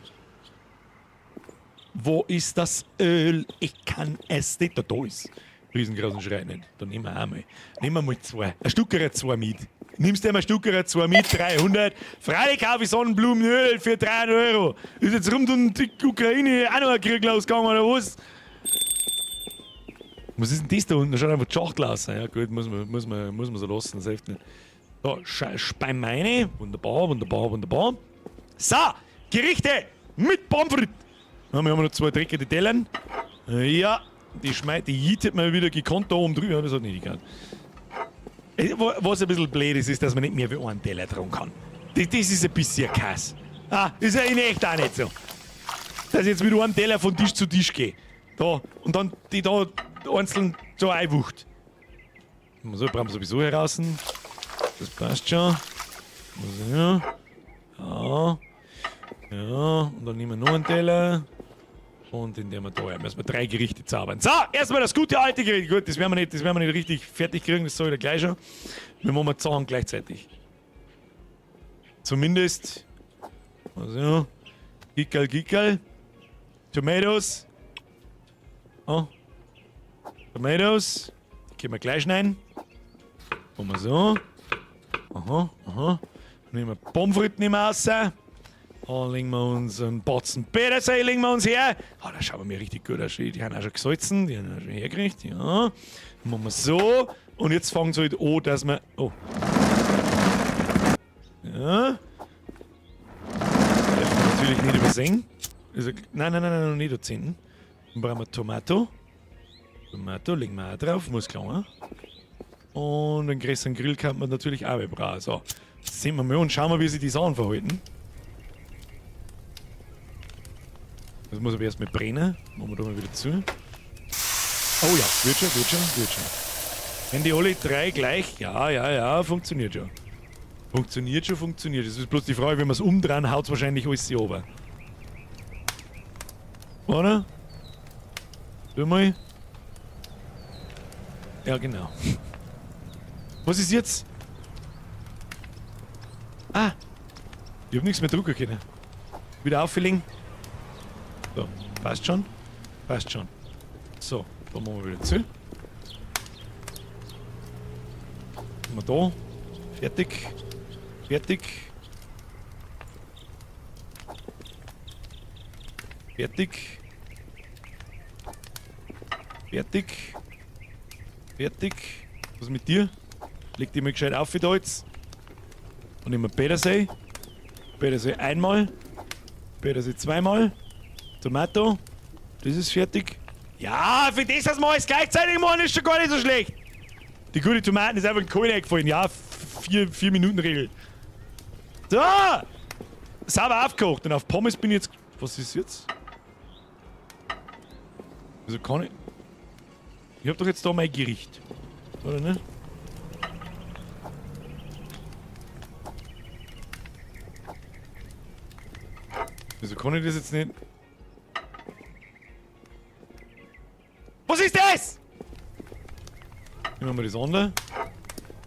Wo ist das Öl? Ich kann es nicht. Da ist. Riesengroßen Schrei nicht. Da nehmen wir auch mal. Nehmen wir mal zwei. Ein Stückerl zwei mit. Nimmst du mal ein Stückerl zwei mit, 300. Freilich kaufe ich Sonnenblumenöl für 300 Euro. Ist jetzt rund um die Ukraine auch noch ein Krieg losgegangen, oder was? Was ist denn das da unten? Da schaut einfach die Schachtel aus. Ja gut, muss man so lassen, das hilft nicht. So, speim meine. Wunderbar, wunderbar, wunderbar. So, Gerichte mit Pommes frites. Ja, wir haben noch zwei dreckige Tellern. Ja, die jietet man wieder gekonnt da oben drüber. Das hat nicht gegangen. Was ein bisschen blöd ist, ist, dass man nicht mehr wie einen Teller tragen kann. Das ist ein bisschen Kass. Ah, ist ja in echt auch nicht so. Dass ich jetzt mit einem Teller von Tisch zu Tisch gehe. Da, und dann die da einzeln so einwucht. So, brauchen wir sowieso heraus. Das passt schon. Ja. Ja. Ja, und dann nehmen wir noch einen Teller. Und in dem wir da müssen wir 3 Gerichte zaubern. So, erstmal das gute alte Gericht. Gut, das werden wir nicht richtig fertig kriegen, das sag ich dir gleich schon. Wir machen die Sachen gleichzeitig. Zumindest. Also, Gickerl, Gickerl. Tomatoes. Oh. Tomatoes. Die können wir gleich schneiden. Machen wir so. Aha, aha. Dann nehmen wir Pommes frites nehmen wir raus. Dann legen wir uns einen Batzen Petersilie legen wir uns her. Ah, da schauen wir mir richtig gut aus. Die haben auch schon gesalzen, die haben auch schon hergerichtet. Ja. Dann machen wir so. Und jetzt fangen sie halt an, dass wir. Oh. Ja. Darf man natürlich nicht übersehen. Also, nein, nein, nein, nein, noch nicht erzählen. Dann brauchen wir Tomato. Tomato legen wir auch drauf, muss klar. Und einen größeren Grill kann man natürlich auch brauchen. So, jetzt sehen wir mal und schauen wir, wie sich die Sachen verhalten. Das muss aber erstmal brennen. Machen wir da mal wieder zu. Oh ja, wird schon, wird schon, wird schon. Wenn die alle drei gleich. Ja, ja, ja, funktioniert schon. Funktioniert schon, funktioniert. Das ist bloß die Frage, wenn wir es umdrehen, haut's wahrscheinlich alles runter. Oder? Tu mal. Ja, genau. Was ist jetzt? Ah! Ich hab nichts mehr drucken können. Wieder auffüllen. So, passt schon. Passt schon. So, da machen wir wieder zu. Haben wir da. Fertig. Fertig. Fertig. Fertig. Fertig. Was ist mit dir? Leg dich mal gescheit auf da jetzt. Und nehmen wir Petersilie. Petersilie einmal. Petersilie zweimal. Tomato. Das ist fertig. Ja, für das, dass wir alles gleichzeitig machen, ist schon gar nicht so schlecht. Die gute Tomaten ist einfach in Kohle eingefallen. Ja, 4 Minuten Regel. So! Sauber aufgekocht. Und auf Pommes bin ich jetzt. Was ist jetzt? Also kann ich. Ich hab doch jetzt da mein Gericht. Oder nicht? Wieso kann ich das jetzt nicht? Was ist das? Nehmen wir mal das andere.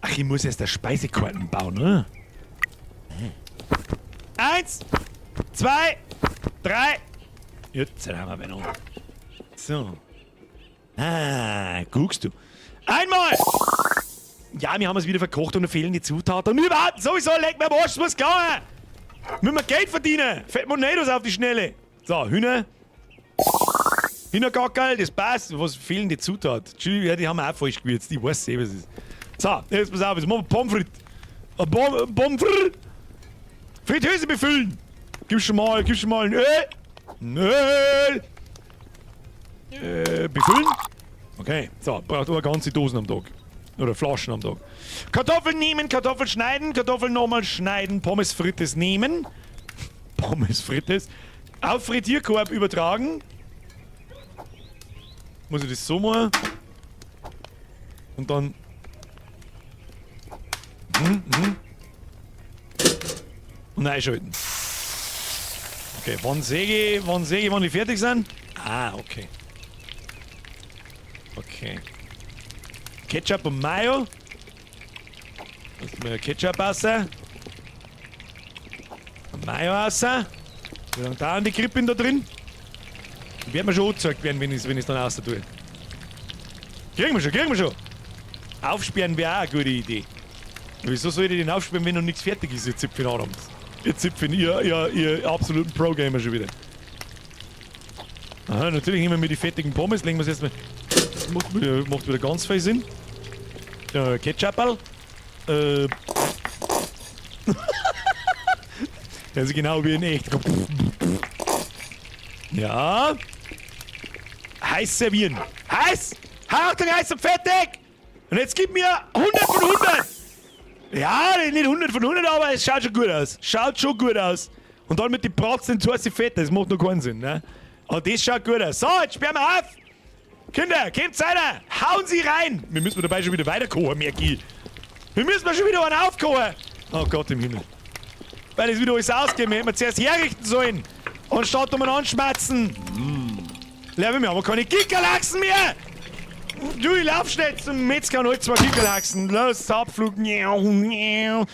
Ach, ich muss erst eine Speisekarten bauen, ne? 1, 2, 3. Jetzt haben wir beieinander. So. Ah, guckst du. Einmal! Ja, wir haben es wieder verkocht und da fehlen die Zutaten. Und überhaupt, sowieso, leck mir am Arsch, muss gegangen! Müssen wir Geld verdienen! Fett Monedos auf die Schnelle! So, Hühner. Hühnergackerl, das passt. Was fehlen die Zutaten? Entschuldigung, ja, die haben wir auch falsch gewürzt. Ich weiß eh, was es ist. So, jetzt pass auf, jetzt machen wir Pommes frites. Pommes frites. Fritteuse befüllen! Gib schon mal ein Öl. Öl. Befüllen. Okay, so, braucht aber ganze Dosen am Tag. Oder Flaschen am Tag. Kartoffeln nehmen, Kartoffeln schneiden, Kartoffeln nochmal schneiden, Pommes frites nehmen. Pommes frites. Auf Frittierkorb übertragen. Muss ich das so machen? Und dann. Und einschalten. Okay, wann sehe ich, wann die fertig sind? Ah, okay. Okay. Ketchup und Mayo. Lass mal Ketchup raus. Und Mayo raus. Wie lange dauern die Krippen da drin? Die werden mir schon angezeigt werden, wenn ich's dann raus tue. Kriegen wir schon, kriegen wir schon. Aufsperren wäre auch eine gute Idee. Wieso soll ich den aufsperren, wenn noch nichts fertig ist, ihr Zipfel Adams? Ihr Zipfel, ihr absoluten Pro-Gamer schon wieder. Aha, natürlich nehmen wir die fettigen Pommes, legen wir es erstmal. Das macht wieder ganz viel Sinn. Ketchup. Das ist genau wie in echt. Ja. Heiß servieren. Heiß! Achtung, heiß und fertig! Und jetzt gib mir 100 von 100! Ja, nicht 100 von 100, aber es schaut schon gut aus. Schaut schon gut aus. Und dann mit den Bratzen zu heiß Fett, das macht noch keinen Sinn, ne? Aber das schaut gut aus. So, jetzt sperren wir auf! Kinder, kommt weiter! Hauen Sie rein! Wir müssen dabei schon wieder weiterkochen, merke ich. Wir müssen schon wieder einen aufkochen! Oh Gott im Himmel. Weil es wieder alles ausgeht. Wir hätten zuerst herrichten sollen. Anstatt um anschmatzen. Lärm, wir haben keine Kickerlachsen mehr! Du, ich lauf schnell zum Metzger und hol zwei Kickerlachsen. Los, Abflug. Du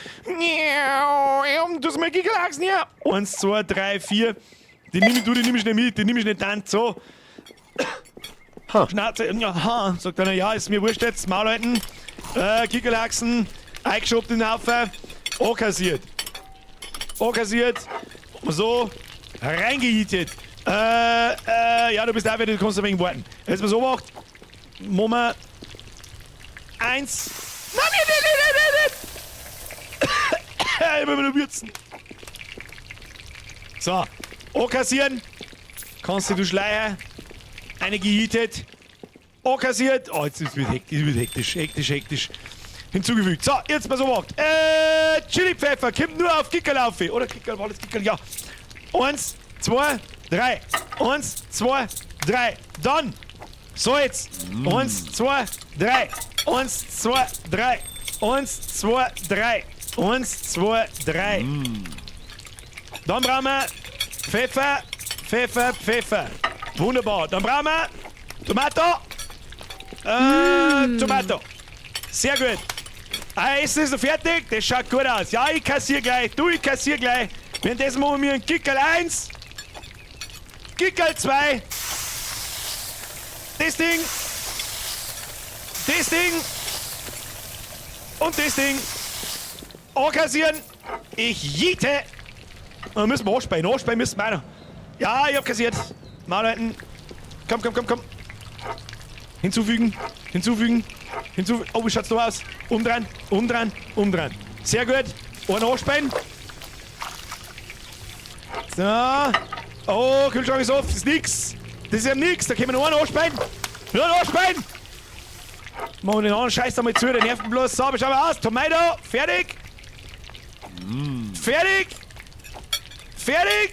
hast mal Kickerlachsen her. 1, 2, 3, 4. Die nimm ich, du, die nimm ich nicht mit, die nimm ich nicht dann. So. Ha. Schnauze, ja, ha, sagt einer, ja, ist mir wurscht jetzt, Maul halten. Kickerlachsen, eingeschoben in den Haufen, ankassiert. Ankassiert, so, reingejietet. Ja, du bist auch wieder, du kannst ein wenig warten. Jetzt mal so gemacht, machen wir 1. Nein, nein, nein, nein, nein, nein, nein. Ich will mir nur würzen. So, ankassieren. Kannst du Schleier. Eine gejietet. Ankassiert. Oh, jetzt ist es hektisch, wird hektisch, hektisch, hektisch. Hinzugefügt. So, jetzt mal so gemacht. Chili-Pfeffer kommt nur auf Kickerlaufe. Oder Kickerl, war das Kickerl? Ja. 1, 2, 3. 1, 2, 3. Dann. So jetzt. 1, 2, 3. 1, 2, 3. 1, 2, 3. 1, 2, 3. Dann brauchen wir Pfeffer, Pfeffer, Pfeffer. Wunderbar. Dann brauchen wir Tomato. Tomato. Sehr gut. Ah, Essen ist noch fertig. Das schaut gut aus. Ja, ich kassiere gleich. Du, ich kassiere gleich. Währenddessen machen wir einen Kickerl 1. Kickerl 2. Das Ding. Das Ding. Und das Ding. Ankassieren. Ich jiete. Dann müssen wir anspeien. Anspeien müssen wir auch noch. Ja, ich hab kassiert. Mal halten. Komm, komm, komm, komm. Hinzufügen. Hinzufügen. Hinzufügen. Oh, wie schaut's da aus? Umdrehen, umdrehen, umdrehen. Sehr gut. Einen anspeien. So. Oh, Kühlschrank ist offen. Das ist nix. Das ist ja nix. Da können wir noch einen anspeien. Noch einen anspeien. Machen wir den anderen Scheiß einmal zu, der nervt bloß. So, aber schauen wir aus. Tomato, fertig. Fertig. Fertig.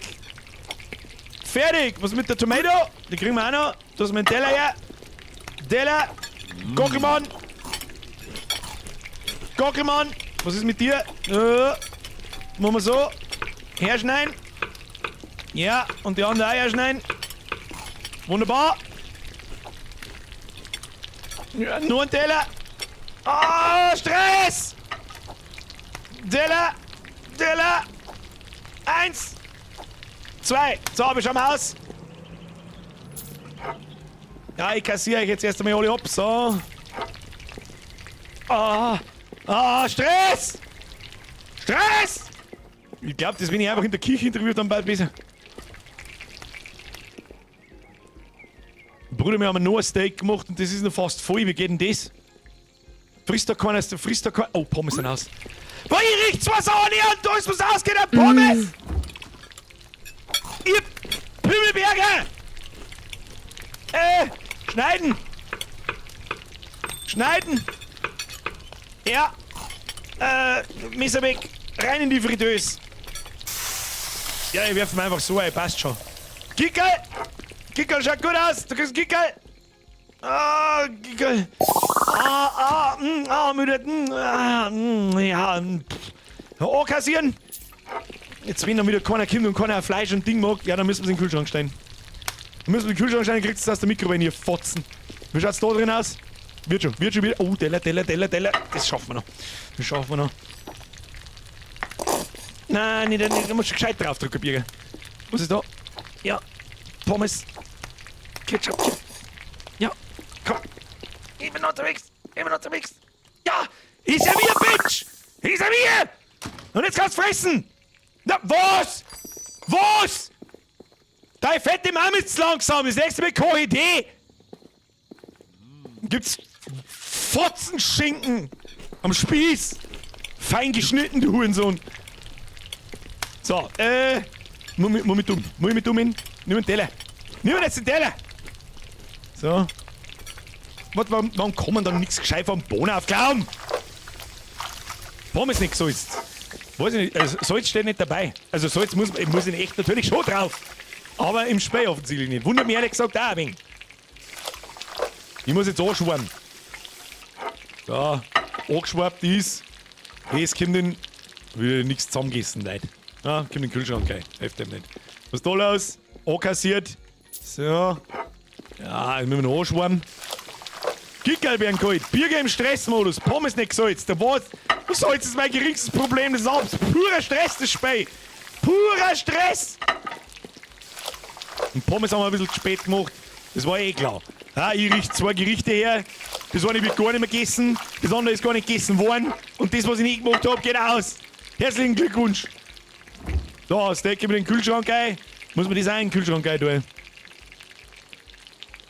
Fertig. Was ist mit der Tomato? Die kriegen wir auch noch. Da ist mein Teller her. Teller. Gockelmann. Gockelmann. Was ist mit dir? Machen wir so. Herschneiden. Ja, und die anderen auch herschneiden. Wunderbar. Ja, nur ein Teller. Ah, Stress! Teller! Teller! 1! 2! So, wir schauen mal aus. Ja, ich kassiere euch jetzt erst einmal alle ab. So. Ah, ah, Stress! Stress! Ich glaub, das, wenn ich einfach in der Küche interviewt, dann bald besser. Bruder, wir haben noch ein Steak gemacht und das ist noch fast voll. Wie geht denn das? Frisst da keiner, frisst da keiner. Oh, Pommes sind aus. Boah, ich riech zwar so an, und da ist was ausgeht, Pommes! Ihr Pimmelberger! Schneiden! Schneiden! Ja! Messer weg! Rein in die Fritteuse! Ja, ich werfe mir einfach so ein, passt schon. Kickerl! Kickerl schaut gut aus! Du kriegst Kickerl! Ah, Kickerl! Ah, ah, ah, müde, ah, ja, pff. Oh, kassieren! Jetzt, wenn dann wieder keiner kommt und keiner Fleisch und Ding mag, ja, dann müssen wir es in den Kühlschrank stellen. Dann müssen wir in den Kühlschrank stellen, kriegst du es aus der Mikrowelle, ihr Fotzen. Wie schaut's da drin aus? Wird schon, wird schon wieder. Oh, Teller, Teller, Teller, Teller. Das schaffen wir noch. Das schaffen wir noch. Nein, nicht, nicht, da musst du gescheit drauf drücken, Birger. Was ist da? Ja, Pommes. Ketchup. Ja, komm. Ich bin unterwegs. Ich bin unterwegs. Ja, ich serviere, Bitch. Ich serviere. Und jetzt kannst du fressen. Na, was? Was? Deine fette Mama ist zu langsam. Das nächste Mal koche ich die. Gibt's Fotzenschinken am Spieß. Fein geschnitten, du Hurensohn. So, muss ich dumm. Muss ich mit dumm hin? Nimm den Teller. Nimm jetzt den Teller. So. Warte, warum kann man dann nichts gescheit vom Boden aufklauen? Warum ist nicht gesalzt? Weiß ich nicht, also Salz steht nicht dabei. Also Salz muss in echt natürlich schon drauf. Aber im Spiel offensichtlich nicht. Wundert mich ehrlich gesagt auch ein wenig. Ich muss jetzt anschwaren. So, angeschwappt ist. Hey, es kommt in. Wieder nichts zusammengegessen, Leute. Ja, kommt in den Kühlschrank rein. Hilft dem nicht. Was ist da los? Ankassiert. So. Ja, jetzt müssen wir noch anschwaren. Kickerl werden kalt. Birger im Stressmodus. Pommes nicht gesalzt. Da war's. Salz ist mein geringstes Problem des Abends. Purer Stress, das Spiel. Purer Stress! Und Pommes haben wir ein bisschen zu spät gemacht. Das war eh klar. Ja, ich richte zwei Gerichte her. Das eine wird gar nicht mehr gegessen. Das andere ist gar nicht gegessen worden. Und das, was ich nicht gemacht habe, geht aus. Herzlichen Glückwunsch. So, Steak über den Kühlschrank ein. Muss man das auch in den Kühlschrank rein tun?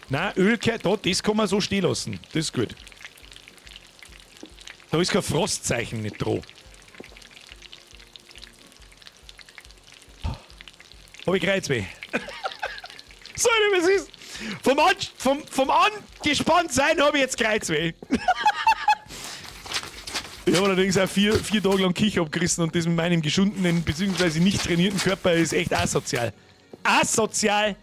Nein, Öl, da, das kann man so stehen lassen. Das ist gut. Da ist kein Frostzeichen nicht dran. Hab ich Kreuzweh. So, was ist? Vom angespannt sein habe ich jetzt Kreuzweh. Ich habe allerdings auch vier Tage lang Kicher abgerissen und das mit meinem geschundenen bzw. nicht trainierten Körper ist echt asozial. Asozial!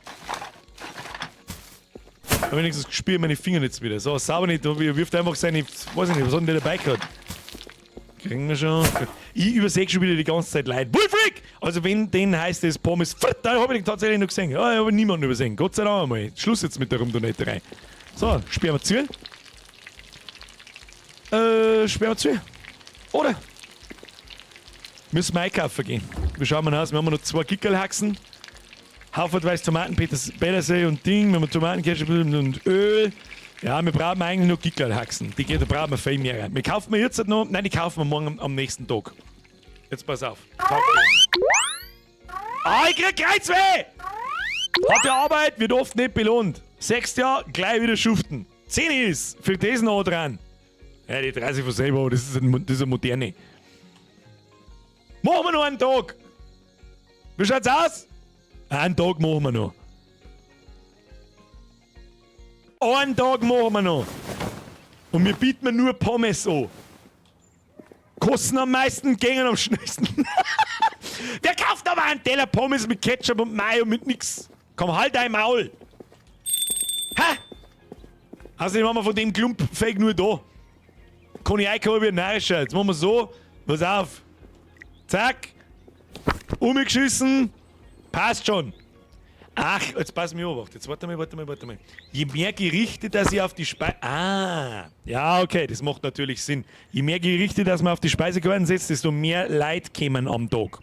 Aber wenigstens spüre ich meine Finger jetzt wieder. So, sauber nicht, er wirft einfach seine, weiß ich nicht, was hat denn der dabei gehabt? Kriegen wir schon. Ich übersehe schon wieder die ganze Zeit Leid. Bullfreak! Also wenn, den heißt es Pommes frites, da habe ich den tatsächlich noch gesehen. Ja, ich habe niemanden übersehen. Gott sei Dank einmal. Schluss jetzt mit der Rumdonetterei. So, sperren wir zu. Sperren wir zu. Oder? Müssen wir einkaufen gehen. Wir schauen mal aus. Wir haben noch 2 Gickerlhaxen. Haufenweise Tomaten, Petersilie und Ding. Wir haben Tomaten, Ketchup und Öl. Ja, wir brauchen eigentlich nur Gickerlhaxen. Die geht, da brauchen wir viel mehr. Wir kaufen wir jetzt noch. Nein, die kaufen wir morgen am nächsten Tag. Jetzt pass auf. Ah, ich krieg Kreuzweh! Harte Arbeit wird oft nicht belohnt. 6 Jahre, gleich wieder schuften. 10 ist für das noch dran. Ja, die 30 von selber, das ist eine moderne. Machen wir noch einen Tag. Wie schaut's aus? Einen Tag machen wir noch. Einen Tag machen wir noch. Und wir bieten mir nur Pommes an. Kosten am meisten, gängen am schnellsten. Wer kauft aber einen Teller Pommes mit Ketchup und Mayo mit nix? Komm, halt dein Maul. Hä? Außerdem haben wir von dem Klump fake nur da. Kann ich einkaufen wie ein Narischer. Jetzt machen wir so. Pass auf. Zack. Umgeschissen. Passt schon. Ach, jetzt pass mir auf. Jetzt warte mal, warte mal, warte mal. Je mehr Gerichte, dass ich auf die Speise... Ah, ja, okay, das macht natürlich Sinn. Je mehr Gerichte, dass man auf die Speisekarten setzt, desto mehr Leute kämen am Tag.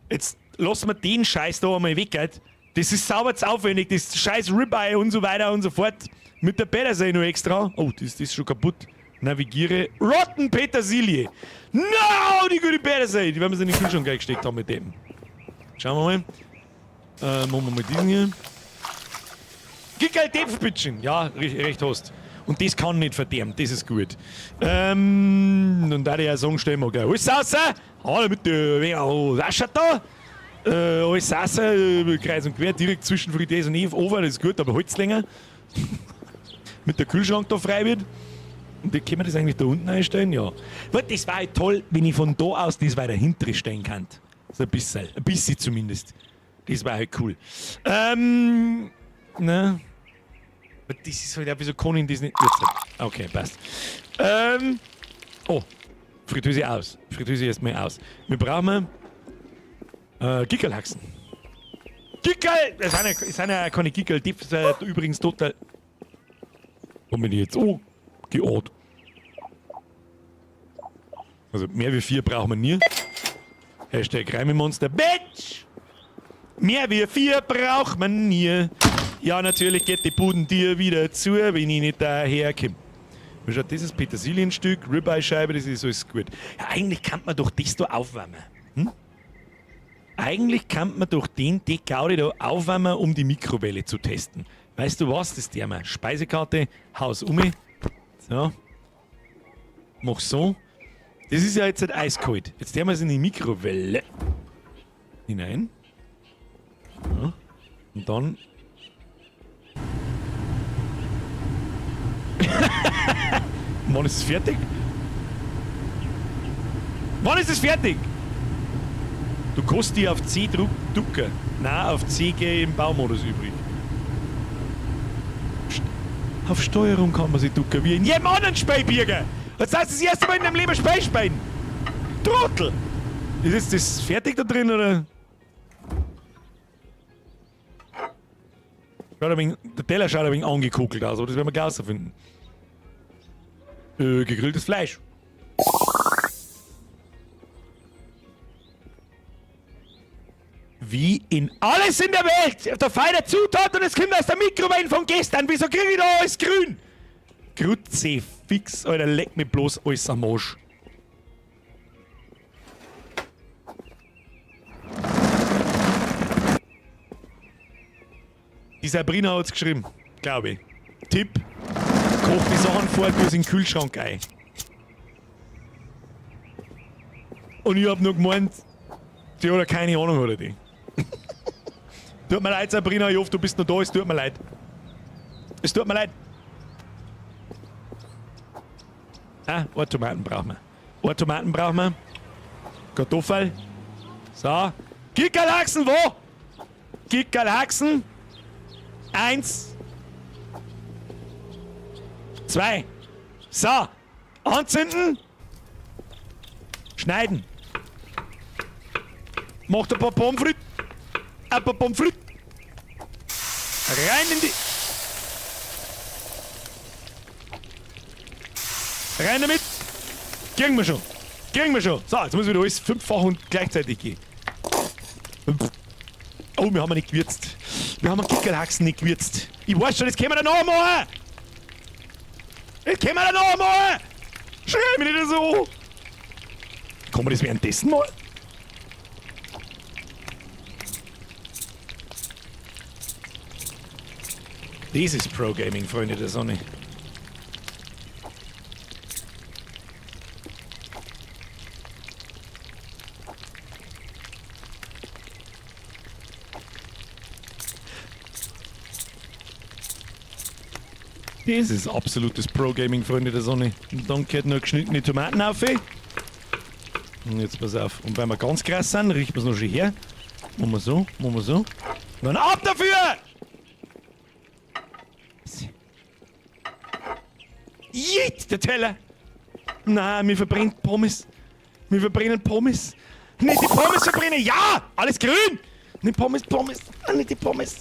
Jetzt lassen wir den Scheiß da einmal weg, gell? Das ist sauber zu aufwendig, das scheiß Ribeye und so weiter und so fort. Mit der Petersilie noch extra. Oh, das ist schon kaputt. Navigiere. Rotten Petersilie. No, die gute Petersilie. Die werden wir in den Kühlschrank gesteckt haben mit dem. Schauen wir mal. Machen wir mal diesen hier. Gickerl Depfbitschen. Ja, recht hast. Und das kann nicht verderben, das ist gut. Und da ich auch sagen, stellen wir gleich alles raus. Alle mit der was schaut da? Alles raus, kreuz und quer, direkt zwischen Fritteuse und Ofen, das ist gut, aber halt's länger. Mit der Kühlschrank da frei wird. Und die können wir das eigentlich da unten einstellen? Ja. Weil das war halt toll, wenn ich von da aus das weiter hinten stellen kann. So ein bisschen zumindest. Das war halt cool. Ne? Aber das ist halt auch, wieso kann ich das nicht. Jetzt. Okay, passt. Oh, Fritteuse aus. Fritteuse erstmal aus. Wir brauchen Gickerlhaxen. Gickerl! Es sind ja keine Gickerl, die sind übrigens total. Wo bin ich jetzt? Oh, geahnt. Also mehr wie 4 brauchen wir nie. Hashtag Reimemonster. Bitch! Mehr wie 4 braucht man nie. Ja, natürlich geht die Buden dir wieder zu, wenn ich nicht daherkomme. Wie schaut dieses Petersilienstück, Ribeye-Scheibe, das ist alles gut. Ja, eigentlich kann man doch das da aufwärmen. Hm? Eigentlich kann man doch den Gaudi da aufwärmen, um die Mikrowelle zu testen. Weißt du was, das Thema? Speisekarte, Haus um. So. Mach so. Das ist ja jetzt halt eiskalt. Jetzt tun wir es in die Mikrowelle hinein. Ja. Und dann. Wann ist es fertig? Wann ist es fertig? Du kannst die auf C drucken. Nein, auf C gehe ich im Baumodus übrig. Auf Steuerung kann man sich ducken, wie in jedem anderen Spiel, Birger. Jetzt heißt das erste Mal in deinem Leben Spiel spielen. Trottel! Ist jetzt das fertig da drin, oder? Schaut ein wenig, der Teller schaut ein wenig angekokelt aus, aber das werden wir gleich rausfinden. Gegrilltes Fleisch. Wie in alles in der Welt! Der feine Zutat und es kommt aus der Mikrowelle von gestern. Wieso krieg ich da alles grün? Kruzifix, Alter, leck mich bloß alles am Arsch. Die Sabrina hat's geschrieben, glaube ich. Tipp: Koch die Sachen vor, tu es in den Kühlschrank ein. Und ich hab nur gemeint, die hat ja keine Ahnung, oder die. Tut mir leid, Sabrina, ich hoffe, du bist noch da, es tut mir leid. Es tut mir leid. Ah, eine Tomaten brauchen wir. Eine Tomaten brauchen wir. Kartoffel. So. Kickerlachsen, wo? Kickerlachsen. 1. 2. So. Anzünden. Schneiden. Macht ein paar Pommes frites. Ein paar Pommes frites. Rein in die... Rein damit. Kriegen wir schon. Kriegen wir schon. So, jetzt muss wieder alles fünffach und gleichzeitig gehen. Oh, wir haben nicht gewürzt. Wir haben einen Kickerlachsen nicht gewürzt. Ich weiß schon, das können wir danach machen. Das können wir danach machen. Schrei mich nicht so. Kann man das währenddessen machen? Das ist Pro Gaming, Freunde der Sonne. Das ist absolutes Pro Gaming, Freunde der Sonne. Und dann gehört noch geschnittene Tomaten auf. Und jetzt pass auf. Und weil wir ganz krass sind, richten wir es noch schön her. Machen wir so, machen wir so. Und dann ab dafür! Jeet, der Teller! Na, mir verbrennt Pommes. Mir verbrennen Pommes. Nicht die Pommes verbrennen! Ja! Alles grün! Nicht Pommes, Pommes. Ah, nicht die Pommes.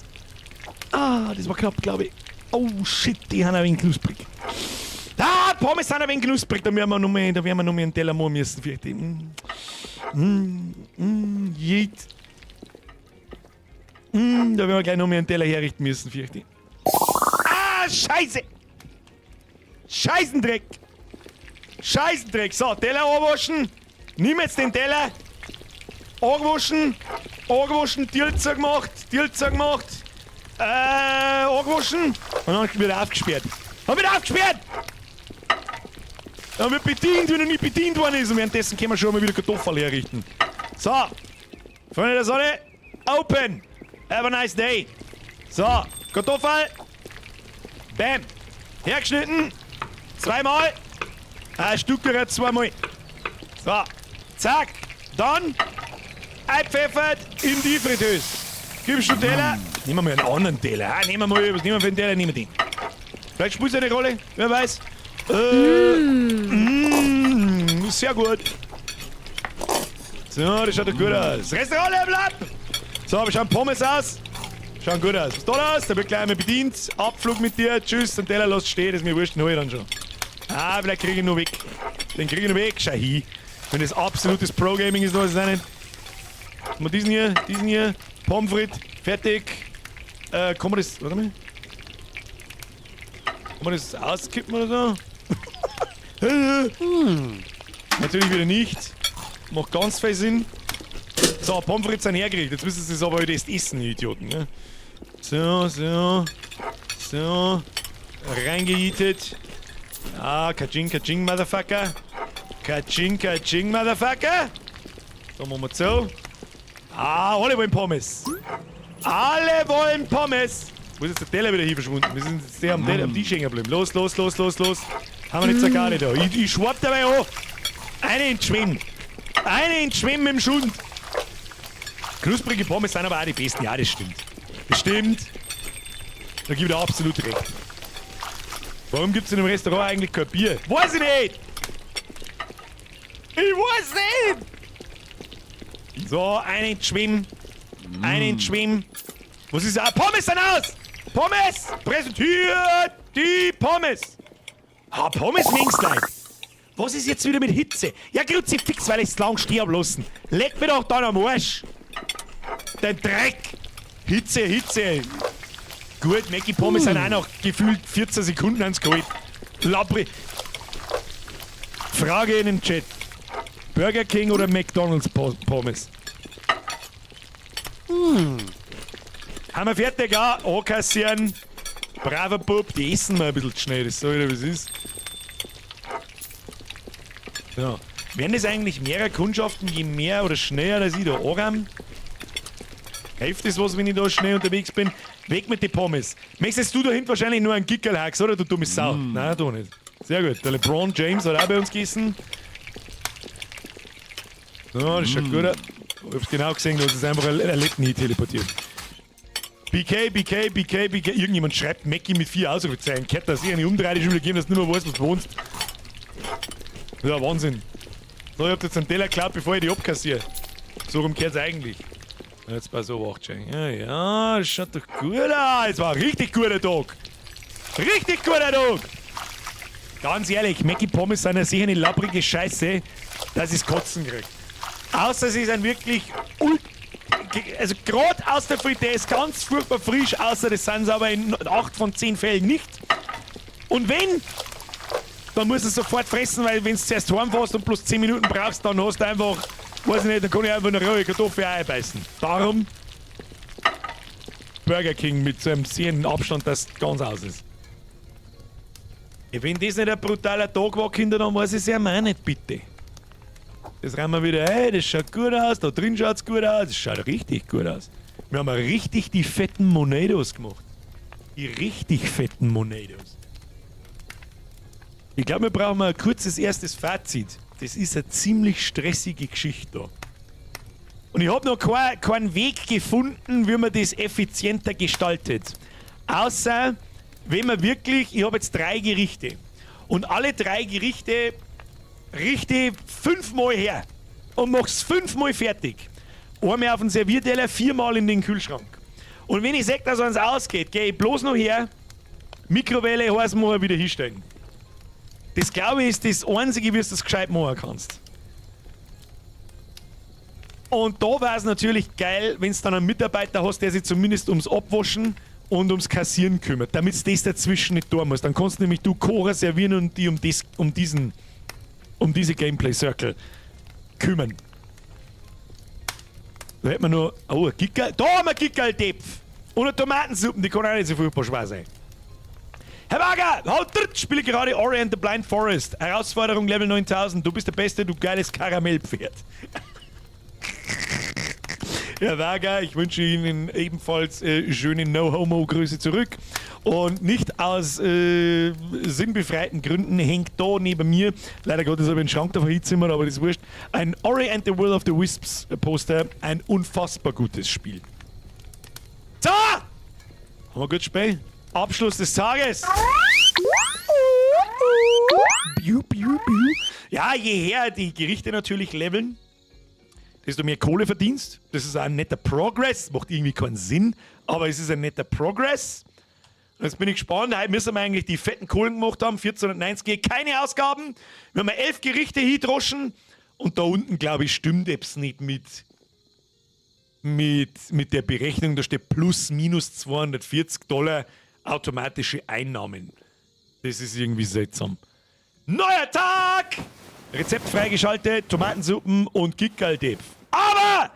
Ah, das war knapp, glaube ich. Oh shit, die haben ein wenig knusprig. Ah, Pommes sind ein wenig knusprig. Da werden wir noch mehr, da werden wir noch mehr einen Teller machen müssen. Vielleicht. Jeet. Da werden wir gleich noch mehr einen Teller herrichten müssen. Vielleicht. Ah, Scheiße! Scheißendreck! Scheißendreck! So, Teller anwaschen. Nimm jetzt den Teller. Angewaschen. Angewaschen, Tilzer gemacht. Tilzer gemacht. Angewaschen. Und dann wird aufgesperrt. Dann wird aufgesperrt! Dann wird bedient, wenn er nicht bedient worden ist. Und währenddessen können wir schon mal wieder Kartoffeln herrichten. So. Freunde der Sonne. Open. Have a nice day. So. Kartoffel. Bam. Hergeschnitten. Zweimal. Ein Stück gerät zweimal. So. Zack. Dann. Einpfeffert in die Fritteuse. Gibst du Teller? Nehmen wir mal einen anderen Teller. Ah, nehmen wir mal, was nehmen wir für einen Teller? Nehmen wir den. Vielleicht spielt es eine Rolle, wer weiß. Sehr gut. So, das schaut doch gut aus. Restaurant Level up! So, wir schauen Pommes aus. Schauen gut aus. Was ist da aus? Der wird gleich einmal bedient. Abflug mit dir. Tschüss. Den Teller lass stehen. Das ist mir wurscht. Den hol ich dann schon. Ah, vielleicht krieg ich ihn noch weg. Den krieg ich noch weg. Schau hin. Wenn das absolutes Pro-Gaming ist, weiß ich es auch nicht. Mal diesen hier, diesen hier. Pommes frites. Fertig. Kann man das. Warte mal. Kann man das auskippen oder so? Natürlich wieder nicht. Macht ganz viel Sinn. So, Pommes frites sind hergerichtet. Jetzt müssen sie es aber heute erst essen, die Idioten. Ne? So, so. So. Reingejietet. Ah, Kaching, Kaching, Motherfucker. Kaching, Kaching, Motherfucker. So, machen wir zu. Ah, alle wollen Pommes. Alle wollen Pommes. Wo ist jetzt der Teller wieder hier verschwunden? Wir sind jetzt der am Tisch hängen geblieben. Los, los, los, los, los. Haben wir nicht so gar nicht da. Ich schwapp dabei an. Eine ins Schwimmen. Eine ins Schwimmen im Schund. Knusprige Pommes sind aber auch die besten. Ja, das stimmt. Das stimmt. Da gebe ich dir absolut recht. Warum gibt es in dem Restaurant eigentlich kein Bier? Weiß ich nicht! Ich weiß nicht! So, einen Schwimm. Einen Schwimm. Was ist da? Pommes sind aus! Pommes! Präsentiert die Pommes! Ah, Pommes Leid. Was ist jetzt wieder mit Hitze? Ja, Kruzifix, weil ich's lang stehen lassen. Leck mir doch dann am Arsch! Den Dreck! Hitze, Hitze! Gut, Mackie Pommes sind auch noch gefühlt 14 Sekunden ans kalt. Lappri. Frage in den Chat. Burger King oder McDonald's Pommes? Haben wir fertig, ja? Ankassieren. Braver Bub, die essen mal ein bisschen schnell, das sag ich dir, wie es ist. So. Werden das eigentlich mehrere Kundschaften, je mehr oder schneller dass ich da ankomme? Hilft das was, wenn ich da schnell unterwegs bin? Weg mit den Pommes. Möchtest du da hinten wahrscheinlich nur einen Gickerlhax, oder du dumme Sau? Nein, du nicht. Sehr gut. Der LeBron James hat auch bei uns gegessen. So, das schaut gut aus. Ich hab's genau gesehen, du hast es einfach ein Letten teleportiert. BK, BK, BK, BK. Irgendjemand schreibt Mackie mit 4 Ausrufezeichen. Kehrt das irgendwie umdreht, schon wieder geben, dass du nicht mehr weißt, was du wohnst. Ja, Wahnsinn. So, ich hab jetzt einen Teller geklaut, bevor ich die abkassiere. So rum kehrt's eigentlich. Jetzt pass auf, Achtung. Ja, ja, das schaut doch gut aus. Es war ein richtig guter Tag. Richtig guter Tag. Ganz ehrlich, Mackie Pommes sind ja sicher eine labbrige Scheiße, dass ich's Kotzen krieg. Außer sie sind wirklich also gerade aus der Fritteuse ganz furchtbar frisch, außer das sind sie aber in 8 von 10 Fällen nicht. Und wenn, dann musst du es sofort fressen, weil wenn du zuerst heimfährst und bloß 10 Minuten brauchst, dann hast du einfach, weiß ich nicht, dann kann ich einfach eine rohe Kartoffel einbeißen. Darum Burger King mit so einem sehenden Abstand, dass es ganz aus ist. Wenn das nicht ein brutaler Tag war, Kinder, dann weiß ich es ja auch nicht, bitte. Das rennen wir wieder ein, das schaut gut aus, da drin schaut's gut aus, das schaut richtig gut aus. Wir haben richtig die fetten Monedos gemacht. Die richtig fetten Monedos. Ich glaube, wir brauchen mal ein kurzes erstes Fazit. Das ist eine ziemlich stressige Geschichte da. Und ich habe noch keinen Weg gefunden, wie man das effizienter gestaltet. Außer, wenn man wirklich, ich habe jetzt 3 Gerichte. Und alle 3 Gerichte richte ich 5-mal her und mach's 5-mal fertig. Einmal auf den Servierteller, 4-mal in den Kühlschrank. Und wenn ich sag, dass eins ausgeht, geh ich bloß noch her, Mikrowelle heiß machen, wieder hinstellen. Das, glaube ich, ist das Einzige, wie du das gescheit machen kannst. Und da wär's natürlich geil, wenn's dann einen Mitarbeiter hast, der sich zumindest ums Abwaschen und ums Kassieren kümmert, damit's das dazwischen nicht tun muss. Dann kannst du nämlich du Kocher servieren und die um diese Gameplay Circle kümmern. Da hätten wir nur, oh, ein Gickerl, da haben wir Gickerl-Tepf! Und eine Tomatensuppe, die kann auch nicht so furchtbar schwer sein. Herr Wager, haut dritt, spiele gerade Ori and the Blind Forest. Herausforderung Level 9000. Du bist der Beste, du geiles Karamellpferd. Herr Wager, ich wünsche Ihnen ebenfalls schöne No-Homo-Grüße zurück. Und nicht aus sinnbefreiten Gründen hängt da neben mir, leider Gottes habe ich einen Schrank da verhitzimmer, aber das ist wurscht, ein Ori and the Will of the Wisps Poster. Ein unfassbar gutes Spiel. So! Haben wir gut gespielt? Abschluss des Tages. Biu, biu, biu. Ja, je höher die Gerichte natürlich leveln, desto mehr Kohle verdienst. Das ist ein netter Progress. Macht irgendwie keinen Sinn, aber es ist ein netter Progress. Und jetzt bin ich gespannt. Heute müssen wir eigentlich die fetten Kohlen gemacht haben. 1490, keine Ausgaben. Wir haben 11 Gerichte hindroschen. Und da unten, glaube ich, stimmt etwas nicht mit der Berechnung. Da steht plus minus 240 $ automatische Einnahmen. Das ist irgendwie seltsam. Neuer Tag! Rezept freigeschaltet, Tomatensuppen und Gickerldepf. Aber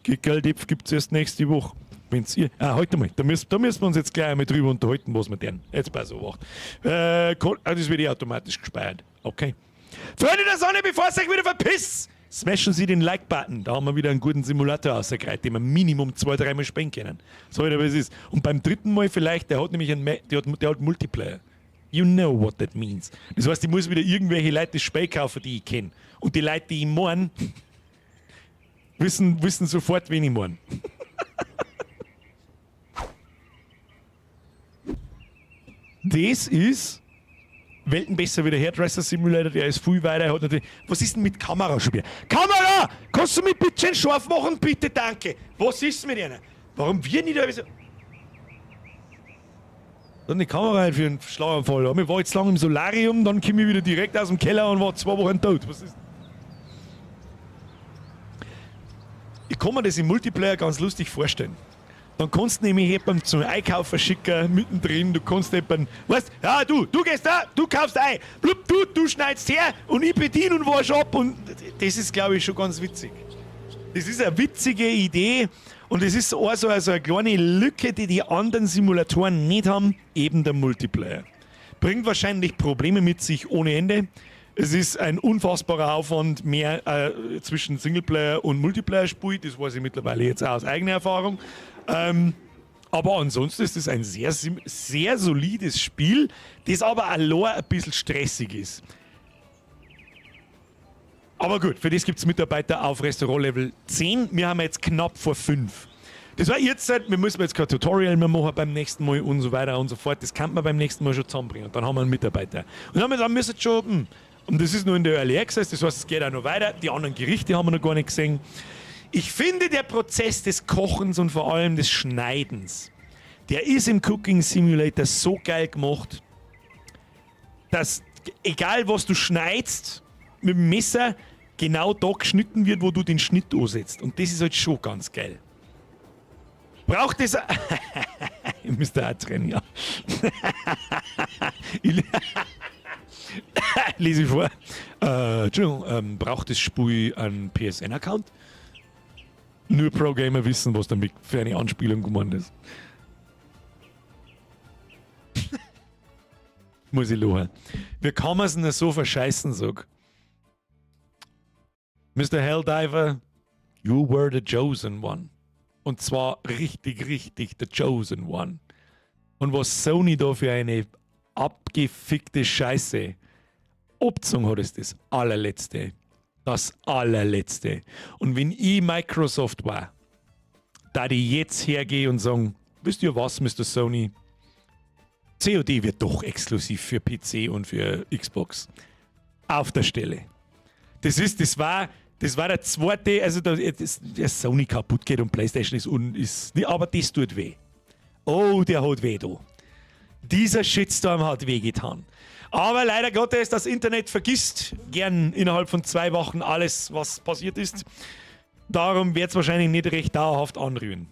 Gickerldepf gibt's erst nächste Woche. Wenn's ihr. Ah, halt einmal, da müssen wir uns jetzt gleich einmal drüber unterhalten, was wir denn. Jetzt pass auf, acht. Ah, das wird eh automatisch gespeichert. Okay. Freunde der Sonne, bevor es euch wieder verpisst, smashen Sie den Like-Button. Da haben wir wieder einen guten Simulator rausgekriegt, den wir Minimum 2, 3 Mal spielen können. So, aber es ist. Und beim dritten Mal vielleicht, der hat nämlich einen, Ma der hat Multiplayer. You know what that means. Das heißt, ich muss wieder irgendwelche Leute das Spiel kaufen, die ich kenne. Und die Leute, die ich meine, wissen sofort, wen ich meine. Das ist Welten besser wie der Hairdresser Simulator, der ist viel weiter. Hat natürlich, was ist denn mit Kamera schon wieder? Kamera! Kannst du mich bitte schön scharf machen? Bitte, danke. Was ist mit einer? Warum wir nicht so. Dann die Kamera halt für einen Schlaganfall. Ich war jetzt lange im Solarium, dann komme ich wieder direkt aus dem Keller und war 2 Wochen tot. Was ist? Ich kann mir das im Multiplayer ganz lustig vorstellen. Dann kannst du nämlich jemanden zum Einkaufen schicken, mittendrin, du kannst jemanden, weißt, ja, du gehst da, du kaufst ein, blub, du schneidest her und ich bediene und wasch ab und das ist, glaub ich, schon ganz witzig. Das ist eine witzige Idee und es ist auch so also eine kleine Lücke, die die anderen Simulatoren nicht haben, eben der Multiplayer. Bringt wahrscheinlich Probleme mit sich ohne Ende. Es ist ein unfassbarer Aufwand mehr zwischen Singleplayer und Multiplayer-Spiel, das weiß ich mittlerweile jetzt auch aus eigener Erfahrung. Aber ansonsten ist es ein sehr, sehr solides Spiel, das aber allein ein bisschen stressig ist. Aber gut, für das gibt's Mitarbeiter auf Restaurant-Level 10. Wir haben jetzt knapp vor 5. Das war jetzt, wir müssen jetzt kein Tutorial mehr machen beim nächsten Mal und so weiter und so fort. Das kann man beim nächsten Mal schon zusammenbringen. Und dann haben wir einen Mitarbeiter. Und dann müssen wir schon, und das ist nur in der Early Access, das heißt, es geht auch noch weiter. Die anderen Gerichte haben wir noch gar nicht gesehen. Ich finde, der Prozess des Kochens und vor allem des Schneidens, der ist im Cooking Simulator so geil gemacht, dass egal was du schneidest, mit dem Messer genau da geschnitten wird, wo du den Schnitt ansetzt. Und das ist halt schon ganz geil. Braucht es... Ich müsste auch trennen, ja. Ich lese ich vor. Entschuldigung, braucht das Spiel einen P S N-Account? Nur Pro-Gamer wissen, was damit für eine Anspielung gemeint ist. Muss ich lachen. Wie kann man's denn so verscheißen, sag? Mister Helldiver, you were the chosen one. Und zwar richtig, richtig the chosen one. Und was Sony da für eine abgefickte Scheiße abgezogen hat, ist das allerletzte. Das allerletzte. Und wenn ich Microsoft war, da die jetzt hergehe und sagen, wisst ihr was, Mister Sony? COD wird doch exklusiv für PC und für Xbox. Auf der Stelle. Das ist, das war, das war der zweite, also da, das, der Sony kaputt geht und PlayStation ist, un, ist, aber das tut weh. Oh, der hat weh da. Dieser Shitstorm hat weh getan. Aber leider Gottes, das Internet vergisst gern innerhalb von 2 Wochen alles, was passiert ist. Darum wird's wahrscheinlich nicht recht dauerhaft anrühren.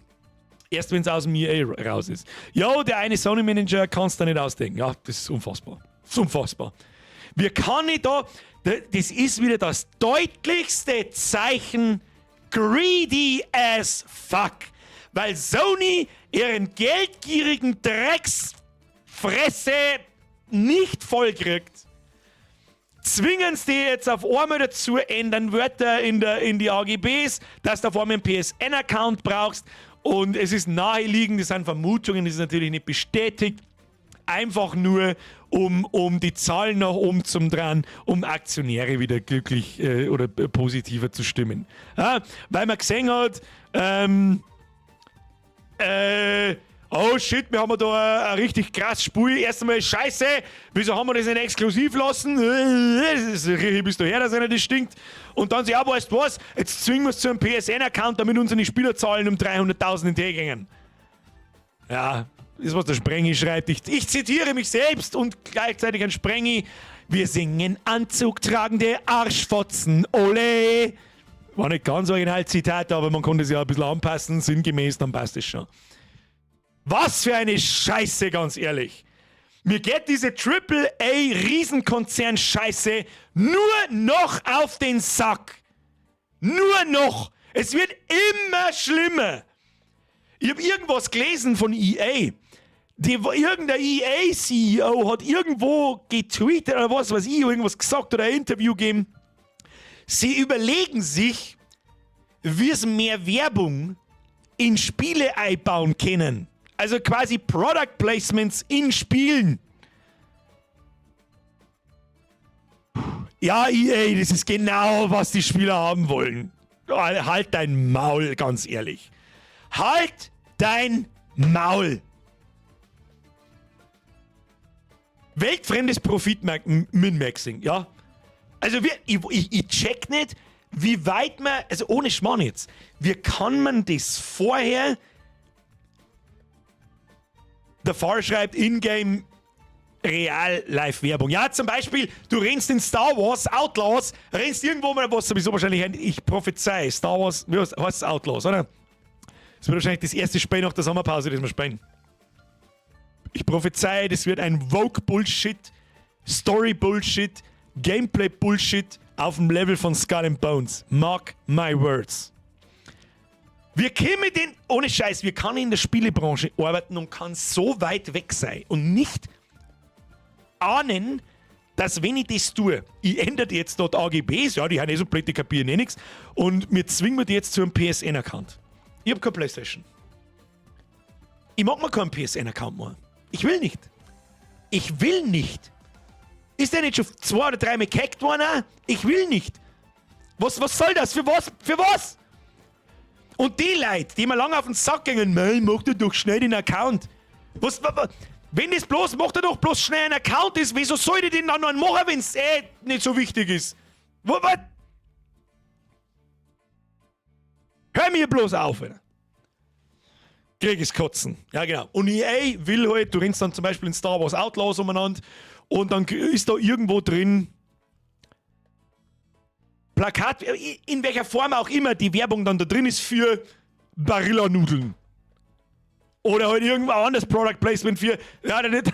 Erst wenn's aus dem EA raus ist. Jo, der eine Sony-Manager kann's da nicht ausdenken. Ja, das ist unfassbar. Das ist unfassbar. Wie kann ich da... Das ist wieder das deutlichste Zeichen greedy as fuck. Weil Sony ihren geldgierigen Drecksfresse nicht vollkriegt. Zwingen sie jetzt auf einmal dazu, ändern Wörter in die A G Bs, dass du auf einmal einen P S N-Account brauchst. Und es ist naheliegend, das sind Vermutungen, das ist natürlich nicht bestätigt. Einfach nur, um die Zahlen nach oben zu drehen, um Aktionäre wieder glücklich oder positiver zu stimmen. Ja, weil man gesehen hat, oh shit, wir haben da ein richtig krass Spiel. Erst einmal scheiße, wieso haben wir das nicht exklusiv lassen? Das ist richtig, bist du her, dass einer das stinkt. Und dann so, ja, weißt du was, jetzt zwingen wir es zu einem P S N-Account, damit unsere Spielerzahlen um 300.000 in die gehen. Ja, das ist, was der Sprengi schreibt. Ich zitiere mich selbst und gleichzeitig ein Sprengi. Wir singen anzugtragende Arschfotzen, ole. War nicht ganz original Zitat, aber man konnte es ja ein bisschen anpassen, sinngemäß, dann passt es schon. Was für eine Scheiße, ganz ehrlich. Mir geht diese Triple A Riesenkonzern-Scheiße nur noch auf den Sack. Nur noch. Es wird immer schlimmer. Ich habe irgendwas gelesen von EA. Irgendein EA-CEO hat irgendwo getweetet oder was weiß ich, irgendwas gesagt oder ein Interview gegeben. Sie überlegen sich, wie es mehr Werbung in Spiele einbauen können. Also quasi Product Placements in Spielen. Ja, EA, das ist genau, was die Spieler haben wollen. Halt dein Maul, ganz ehrlich. Halt dein Maul! Weltfremdes Profit-Min-Maxing, ja? Also wir, ich, ich, ich check nicht, wie weit man, also ohne Schmarrn jetzt, wie kann man das vorher, der Far schreibt in-game Real-Life-Werbung. Ja, zum Beispiel, du rennst in Star Wars Outlaws, rennst irgendwo mal, was sowieso wahrscheinlich, ich prophezei, Star Wars, wie heißt es Outlaws, oder? Das wird wahrscheinlich das erste Spiel nach der Sommerpause, das wir spielen. Ich prophezei, das wird ein Woke-Bullshit, Story-Bullshit, Gameplay-Bullshit auf dem Level von Skull and Bones. Mark my words. Wir kämen den, ohne Scheiß, wir kann in der Spielebranche arbeiten und kann so weit weg sein und nicht ahnen, dass wenn ich das tue, ich ändere jetzt dort AGBs, ja, die haben eh so blöd, die kapieren eh nichts, und mir zwingen wir die jetzt zu einem PSN-Account. Ich hab keine Playstation. Ich mag mir keinen PSN-Account mehr. Ich will nicht. Ich will nicht. Ist der nicht schon 2 oder 3 Mal gehackt worden? Ich will nicht. Was soll das? Für was? Für was? Und die Leute, die mir lange auf den Sack gingen, mei, mach dir doch schnell den Account. Was, wa, wa, wenn das bloß, macht er doch bloß schnell einen Account ist, wieso soll ich den dann noch einen machen, wenn's eh nicht so wichtig ist? Wo, wa? Hör mir bloß auf, Alter. Krieg ich's Kotzen. Ja, genau. Und EA will halt, du rennst dann zum Beispiel in Star Wars Outlaws umeinander und dann ist da irgendwo drin Plakat, in welcher Form auch immer die Werbung dann da drin ist für Barilla-Nudeln. Oder halt irgendwo anderes Product Placement für, ja, da nicht.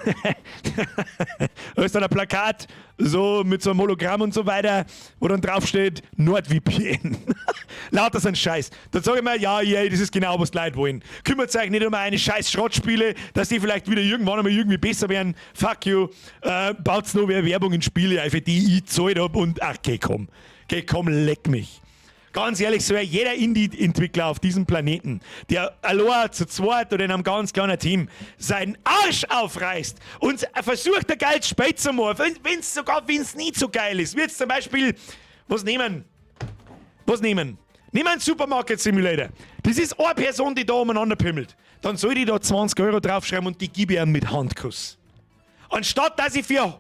Da ist dann ein Plakat, so mit so einem Hologramm und so weiter, wo dann draufsteht, NordVPN. Lauter so ein Scheiß. Dann sag ich mir, ja, yeah, das ist genau, was die Leute wollen. Kümmert euch nicht um eine scheiß Schrottspiele, dass die vielleicht wieder irgendwann einmal irgendwie besser werden. Fuck you. Baut's noch mehr Werbung in Spiele, für die ich gezahlt hab und, ach, geh, komm. Geh, komm, leck mich. Ganz ehrlich, so jeder Indie-Entwickler auf diesem Planeten, der allein zu zweit oder in einem ganz kleinen Team seinen Arsch aufreißt und versucht, ein geiles Spiel zu machen, wenn's sogar, wenn's nicht so geil ist, wird's zum Beispiel, was nehmen? Was nehmen? Nimm einen Supermarket Simulator. Das ist eine Person, die da umeinander pimmelt. Dann soll die da 20 Euro draufschreiben und die gebe ich ihm mit Handkuss. Anstatt, dass ich für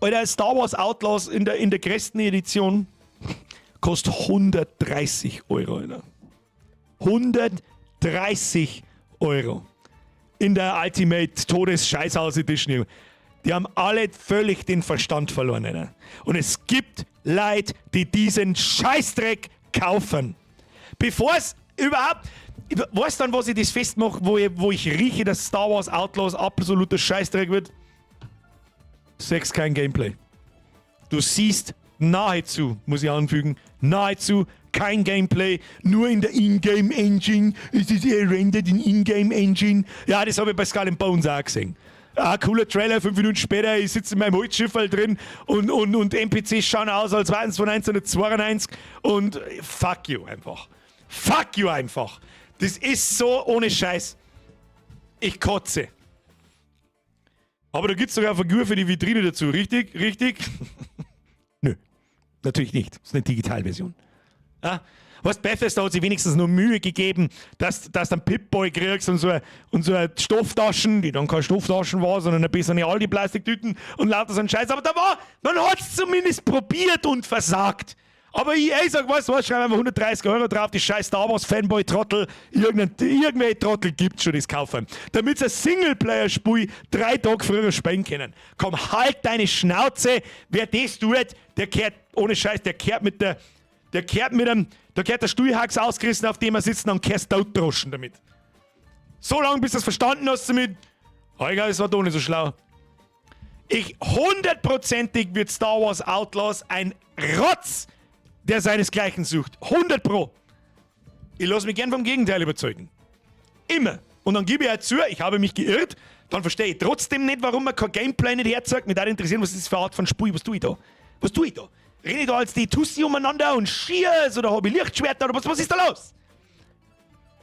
Alter, Star Wars Outlaws in der größten Edition kostet 130 Euro, Alter. 130 Euro. In der Ultimate Todes-Scheißhaus Edition. Die haben alle völlig den Verstand verloren, Alter. Und es gibt Leute, die diesen Scheißdreck kaufen. Bevor es überhaupt... Weißt du dann, was ich das festmache, wo ich rieche, dass Star Wars Outlaws absoluter Scheißdreck wird? 6 kein Gameplay. Du siehst nahezu, muss ich anfügen, nahezu kein Gameplay, nur in der Ingame Engine. Es ist eh rendered in Ingame Engine. Ja, das habe ich bei Skull and Bones auch gesehen. Ah, cooler Trailer, 5 Minuten später, ich sitze in meinem Holzschiffel drin und N P Cs schauen aus, als wären sie von 1992 und fuck you einfach. Fuck you einfach. Das ist so ohne Scheiß. Ich kotze. Aber da gibt's sogar eine Figur für die Vitrine dazu, richtig? Richtig? Nö, natürlich nicht. Das ist eine Digitalversion. Ah, weißt, Bethesda hat sich wenigstens noch Mühe gegeben, dass du einen Pip-Boy kriegst und so eine Stofftaschen, die dann keine Stofftaschen war, sondern ein bisschen Aldi-Plastiktüten und lauter so ein Scheiß. Aber man hat's zumindest probiert und versagt. Aber EA sagt, weißt du was, schreib einfach 130 Euro drauf, die scheiß Star Wars Fanboy-Trottel, irgendwelche Trottel gibt's schon, das kaufen. Damit sie ein Singleplayer-Spiel 3 Tage früher spielen können. Komm, halt deine Schnauze, wer das tut, der kehrt, ohne Scheiß, der kehrt mit der, der kehrt mit einem, da kehrt der Stuhlhax ausgerissen, auf dem er sitzt, und dann kehrst du totdroschen damit. So lange, bis du es verstanden hast, damit, Holger, das war doch nicht so schlau. Hundertprozentig wird Star Wars Outlaws ein Rotz, der seinesgleichen sucht. 100 Pro. Ich lass mich gern vom Gegenteil überzeugen. Immer. Und dann gebe ich auch zu, ich habe mich geirrt. Dann verstehe ich trotzdem nicht, warum man kein Gameplay nicht herzeigt. Mich würde interessieren, was ist das für eine Art von Spiel? Was tue ich da? Was tue ich da? Renne ich da als die Tussi umeinander und schiess oder habe ich Lichtschwerter oder was, was ist da los?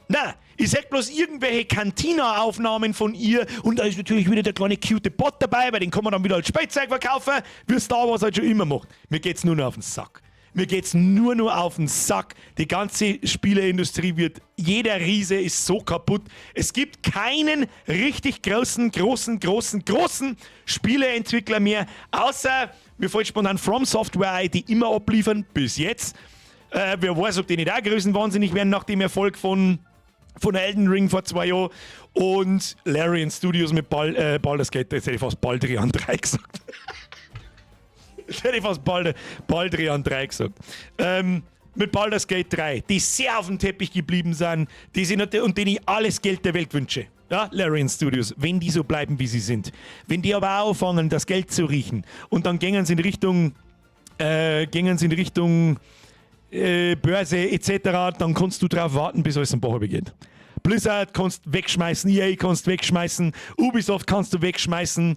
Na, ich seh bloß irgendwelche Cantina-Aufnahmen von ihr und da ist natürlich wieder der kleine cute Bot dabei, weil den kann man dann wieder als Spielzeug verkaufen, wie Star Wars halt schon immer macht. Mir geht's nur noch auf den Sack. Mir geht's nur noch auf den Sack. Die ganze Spieleindustrie wird, jeder Riese ist so kaputt. Es gibt keinen richtig großen, großen, großen, großen Spieleentwickler mehr, außer, mir fällt spontan From Software ein, die immer abliefern, bis jetzt. Wer weiß, ob die nicht auch größenwahnsinnig werden nach dem Erfolg von Elden Ring vor 2 Jahren und Larian Studios mit Baldur's Gate, jetzt hätte ich fast Baldrian 3 gesagt. Jetzt hätte ich fast Baldrian 3 gesagt. Mit Baldur's Gate 3, die sehr auf dem Teppich geblieben sind, die sind und denen ich alles Geld der Welt wünsche. Ja, Larian Studios, wenn die so bleiben, wie sie sind. Wenn die aber auch anfangen, das Geld zu riechen und dann gängen sie in Richtung Börse et cetera, dann kannst du drauf warten, bis alles am Bach geht. Blizzard kannst wegschmeißen, EA kannst wegschmeißen, Ubisoft kannst du wegschmeißen.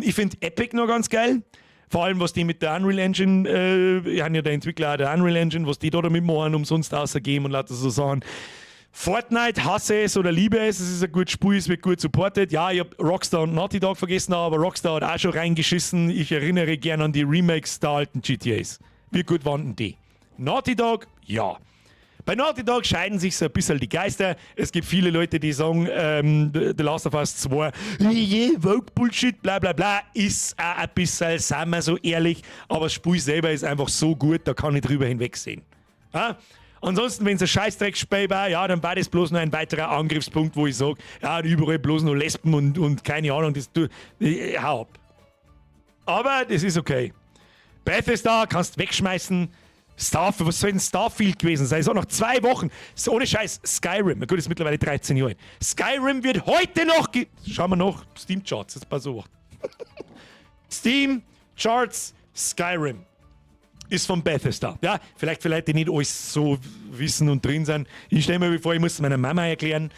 Ich find Epic noch ganz geil. Vor allem, was die mit der Unreal Engine, haben ja der Entwickler auch der Unreal Engine, was die da damit machen, umsonst außergeben und lauter so Sachen. Fortnite, hasse es oder liebe es, es ist ein gutes Spiel, es wird gut supported. Ja, ich hab Rockstar und Naughty Dog vergessen, aber Rockstar hat auch schon reingeschissen. Ich erinnere gern an die Remakes der alten G T As. Wie gut waren denn die? Naughty Dog, ja. Bei Naughty Dog scheiden sich so ein bisschen die Geister. Es gibt viele Leute, die sagen, The Last of Us 2, je, woke Bullshit, bla bla bla, ist auch ein bisschen, seien wir so ehrlich, aber das Spiel selber ist einfach so gut, da kann ich drüber hinwegsehen. Ja? Ansonsten, wenn's ein Scheißdrecksspiel war, ja, dann war das bloß noch ein weiterer Angriffspunkt, wo ich sag, ja, überall bloß noch Lesben und keine Ahnung, das, du, hau ab. Aber das ist okay. Bethesda kannst wegschmeißen. Starfield, was soll denn Starfield gewesen sein? Ist auch noch 2 Wochen. Ist ohne Scheiß, Skyrim. Gut, ist mittlerweile 13 Jahre alt. Skyrim wird heute noch ge-, schauen wir noch, Steam Charts, jetzt pass auf. Steam Charts Skyrim ist von Bethesda. Ja, vielleicht für Leute, die nicht alles so wissen und drin sind. Ich stelle mir vor, ich muss es meiner Mama erklären.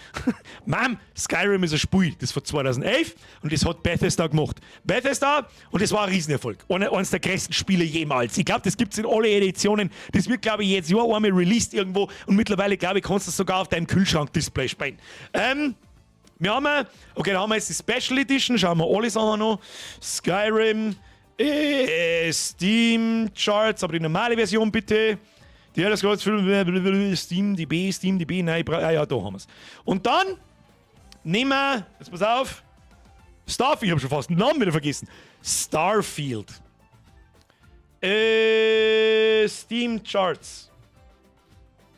Mom, Skyrim ist ein Spiel, das ist von 2011 und das hat Bethesda gemacht. Bethesda, und das war ein Riesenerfolg. Eines der größten Spiele jemals. Ich glaub, das gibt's in alle Editionen. Das wird, glaub ich, jetzt Jahr einmal released irgendwo und mittlerweile, glaub ich, kannst du es sogar auf deinem Kühlschrank-Display spielen. Wir haben, okay, da haben wir jetzt die Special Edition, schauen wir alle Sachen an. Skyrim, Steam Charts, aber die normale Version bitte. Die Elder Scrolls 5, Steam, DB, Steam, DB, nein, ah ja, da haben wir's. Und dann nehmen wir, jetzt pass auf, Starfield, ich hab schon fast den Namen wieder vergessen. Starfield. Steam Charts.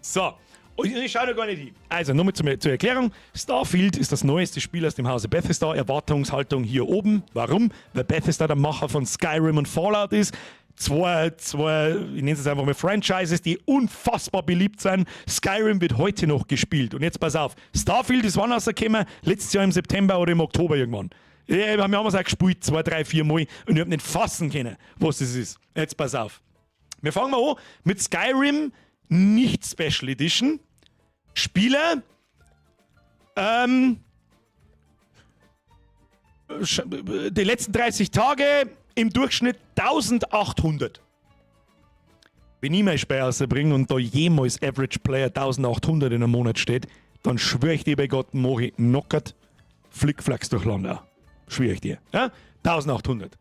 So. Und ich schaue noch gar nicht hin. Also, nochmal zur Erklärung. Starfield ist das neueste Spiel aus dem Hause Bethesda. Erwartungshaltung hier oben. Warum? Weil Bethesda der Macher von Skyrim und Fallout ist. Zwei, ich nenne es jetzt einfach mal Franchises, die unfassbar beliebt sind. Skyrim wird heute noch gespielt. Und jetzt pass auf. Starfield ist wann rausgekommen? Letztes Jahr im September oder im Oktober irgendwann. Ja, wir haben es auch gespielt, 2, 3, 4 Mal. Und ich hab nicht fassen können, was das ist. Jetzt pass auf. Wir fangen mal an mit Skyrim nicht Special Edition. Spieler, die letzten 30 Tage im Durchschnitt 1800. Wenn ich mein Spiel rausbringe und da jemals Average Player 1800 in einem Monat steht, dann schwör ich dir bei Gott, mach ich knockert Flickflacks durch Land. Schwör ich dir. Ja? 1800.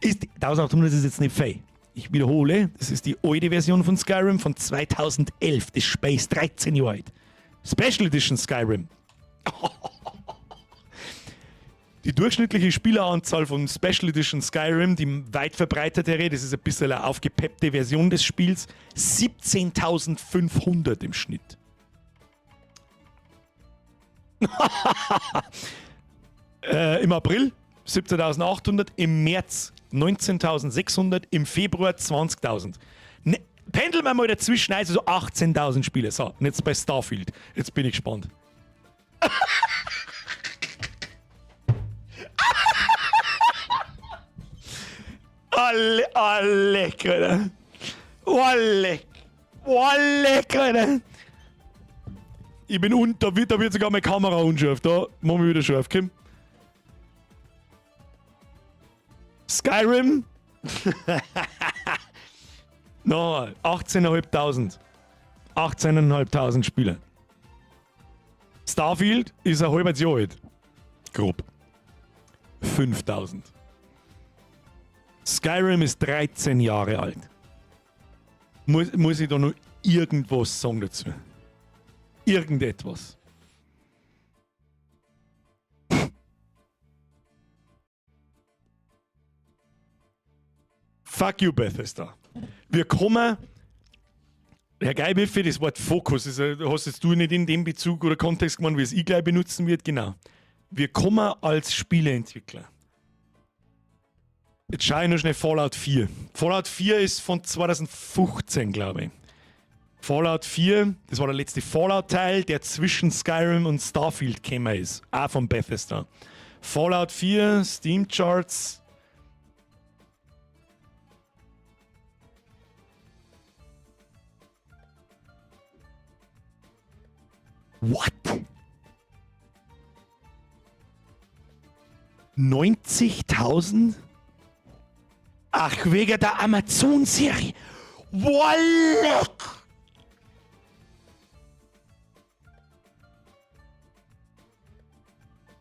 1800 ist jetzt nicht viel. Ich wiederhole, das ist die alte Version von Skyrim von 2011. Das Spiel ist 13 Jahre alt. Special Edition Skyrim. Die durchschnittliche Spieleranzahl von Special Edition Skyrim, die weit verbreitetere, das ist ein bisschen eine aufgepeppte Version des Spiels, 17.500 im Schnitt. Im April 17.800, im März 19.600, im Februar 20.000. Ne, pendeln wir mal dazwischen, also so 18.000 Spiele. So, und jetzt bei Starfield. Jetzt bin ich gespannt. Alle, alle, Alter. Alle, alle, Alter. Ich bin un, da wird sogar meine Kamera unscharf. Da machen wir wieder scharf. Komm. Skyrim. No, 18.500. 18.500 Spieler. Starfield ist ein halbes Jahr alt. Grob. 5000. Skyrim ist 13 Jahre alt. Muss ich da noch irgendwas sagen dazu? Irgendetwas? Fuck you, Bethesda. Wir kommen. Herr Geibiffe, das Wort Fokus, das hast jetzt du nicht in dem Bezug oder Kontext gemeint, wie es ich gleich benutzen wird, genau. Wir kommen als Spieleentwickler. Jetzt schaue ich noch schnell Fallout 4. Fallout 4 ist von 2015, glaube ich. Fallout 4, das war der letzte Fallout-Teil, der zwischen Skyrim und Starfield gekommen ist. Auch von Bethesda. Fallout 4, Steam Charts. What? 90.000? Ach, wegen der Amazon-Serie. Walleck!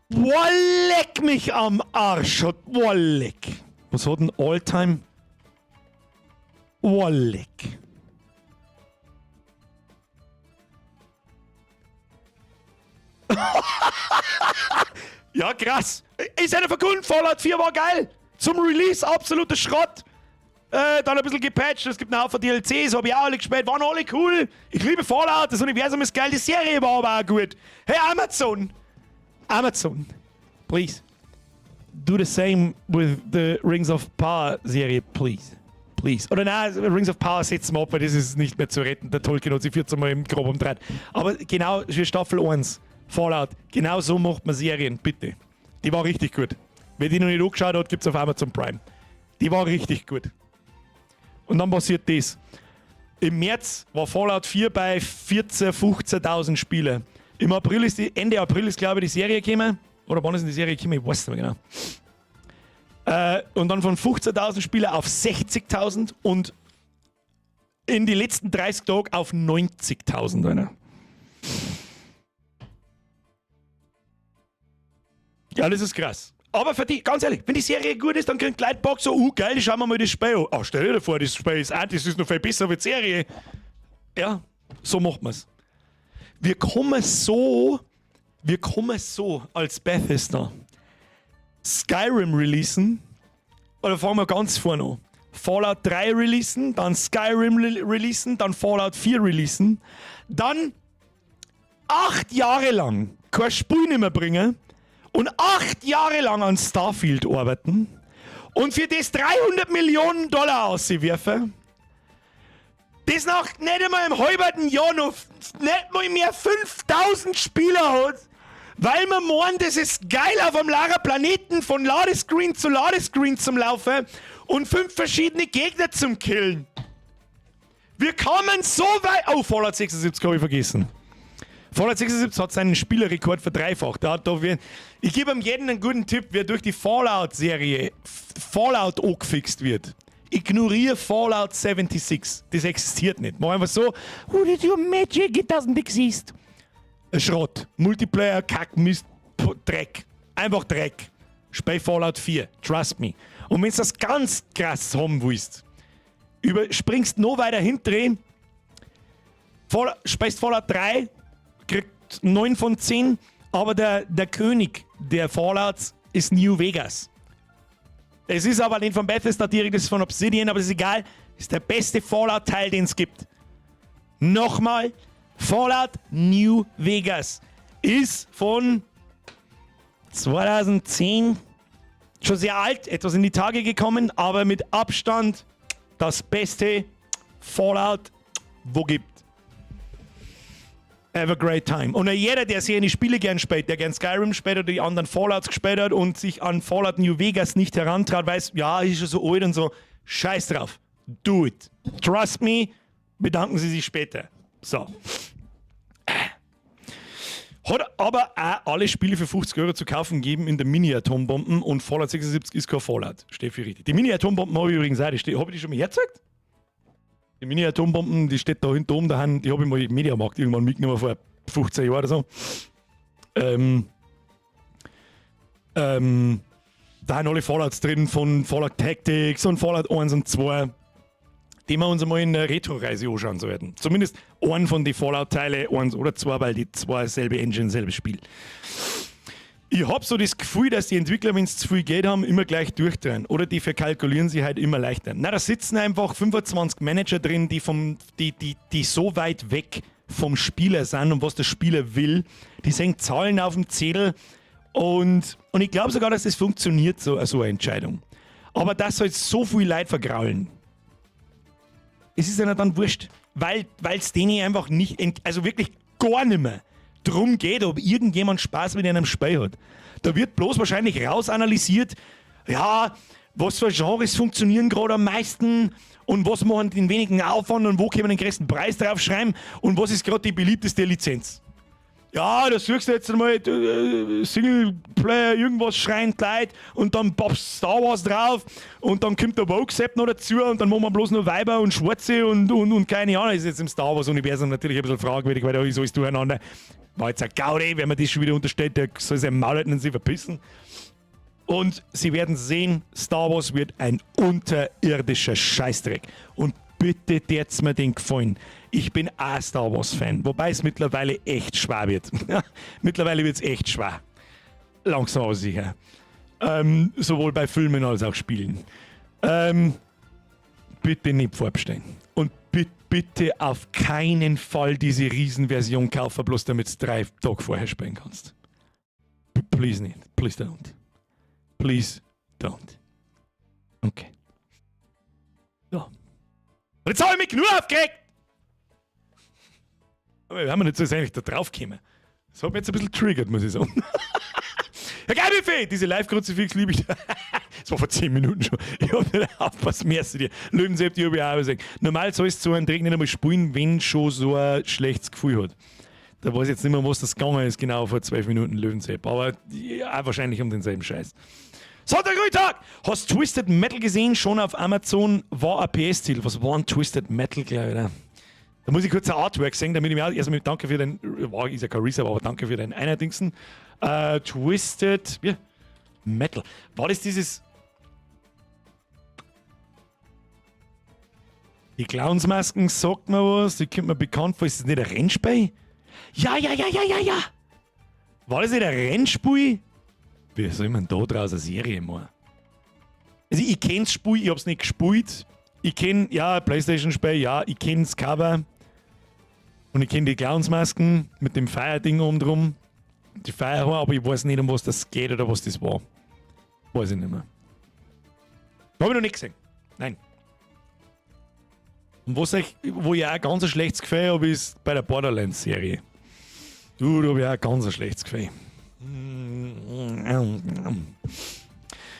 Walleck mich am Arsch. Walleck. Was hat denn Alltime? Walleck. Ja, krass. Ist einer verkündet, Fallout 4 war geil. Zum Release absoluter Schrott. Dann ein bisschen gepatcht, es gibt einen Haufen DLCs, habe ich auch alle gespielt, waren alle cool. Ich liebe Fallout, das Universum ist geil, die Serie war aber auch gut. Hey Amazon! Amazon, please. Do the same with the Rings of Power Serie, please. Please. Oder nein, Rings of Power setzen wir ab, weil das ist nicht mehr zu retten. Der Tolkien hat sich 14 Mal im Grab umdreht. Aber genau für Staffel 1, Fallout, genau so macht man Serien, bitte. Die war richtig gut. Wer die noch nicht angeschaut hat, gibt es auf Amazon Prime. Die war richtig gut. Und dann passiert das. Im März war Fallout 4 bei 14.000, 15.000 Spiele. Im April ist die, Ende April ist, glaube ich, die Serie gekommen. Oder wann ist denn die Serie gekommen? Ich weiß nicht mehr genau. Und dann von 15.000 Spieler auf 60.000 und in die letzten 30 Tage auf 90.000. Alter. Ja, das ist krass. Aber für die, ganz ehrlich, wenn die Serie gut ist, dann kriegt Leute Bock so, geil, schauen wir mal das Spiel an. Ah, stell dir vor, das Spiel ist auch, das ist noch viel besser als die Serie. Ja, so macht man's. Wir kommen so als Bethesda Skyrim releasen, oder fangen wir ganz vorne an. Fallout 3 releasen, dann Skyrim releasen, dann Fallout 4 releasen, dann 8 Jahre lang kein Spiel nicht mehr bringen und 8 Jahre lang an Starfield arbeiten und für das 300 Millionen Dollar auswerfen, das nach nicht einmal im halben Jahr noch nicht mal mehr 5000 Spieler hat, weil man meint, das ist geil, auf einem leeren Planeten von Ladescreen zu Ladescreen zum Laufen und fünf verschiedene Gegner zum Killen. Wir kommen so weit. Oh, Fallout 76 habe ich vergessen. Fallout 76 hat seinen Spielerrekord verdreifacht. Ich gebe ihm jeden einen guten Tipp, wer durch die Fallout-Serie Fallout angefixt wird. Ignoriere Fallout 76. Das existiert nicht. Mach einfach so, who did you magic? It doesn't exist. Ein Schrott. Multiplayer, Kack, Mist, Dreck. Einfach Dreck. Spiel Fallout 4. Trust me. Und wenn du das ganz krass haben willst, überspringst noch weiter hinten, spielst Fallout 3, kriegt 9 von 10, aber der König der Fallouts ist New Vegas. Es ist aber nicht von Bethesda direkt, das ist von Obsidian, aber das ist egal. Ist der beste Fallout-Teil, den es gibt. Nochmal, Fallout New Vegas ist von 2010, schon sehr alt, etwas in die Tage gekommen, aber mit Abstand das beste Fallout, wo gibt. Have a great time. Und jeder, der sich eine Spiele gern spielt, der gern Skyrim spielt oder die anderen Fallouts gespielt hat und sich an Fallout New Vegas nicht herantraut, weiß, ja, ist schon so alt und so. Scheiß drauf. Do it. Trust me. Bedanken Sie sich später. So. Hat aber auch alle Spiele für 50 Euro zu kaufen gegeben in der Mini-Atombomben und Fallout 76 ist kein Fallout. Steht für richtig. Die Mini-Atombomben habe ich übrigens auch. Habe ich die schon mal hergezeigt? Die Mini-Atombomben, die steht da hinten oben, daheim, die habe ich mal im Mediamarkt irgendwann mitgenommen vor 15 Jahren oder so. Da haben alle Fallouts drin von Fallout Tactics und Fallout 1 und 2, die wir uns einmal in der Retro-Reise anschauen sollten. Zumindest einen von den Fallout-Teile, eins oder zwei, weil die zwei selbe Engine, selbes Spiel. Ich hab so das Gefühl, dass die Entwickler, wenn sie zu viel Geld haben, immer gleich durchdrehen. Oder die verkalkulieren sich halt immer leichter. Na, da sitzen einfach 25 Manager drin, die so weit weg vom Spieler sind und was der Spieler will. Die sehen Zahlen auf dem Zettel und ich glaube sogar, dass das funktioniert, so eine Entscheidung. Aber das soll so viel Leid vergraulen. Es ist ihnen dann wurscht, weil es denen einfach nicht, also wirklich gar nicht mehr drum geht, ob irgendjemand Spaß mit einem Spiel hat. Da wird bloß wahrscheinlich rausanalysiert, ja, was für Genres funktionieren gerade am meisten und was machen den wenigen Aufwand und wo können wir den größten Preis draufschreiben und was ist gerade die beliebteste Lizenz. Ja, da suchst du jetzt einmal Singleplayer, irgendwas schreien die Leute und dann pappst Star Wars drauf und dann kommt der Woke-Sepp noch dazu und dann machen wir bloß noch Weiber und Schwarze und keine Ahnung. Ist jetzt im Star Wars-Universum natürlich ein bisschen fragwürdig, weil da ist alles durcheinander. War jetzt ein Gaudi, wenn man das schon wieder unterstellt, der soll sein Maul halten und sich verpissen. Und sie werden sehen, Star Wars wird ein unterirdischer Scheißdreck. Und bitte tät's mir den Gefallen. Ich bin auch Star Wars-Fan, wobei es mittlerweile echt schwer wird. Mittlerweile wird's echt schwer. Langsam aber sicher. Sowohl bei Filmen als auch Spielen. Bitte nicht vorbestellen. Und bitte auf keinen Fall diese Riesenversion kaufen, bloß damit du 3 Tage vorher spielen kannst. Please nicht. Please don't. Please don't. Okay. So. Und jetzt habe ich mich genug aufgeregt! Aber wir haben nicht so eigentlich da drauf gekommen. Das hat mich jetzt ein bisschen triggert, muss ich sagen. Herr Geilbuffet, diese Live-Kruzifix liebe ich. Das war vor 10 Minuten schon. Ich hab nicht aufgepasst, merci dir. Löwensepp, die habe ich auch gesagt. Normal sollst du so einen Dreck nicht einmal spielen, wenn schon so ein schlechtes Gefühl hat. Da weiß ich jetzt nicht mehr, was das gegangen ist, genau vor 12 Minuten, Löwensepp. Aber ja, wahrscheinlich um denselben Scheiß. Sonntag, guten Tag! Hast Twisted Metal gesehen? Schon auf Amazon, war ein PS-Titel. Was war ein Twisted Metal, glaube ich? Da muss ich kurz ein Artwork sehen, damit ich mir auch, erstmal danke für den, war, ist ja kein Resub, aber danke für den Einerdingsen. Twisted, ja, Metal. War das dieses. Die Clownsmasken sagt mir was, die kommt mir bekannt vor. Ist das nicht ein Rennspiel? Ja. War das nicht ein Rennspiel? Wie soll man da draus eine Serie machen? Also ich kenn's Spiel, ich hab's nicht gespielt. Ich kenn, ja, Playstation-Spiel, ja, ich kenn's Cover. Und ich kenn die Clownsmasken mit dem Feuerding oben drum. Die Feuerhaar, aber ich weiß nicht, um was das geht oder was das war. Weiß ich nicht mehr. Hab ich noch nicht gesehen. Nein. Und wo ich auch ein ganz schlechtes Gefühl habe, ist bei der Borderlands-Serie. Du, da hab ich auch ein ganz schlechtes Gefühl.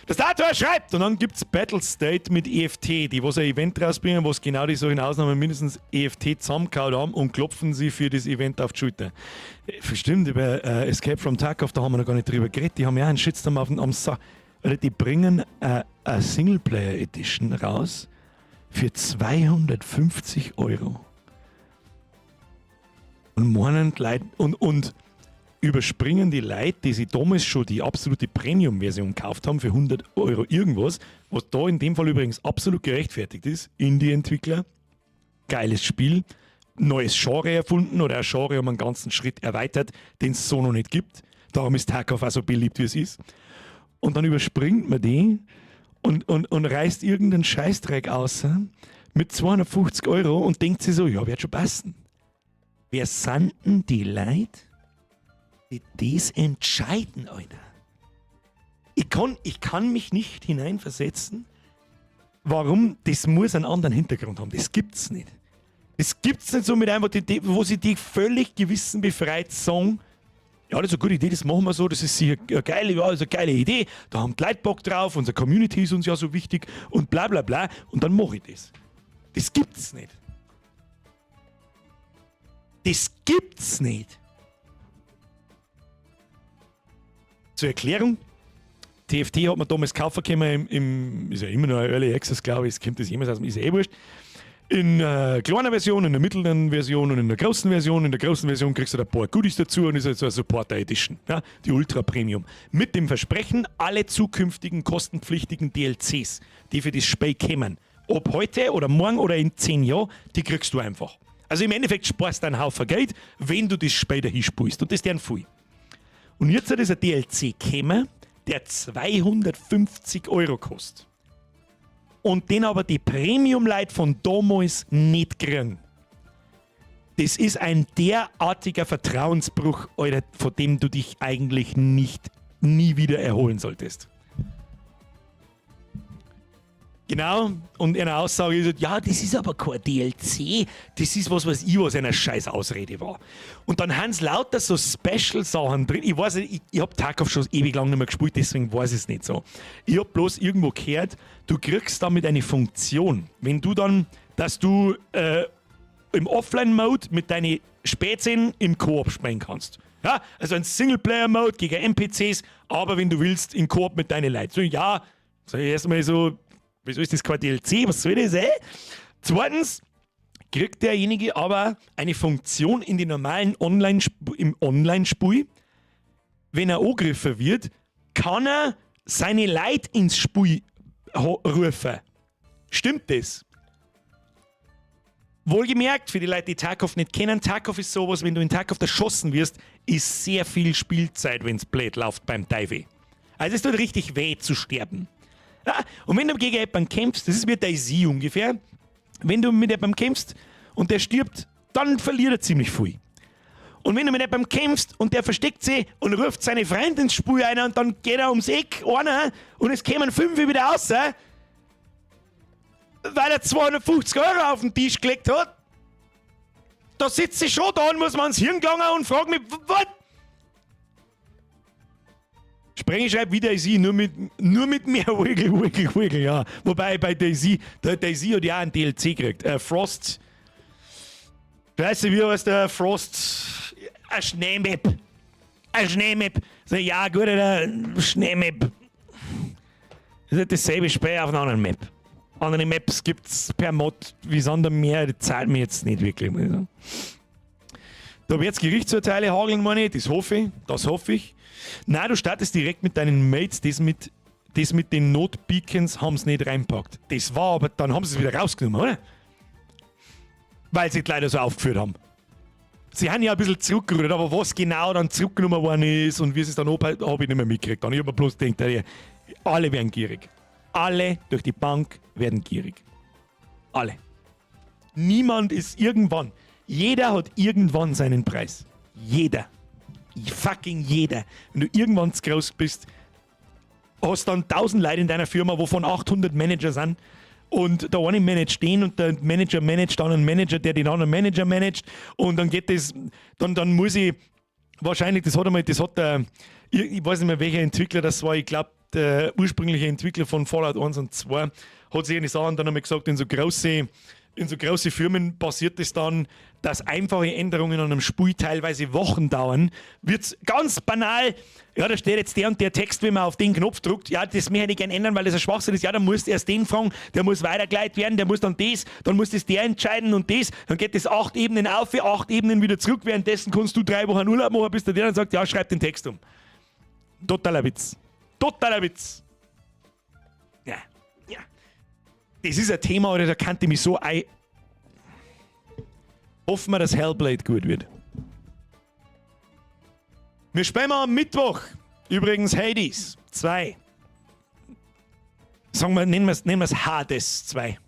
Das Dator schreibt, und dann gibt's Battlestate mit EFT, die was ein Event rausbringen, was genau die solchen Ausnahmen mindestens EFT zusammengehauen haben und klopfen sie für das Event auf die Schulter. Stimmt, über Escape from Tarkov, da haben wir noch gar nicht drüber geredet, die haben ja einen Shitstorm am Sack. Alter, die bringen eine Singleplayer Edition raus für 250 Euro. Und meinen Leute, und überspringen die Leute, die sich damals schon die absolute Premium-Version gekauft haben für 100 Euro irgendwas, was da in dem Fall übrigens absolut gerechtfertigt ist, Indie-Entwickler, geiles Spiel, neues Genre erfunden oder ein Genre um einen ganzen Schritt erweitert, den es so noch nicht gibt. Darum ist Tarkov auch so beliebt, wie es ist. Und dann überspringt man die und reißt irgendeinen Scheißdreck aus mit 250 Euro und denkt sich so, ja, wird schon passen. Wer sind denn die Leute, die das entscheiden, Alter? Ich kann mich nicht hineinversetzen, warum, das muss einen anderen Hintergrund haben. Das gibt's nicht. Das gibt's nicht so mit einfach, wo sie die völlig gewissenbefreit sagen, ja, das ist eine gute Idee, das machen wir so, das ist sicher eine geile, ja, das ist eine geile Idee, da haben die Leute Bock drauf, unsere Community ist uns ja so wichtig und bla bla bla und dann mache ich das. Das gibt's nicht. Das gibt's nicht. Zur Erklärung: TFT hat man damals kaufen können, ist ja immer noch Early Access, glaube ich, es kommt das jemals aus, ist ja eh wurscht. In kleiner Version, in der mittleren Version und in der großen Version. In der großen Version kriegst du da ein paar Goodies dazu und ist halt so eine Supporter Edition, ja, die Ultra Premium. Mit dem Versprechen, alle zukünftigen kostenpflichtigen DLCs, die für das Spiel kommen, ob heute oder morgen oder in 10 Jahren, die kriegst du einfach. Also im Endeffekt sparst du einen Haufen Geld, wenn du das Spiel dahin spielst. Und das ist deren viel. Und jetzt ist ein DLC gekommen, der 250 € kostet. Und den aber die Premium-Leute von damals nicht kriegen. Das ist ein derartiger Vertrauensbruch, Alter, von dem du dich eigentlich nicht nie wieder erholen solltest. Genau, und eine Aussage ist, ja, das ist aber kein DLC, das ist was weiß ich, was eine scheiß Ausrede war. Und dann haben sie lauter so Special-Sachen drin. Ich weiß nicht, ich habe Tarkov schon ewig lang nicht mehr gespielt, deswegen weiß ich es nicht so. Ich habe bloß irgendwo gehört, du kriegst damit eine Funktion, wenn du dann, dass du im Offline-Mode mit deinen Spezien im Koop spielen kannst. Ja, also ein Singleplayer-Mode gegen NPCs, aber wenn du willst, in Koop mit deinen Leuten. So, ja, sag ich erstmal so, wieso ist das kein DLC? Was soll das, ey? Zweitens kriegt derjenige aber eine Funktion in die normalen Online, im Online-Spiel. Wenn er angegriffen wird, kann er seine Leute ins Spiel rufen. Stimmt das? Wohlgemerkt, für die Leute, die Tarkov nicht kennen, Tarkov ist sowas, wenn du in Tarkov erschossen wirst, ist sehr viel Spielzeit, wenn's blöd läuft, beim Teufel. Also es tut richtig weh zu sterben. Ja, und wenn du gegen jemanden kämpfst, das ist wie DayZ ungefähr, wenn du mit jemandem kämpfst und der stirbt, dann verliert er ziemlich viel. Und wenn du mit jemandem kämpfst und der versteckt sich und ruft seine Freunde ins Spiel ein und dann geht er ums Eck, einer, und es kommen fünf wieder raus, weil er 250 € auf den Tisch gelegt hat, da sitze ich schon da und muss mir ans Hirn gelangen und frage mich, what? Sprenge schreibt wie DayZ, nur mit mehr Wiggle, Wiggle, Wiggle, ja. Wobei bei DayZ, der DayZ hat ja auch einen DLC gekriegt. Frost. Weißt du, wie heißt der Frost? Ein Schneemap. Ein Schneemap. So, ja, gut, Alter, Schneemap. Das ist dasselbe Spiel auf einer anderen Map. Andere Maps gibt es per Mod wie Sand am Meer, die zahlt mir jetzt nicht wirklich, muss ich sagen. Da wird Gerichtsurteile hageln, meine ich, das hoffe ich, das hoffe ich. Nein, du startest direkt mit deinen Mates, das mit den Notbeacons haben sie nicht reinpackt. Das war aber, dann haben sie es wieder rausgenommen, oder? Weil sie die Leute so aufgeführt haben. Sie haben ja ein bisschen zurückgerudert, aber was genau dann zurückgenommen worden ist und wie sie es dann habe ich nicht mehr mitgekriegt. Dann ich habe mir bloß gedacht, alle werden gierig. Alle durch die Bank werden gierig. Alle. Niemand ist irgendwann. Jeder hat irgendwann seinen Preis. Jeder. Fucking jeder. Wenn du irgendwann zu groß bist, hast dann 1000 Leute in deiner Firma, wovon 800 Manager sind. Und der eine managt den und der Manager managt dann einen Manager, der den anderen Manager managt. Und dann geht das, dann muss ich wahrscheinlich, das hat einmal, das hat der, ich weiß nicht mehr, welcher Entwickler das war, ich glaube, der ursprüngliche Entwickler von Fallout 1 und 2 hat sich eine Sache dann einmal gesagt, in so große Firmen passiert es dann, dass einfache Änderungen an einem Spiel teilweise Wochen dauern. Wird's ganz banal, ja, da steht jetzt der und der Text, wenn man auf den Knopf drückt, ja, das möchte ich gerne ändern, weil das ein Schwachsinn ist. Ja, dann musst du erst den fragen, der muss weitergeleitet werden, der muss dann das, dann muss das der entscheiden und das, dann geht das acht Ebenen auf, acht Ebenen wieder zurück, währenddessen kannst du 3 Wochen Urlaub machen, bis der dann sagt, ja, schreib den Text um. Totaler Witz. Totaler Witz. Ja. Das ist ein Thema, oder da kannte ich mich so ein. Hoffen wir, dass Hellblade gut wird. Wir spielen am Mittwoch. Übrigens Hades 2. Sagen wir, nennen wir es Hades 2.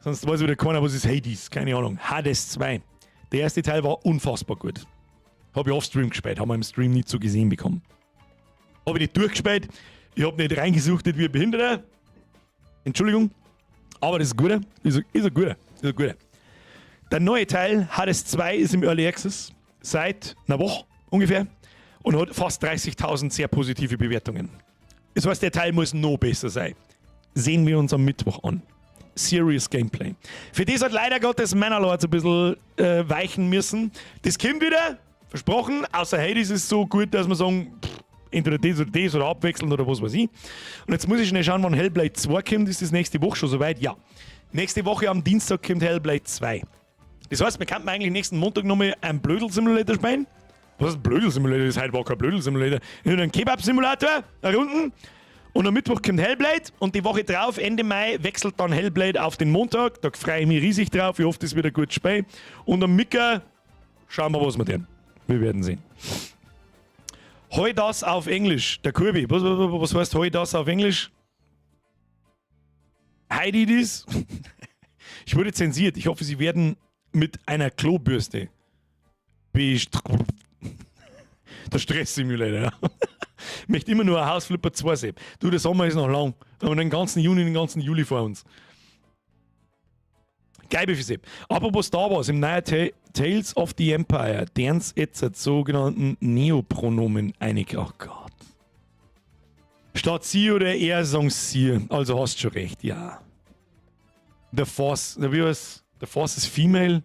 Sonst weiß wieder keiner, was ist Hades. Keine Ahnung. Hades 2. Der erste Teil war unfassbar gut. Habe ich off-stream gespielt, haben wir im Stream nicht so gesehen bekommen. Habe ich nicht durchgespielt. Ich habe nicht reingesuchtet wie ein Behinderter. Entschuldigung. Aber das ist ein guter. Ist ein guter. Ist ein guter. Der neue Teil, Hades 2, ist im Early Access seit einer Woche ungefähr und hat fast 30.000 sehr positive Bewertungen. Das heißt, der Teil muss noch besser sein. Sehen wir uns am Mittwoch an. Serious Gameplay. Für das hat leider Gottes Manor Lords ein bisschen weichen müssen. Das kommt wieder, versprochen. Außer Hades ist so gut, dass wir sagen, pff, Entweder das oder das oder abwechselnd oder was weiß ich. Und jetzt muss ich schnell schauen, wann Hellblade 2 kommt. Ist das nächste Woche schon soweit? Ja. Nächste Woche am Dienstag kommt Hellblade 2. Das heißt, wir könnten eigentlich nächsten Montag nochmal einen Blödel-Simulator spielen. Was ist ein Blödel-Simulator? Das heute war kein Blödel-Simulator. Nur ein Kebab-Simulator, eine Runden. Und am Mittwoch kommt Hellblade und die Woche drauf, Ende Mai, wechselt dann Hellblade auf den Montag. Da freue ich mich riesig drauf. Ich hoffe, das wird ein gutes Spiel. Und am Micker schauen wir, was wir tun. Wir werden sehen. Heu das auf Englisch. Der Kirby. Was heißt heu das auf Englisch? Heidi das? Ich wurde zensiert. Ich hoffe, Sie werden mit einer Klobürste Der Stress-Simulator, ja. Ich möchte immer nur ein House Flipper 2 sehen. Du, der Sommer ist noch lang. Wir haben den ganzen Juni, den ganzen Juli vor uns. Geil, Sepp. Apropos Star Wars, im neuen Tales of the Empire, deren jetzt sogenannten Neopronomen einig. Oh Gott. Statt sie oder er sagen sie. Also hast schon recht, ja. The Force, wie heißt The Force is female.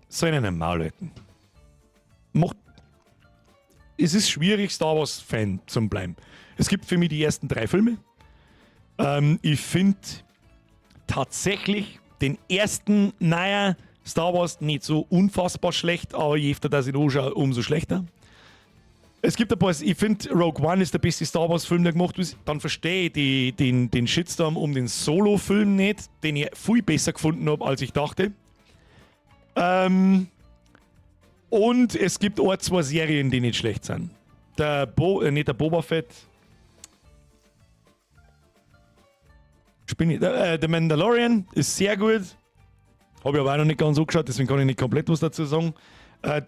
Soll in einem Maul halten. Macht. Es ist schwierig, Star Wars-Fan zu bleiben. Es gibt für mich die ersten drei Filme. Ich finde tatsächlich den ersten neuer Star Wars nicht so unfassbar schlecht, aber je öfter dass ich ihn anschaue, umso schlechter. Es gibt ein paar, ich finde, Rogue One ist der beste Star Wars-Film, der gemacht ist. Dann verstehe ich den Shitstorm um den Solo-Film nicht, den ich viel besser gefunden habe, als ich dachte. Und es gibt auch zwei Serien, die nicht schlecht sind. Der Bo, nicht der Boba Fett. Spinne, der Mandalorian ist sehr gut. Habe ich aber auch noch nicht ganz angeschaut, deswegen kann ich nicht komplett was dazu sagen.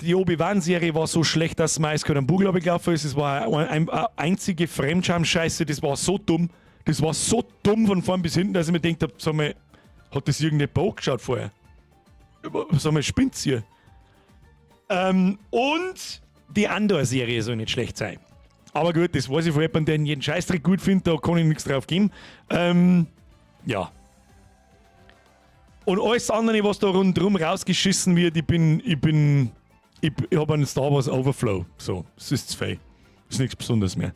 Die Obi-Wan-Serie war so schlecht, dass mir eiskalt am Bugel gelaufen ist. Es war eine einzige Fremdscham-Scheiße, das war so dumm. Das war so dumm von vorn bis hinten, dass ich mir gedacht habe, sag mal, hat das irgendjemand angeschaut vorher? Sag mal, spinnt's hier? Und die Andor-Serie soll nicht schlecht sein. Aber gut, das weiß ich von jemandem, der jeden Scheißdreck gut findet, da kann ich nichts drauf geben. Ja. Und alles andere, was da rundherum rausgeschissen wird, ich habe einen Star Wars Overflow. So, es ist zu viel. Ist nichts Besonderes mehr.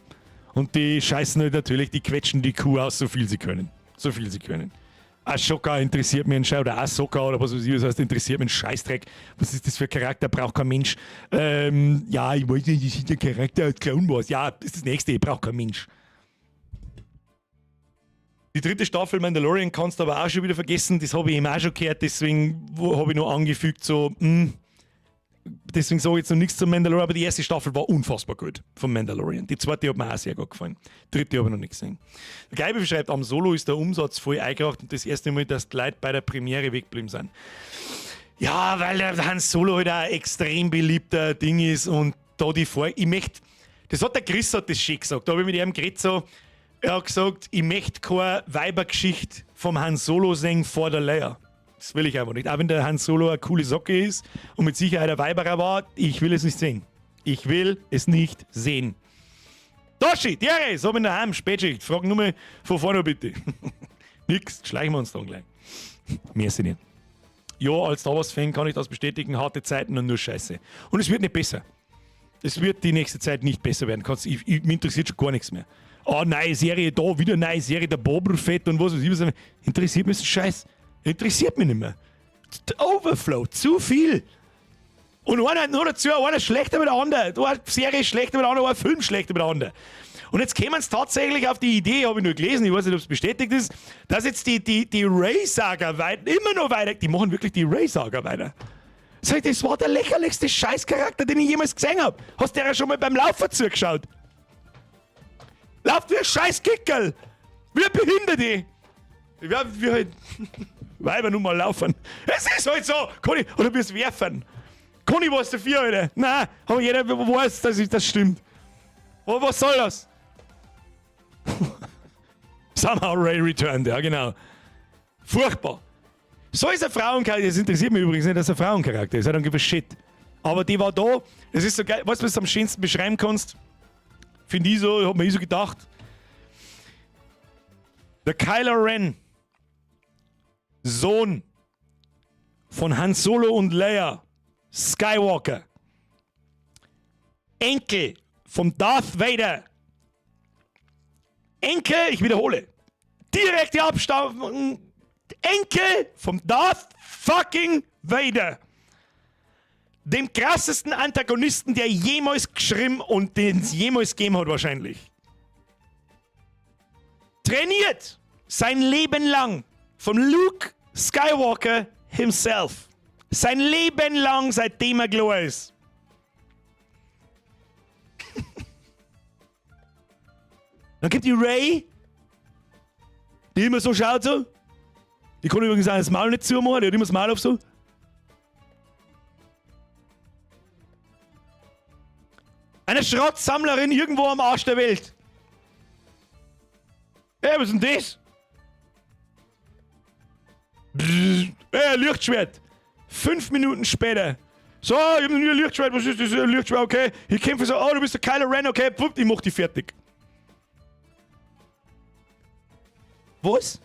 Und die scheißen halt natürlich, die quetschen die Kuh aus, so viel sie können. So viel sie können. Ashoka interessiert mich ein Scheiß, oder Ahsoka oder was weiß ich, was heißt, interessiert mich ein Scheißdreck. Was ist das für ein Charakter? Braucht kein Mensch. Ja, ich weiß nicht, das ist der Charakter aus Clone Wars. Ja, das ist das nächste, braucht kein Mensch. Die dritte Staffel Mandalorian kannst du aber auch schon wieder vergessen, das habe ich eben auch schon gehört, deswegen habe ich noch angefügt, so, deswegen sage ich jetzt noch nichts zum Mandalorian, aber die erste Staffel war unfassbar gut vom Mandalorian. Die zweite hat mir auch sehr gut gefallen. Die dritte habe ich noch nicht gesehen. Der Geibe schreibt, am Solo ist der Umsatz voll eingebracht und das erste Mal, dass die Leute bei der Premiere weggeblieben sind. Ja, weil der Han Solo halt auch ein extrem beliebter Ding ist und da die Vor... Ich möchte... Das hat der Chris hat das schön gesagt. Da habe ich mit ihm geredet so. Er hat gesagt, ich möchte keine Weibergeschichte vom Han Solo sehen vor der Leia. Das will ich einfach nicht. Auch wenn der Han Solo eine coole Socke ist und mit Sicherheit ein Weiberer war, ich will es nicht sehen. Ich will es nicht sehen. Doshi, Dere, so bin daheim, Spätschicht. Frag nur mal von vorne bitte. Nix, schleichen wir uns dann gleich. Mehr sind nicht. Ja, als Star Wars-Fan kann ich das bestätigen, harte Zeiten und nur Scheiße. Und es wird nicht besser. Es wird die nächste Zeit nicht besser werden. Mich interessiert schon gar nichts mehr. Ah, neue Serie da, wieder neue Serie, der Boba Fett und was weiß ich. Was. Interessiert mich so Scheiß. Interessiert mich nicht mehr. Overflow, zu viel. Und einer noch dazu, einer schlechter wie der andere. Eine Serie schlechter wie der andere, ein Film schlechter wie der andere. Und jetzt kämen sie tatsächlich auf die Idee, habe ich nur gelesen, ich weiß nicht, ob es bestätigt ist, dass jetzt die Rey-Saga immer noch weiter, die machen wirklich die Rey-Saga weiter. Sag ich, das war der lächerlichste Scheißcharakter, den ich jemals gesehen hab. Hast du ja schon mal beim Laufen zugeschaut? Lauft wie ein scheiß Kickerl! Wie ein Behinderte! Ja, wie halt Weiber nun mal laufen. Es ist halt so! Conny, oder wir's werfen. Conny was dafür, Alter. Nein, aber jeder weiß, dass das stimmt. Aber was soll das? Somehow Rey returned, ja genau. Furchtbar. So ist ein Frauencharakter, das interessiert mich übrigens nicht, dass er ein Frauencharakter ist, I don't give a shit. Aber die war da, es ist so geil, weißt du, was du am schönsten beschreiben kannst? Finde ich so, hab mir ich so gedacht. Der Kylo Ren, Sohn von Han Solo und Leia Skywalker, Enkel von Darth Vader, Enkel, ich wiederhole, direkte Abstammung, Enkel vom Darth fucking Vader. Dem krassesten Antagonisten, der jemals geschrieben und den es jemals gegeben hat wahrscheinlich. Trainiert sein Leben lang von Luke Skywalker himself. Sein Leben lang, seitdem er klar ist. Dann gibt die Rey, die immer so schaut so. Die kann übrigens auch das Maul nicht zumachen, die hat immer das Maul auf so. Eine Schrottsammlerin irgendwo am Arsch der Welt. Ey, was ist denn das? Ey, Lichtschwert. 5 Minuten später. So, ich hab noch nie ein Lichtschwert. Was ist das? Ein Lichtschwert, okay. Ich kämpfe so, oh, du bist der Kylo Ren, okay. Pfupp, ich mach dich fertig. Was?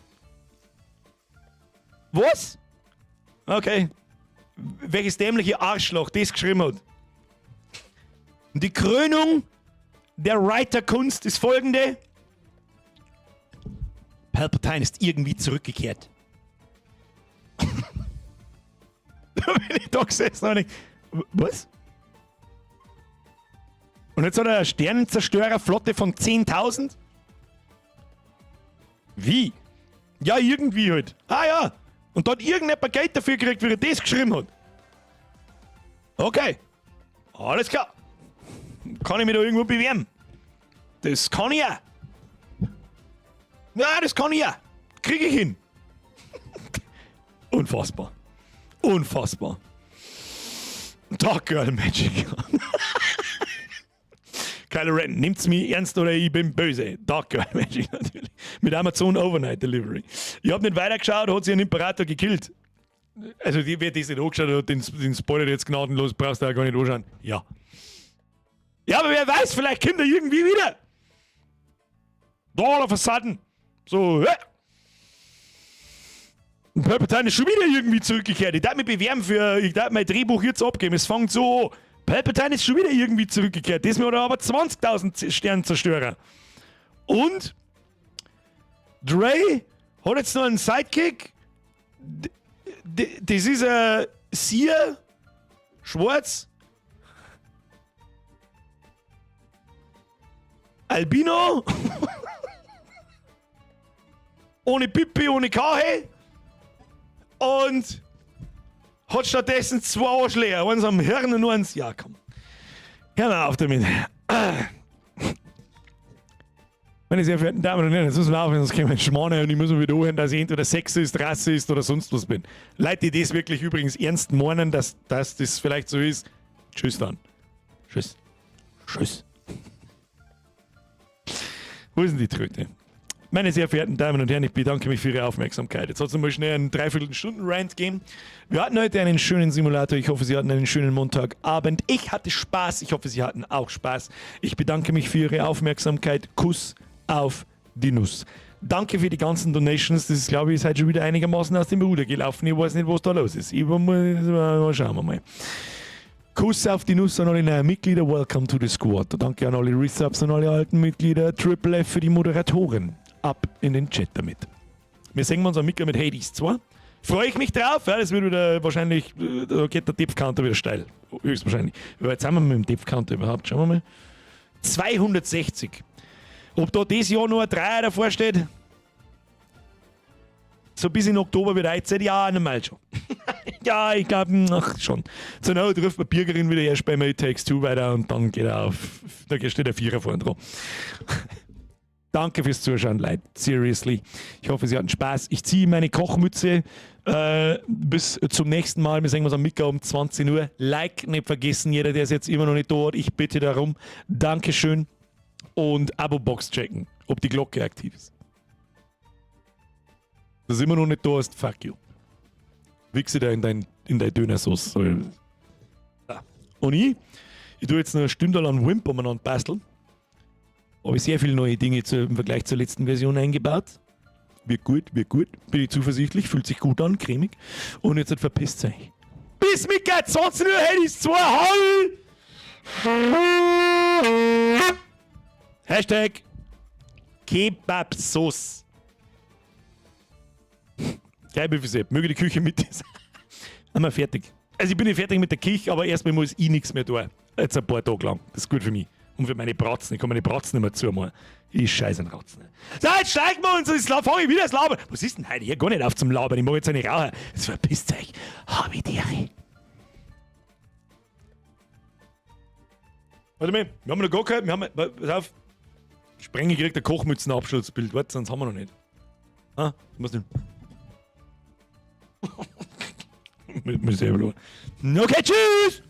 Was? Okay. Welches dämliche Arschloch das geschrieben hat. Und die Krönung der Writerkunst ist folgende. Palpatine ist irgendwie zurückgekehrt. Da bin ich da gesessen und ich, was? Und jetzt hat er eine Sternenzerstörerflotte von 10.000? Wie? Ja, irgendwie halt. Ah ja. Und da hat irgendjemand Geld dafür gekriegt, wie er das geschrieben hat. Okay. Alles klar. Kann ich mich da irgendwo bewerben? Das kann ich auch. Ja, das kann ich auch. Krieg ich hin. Unfassbar. Unfassbar. Dark Girl Magic. Kylo Ren, nimmt's mich ernst oder ich bin böse. Dark Girl Magic natürlich. Mit Amazon Overnight Delivery. Ich hab nicht weitergeschaut, hat sich ein Imperator gekillt. Also, die, wer das nicht angeschaut hat, den spoilert jetzt gnadenlos, brauchst du auch gar nicht anschauen. Ja. Ja, aber wer weiß, vielleicht kommt er irgendwie wieder. All of a sudden. So, hä? Und Palpatine ist schon wieder irgendwie zurückgekehrt. Ich darf mich bewerben für, ich darf mein Drehbuch jetzt abgeben. Es fängt so an. Palpatine ist schon wieder irgendwie zurückgekehrt. Diesmal hat er aber 20.000 Sternenzerstörer. Und Dre hat jetzt noch einen Sidekick. Das ist ein Seer, schwarz, Albino, ohne Pipi, ohne Kahe und hat stattdessen zwei Arschlöcher, eins am Hirn und eins. Ja, komm. Hör mal auf damit. Meine sehr verehrten Damen und Herren, jetzt müssen wir aufhören, sonst kriegen wir einen Schmarrn und ich muss mir wieder anhören, dass ich entweder Sexist, Rassist oder sonst was bin. Leute, die das wirklich übrigens ernst meinen, dass das vielleicht so ist, tschüss dann. Tschüss. Tschüss. Wo ist denn die Tröte? Meine sehr verehrten Damen und Herren, ich bedanke mich für Ihre Aufmerksamkeit. Jetzt hat es mal schnell einen Dreiviertelstunden-Rant gegeben. Wir hatten heute einen schönen Simulator. Ich hoffe, Sie hatten einen schönen Montagabend. Ich hatte Spaß. Ich hoffe, Sie hatten auch Spaß. Ich bedanke mich für Ihre Aufmerksamkeit. Kuss auf die Nuss. Danke für die ganzen Donations. Das ist, glaube ich, ist heute schon wieder einigermaßen aus dem Ruder gelaufen. Ich weiß nicht, was da los ist. Ich mal, schauen wir mal. Kuss auf die Nuss an alle neuen Mitglieder. Welcome to the squad. Danke an alle Resubs und alle alten Mitglieder. Triple F für die Moderatoren. Ab in den Chat damit. Wir sehen uns am Mittag mit Hades 2. Freue ich mich drauf. Ja, das wird wieder wahrscheinlich, da geht der Death Counter wieder steil. Höchstwahrscheinlich. Wie weit sind wir mit dem Death Counter überhaupt? Schauen wir mal. 260. Ob da dieses Jahr noch ein Dreier davor steht? So bis in Oktober wird Eiszeit? Ja, normal schon. Ja, ich glaube, ach, schon. Zur Not ruft man Birgerin wieder erst beim It Takes Two weiter und dann geht er auf, da steht der Vierer vorne dran. Danke fürs Zuschauen, Leute. Seriously. Ich hoffe, Sie hatten Spaß. Ich ziehe meine Kochmütze. Bis zum nächsten Mal. Wir sehen uns am Mittag um 20 Uhr. Like nicht vergessen, jeder, der es jetzt immer noch nicht da hat. Ich bitte darum. Dankeschön. Und Abo-Box checken, ob die Glocke aktiv ist. Das ist immer noch nicht da ist, fuck you. Wichse da in dein Dönersauce. So. Ja. Und ich tue jetzt noch eine Stunde lang Wimp umeinander basteln. Habe ich sehr viele neue Dinge im Vergleich zur letzten Version eingebaut. Wird gut, wird gut. Bin ich zuversichtlich, fühlt sich gut an, cremig. Und jetzt verpisst euch. Bis Mittag, 20 Uhr, Hades 2, Hall! Hashtag Kebabsauce. Geil, wie Möge die Küche mit dir sein. Haben wir fertig. Also ich bin nicht fertig mit der Küche, aber erstmal muss ich nichts mehr tun. Jetzt ein paar Tage lang. Das ist gut für mich. Und für meine Bratzen. Ich kann meine Bratzen nicht mehr zumachen. Ich scheiße an Ratzen. So, jetzt steigen wir uns. Jetzt fange ich wieder das Labern. Was ist denn heute? Ich hör gar nicht auf zum Labern. Ich mag jetzt eine Raucher. Jetzt verpisst euch. Hab ich die Ehre. Warte mal, wir haben noch gar kein. Wir haben, pass auf. Sprenge kriegt der Kochmützenabschlussbild. Warte, sonst haben wir noch nicht. Ah, muss nicht. Muss selber schauen. Okay, tschüss!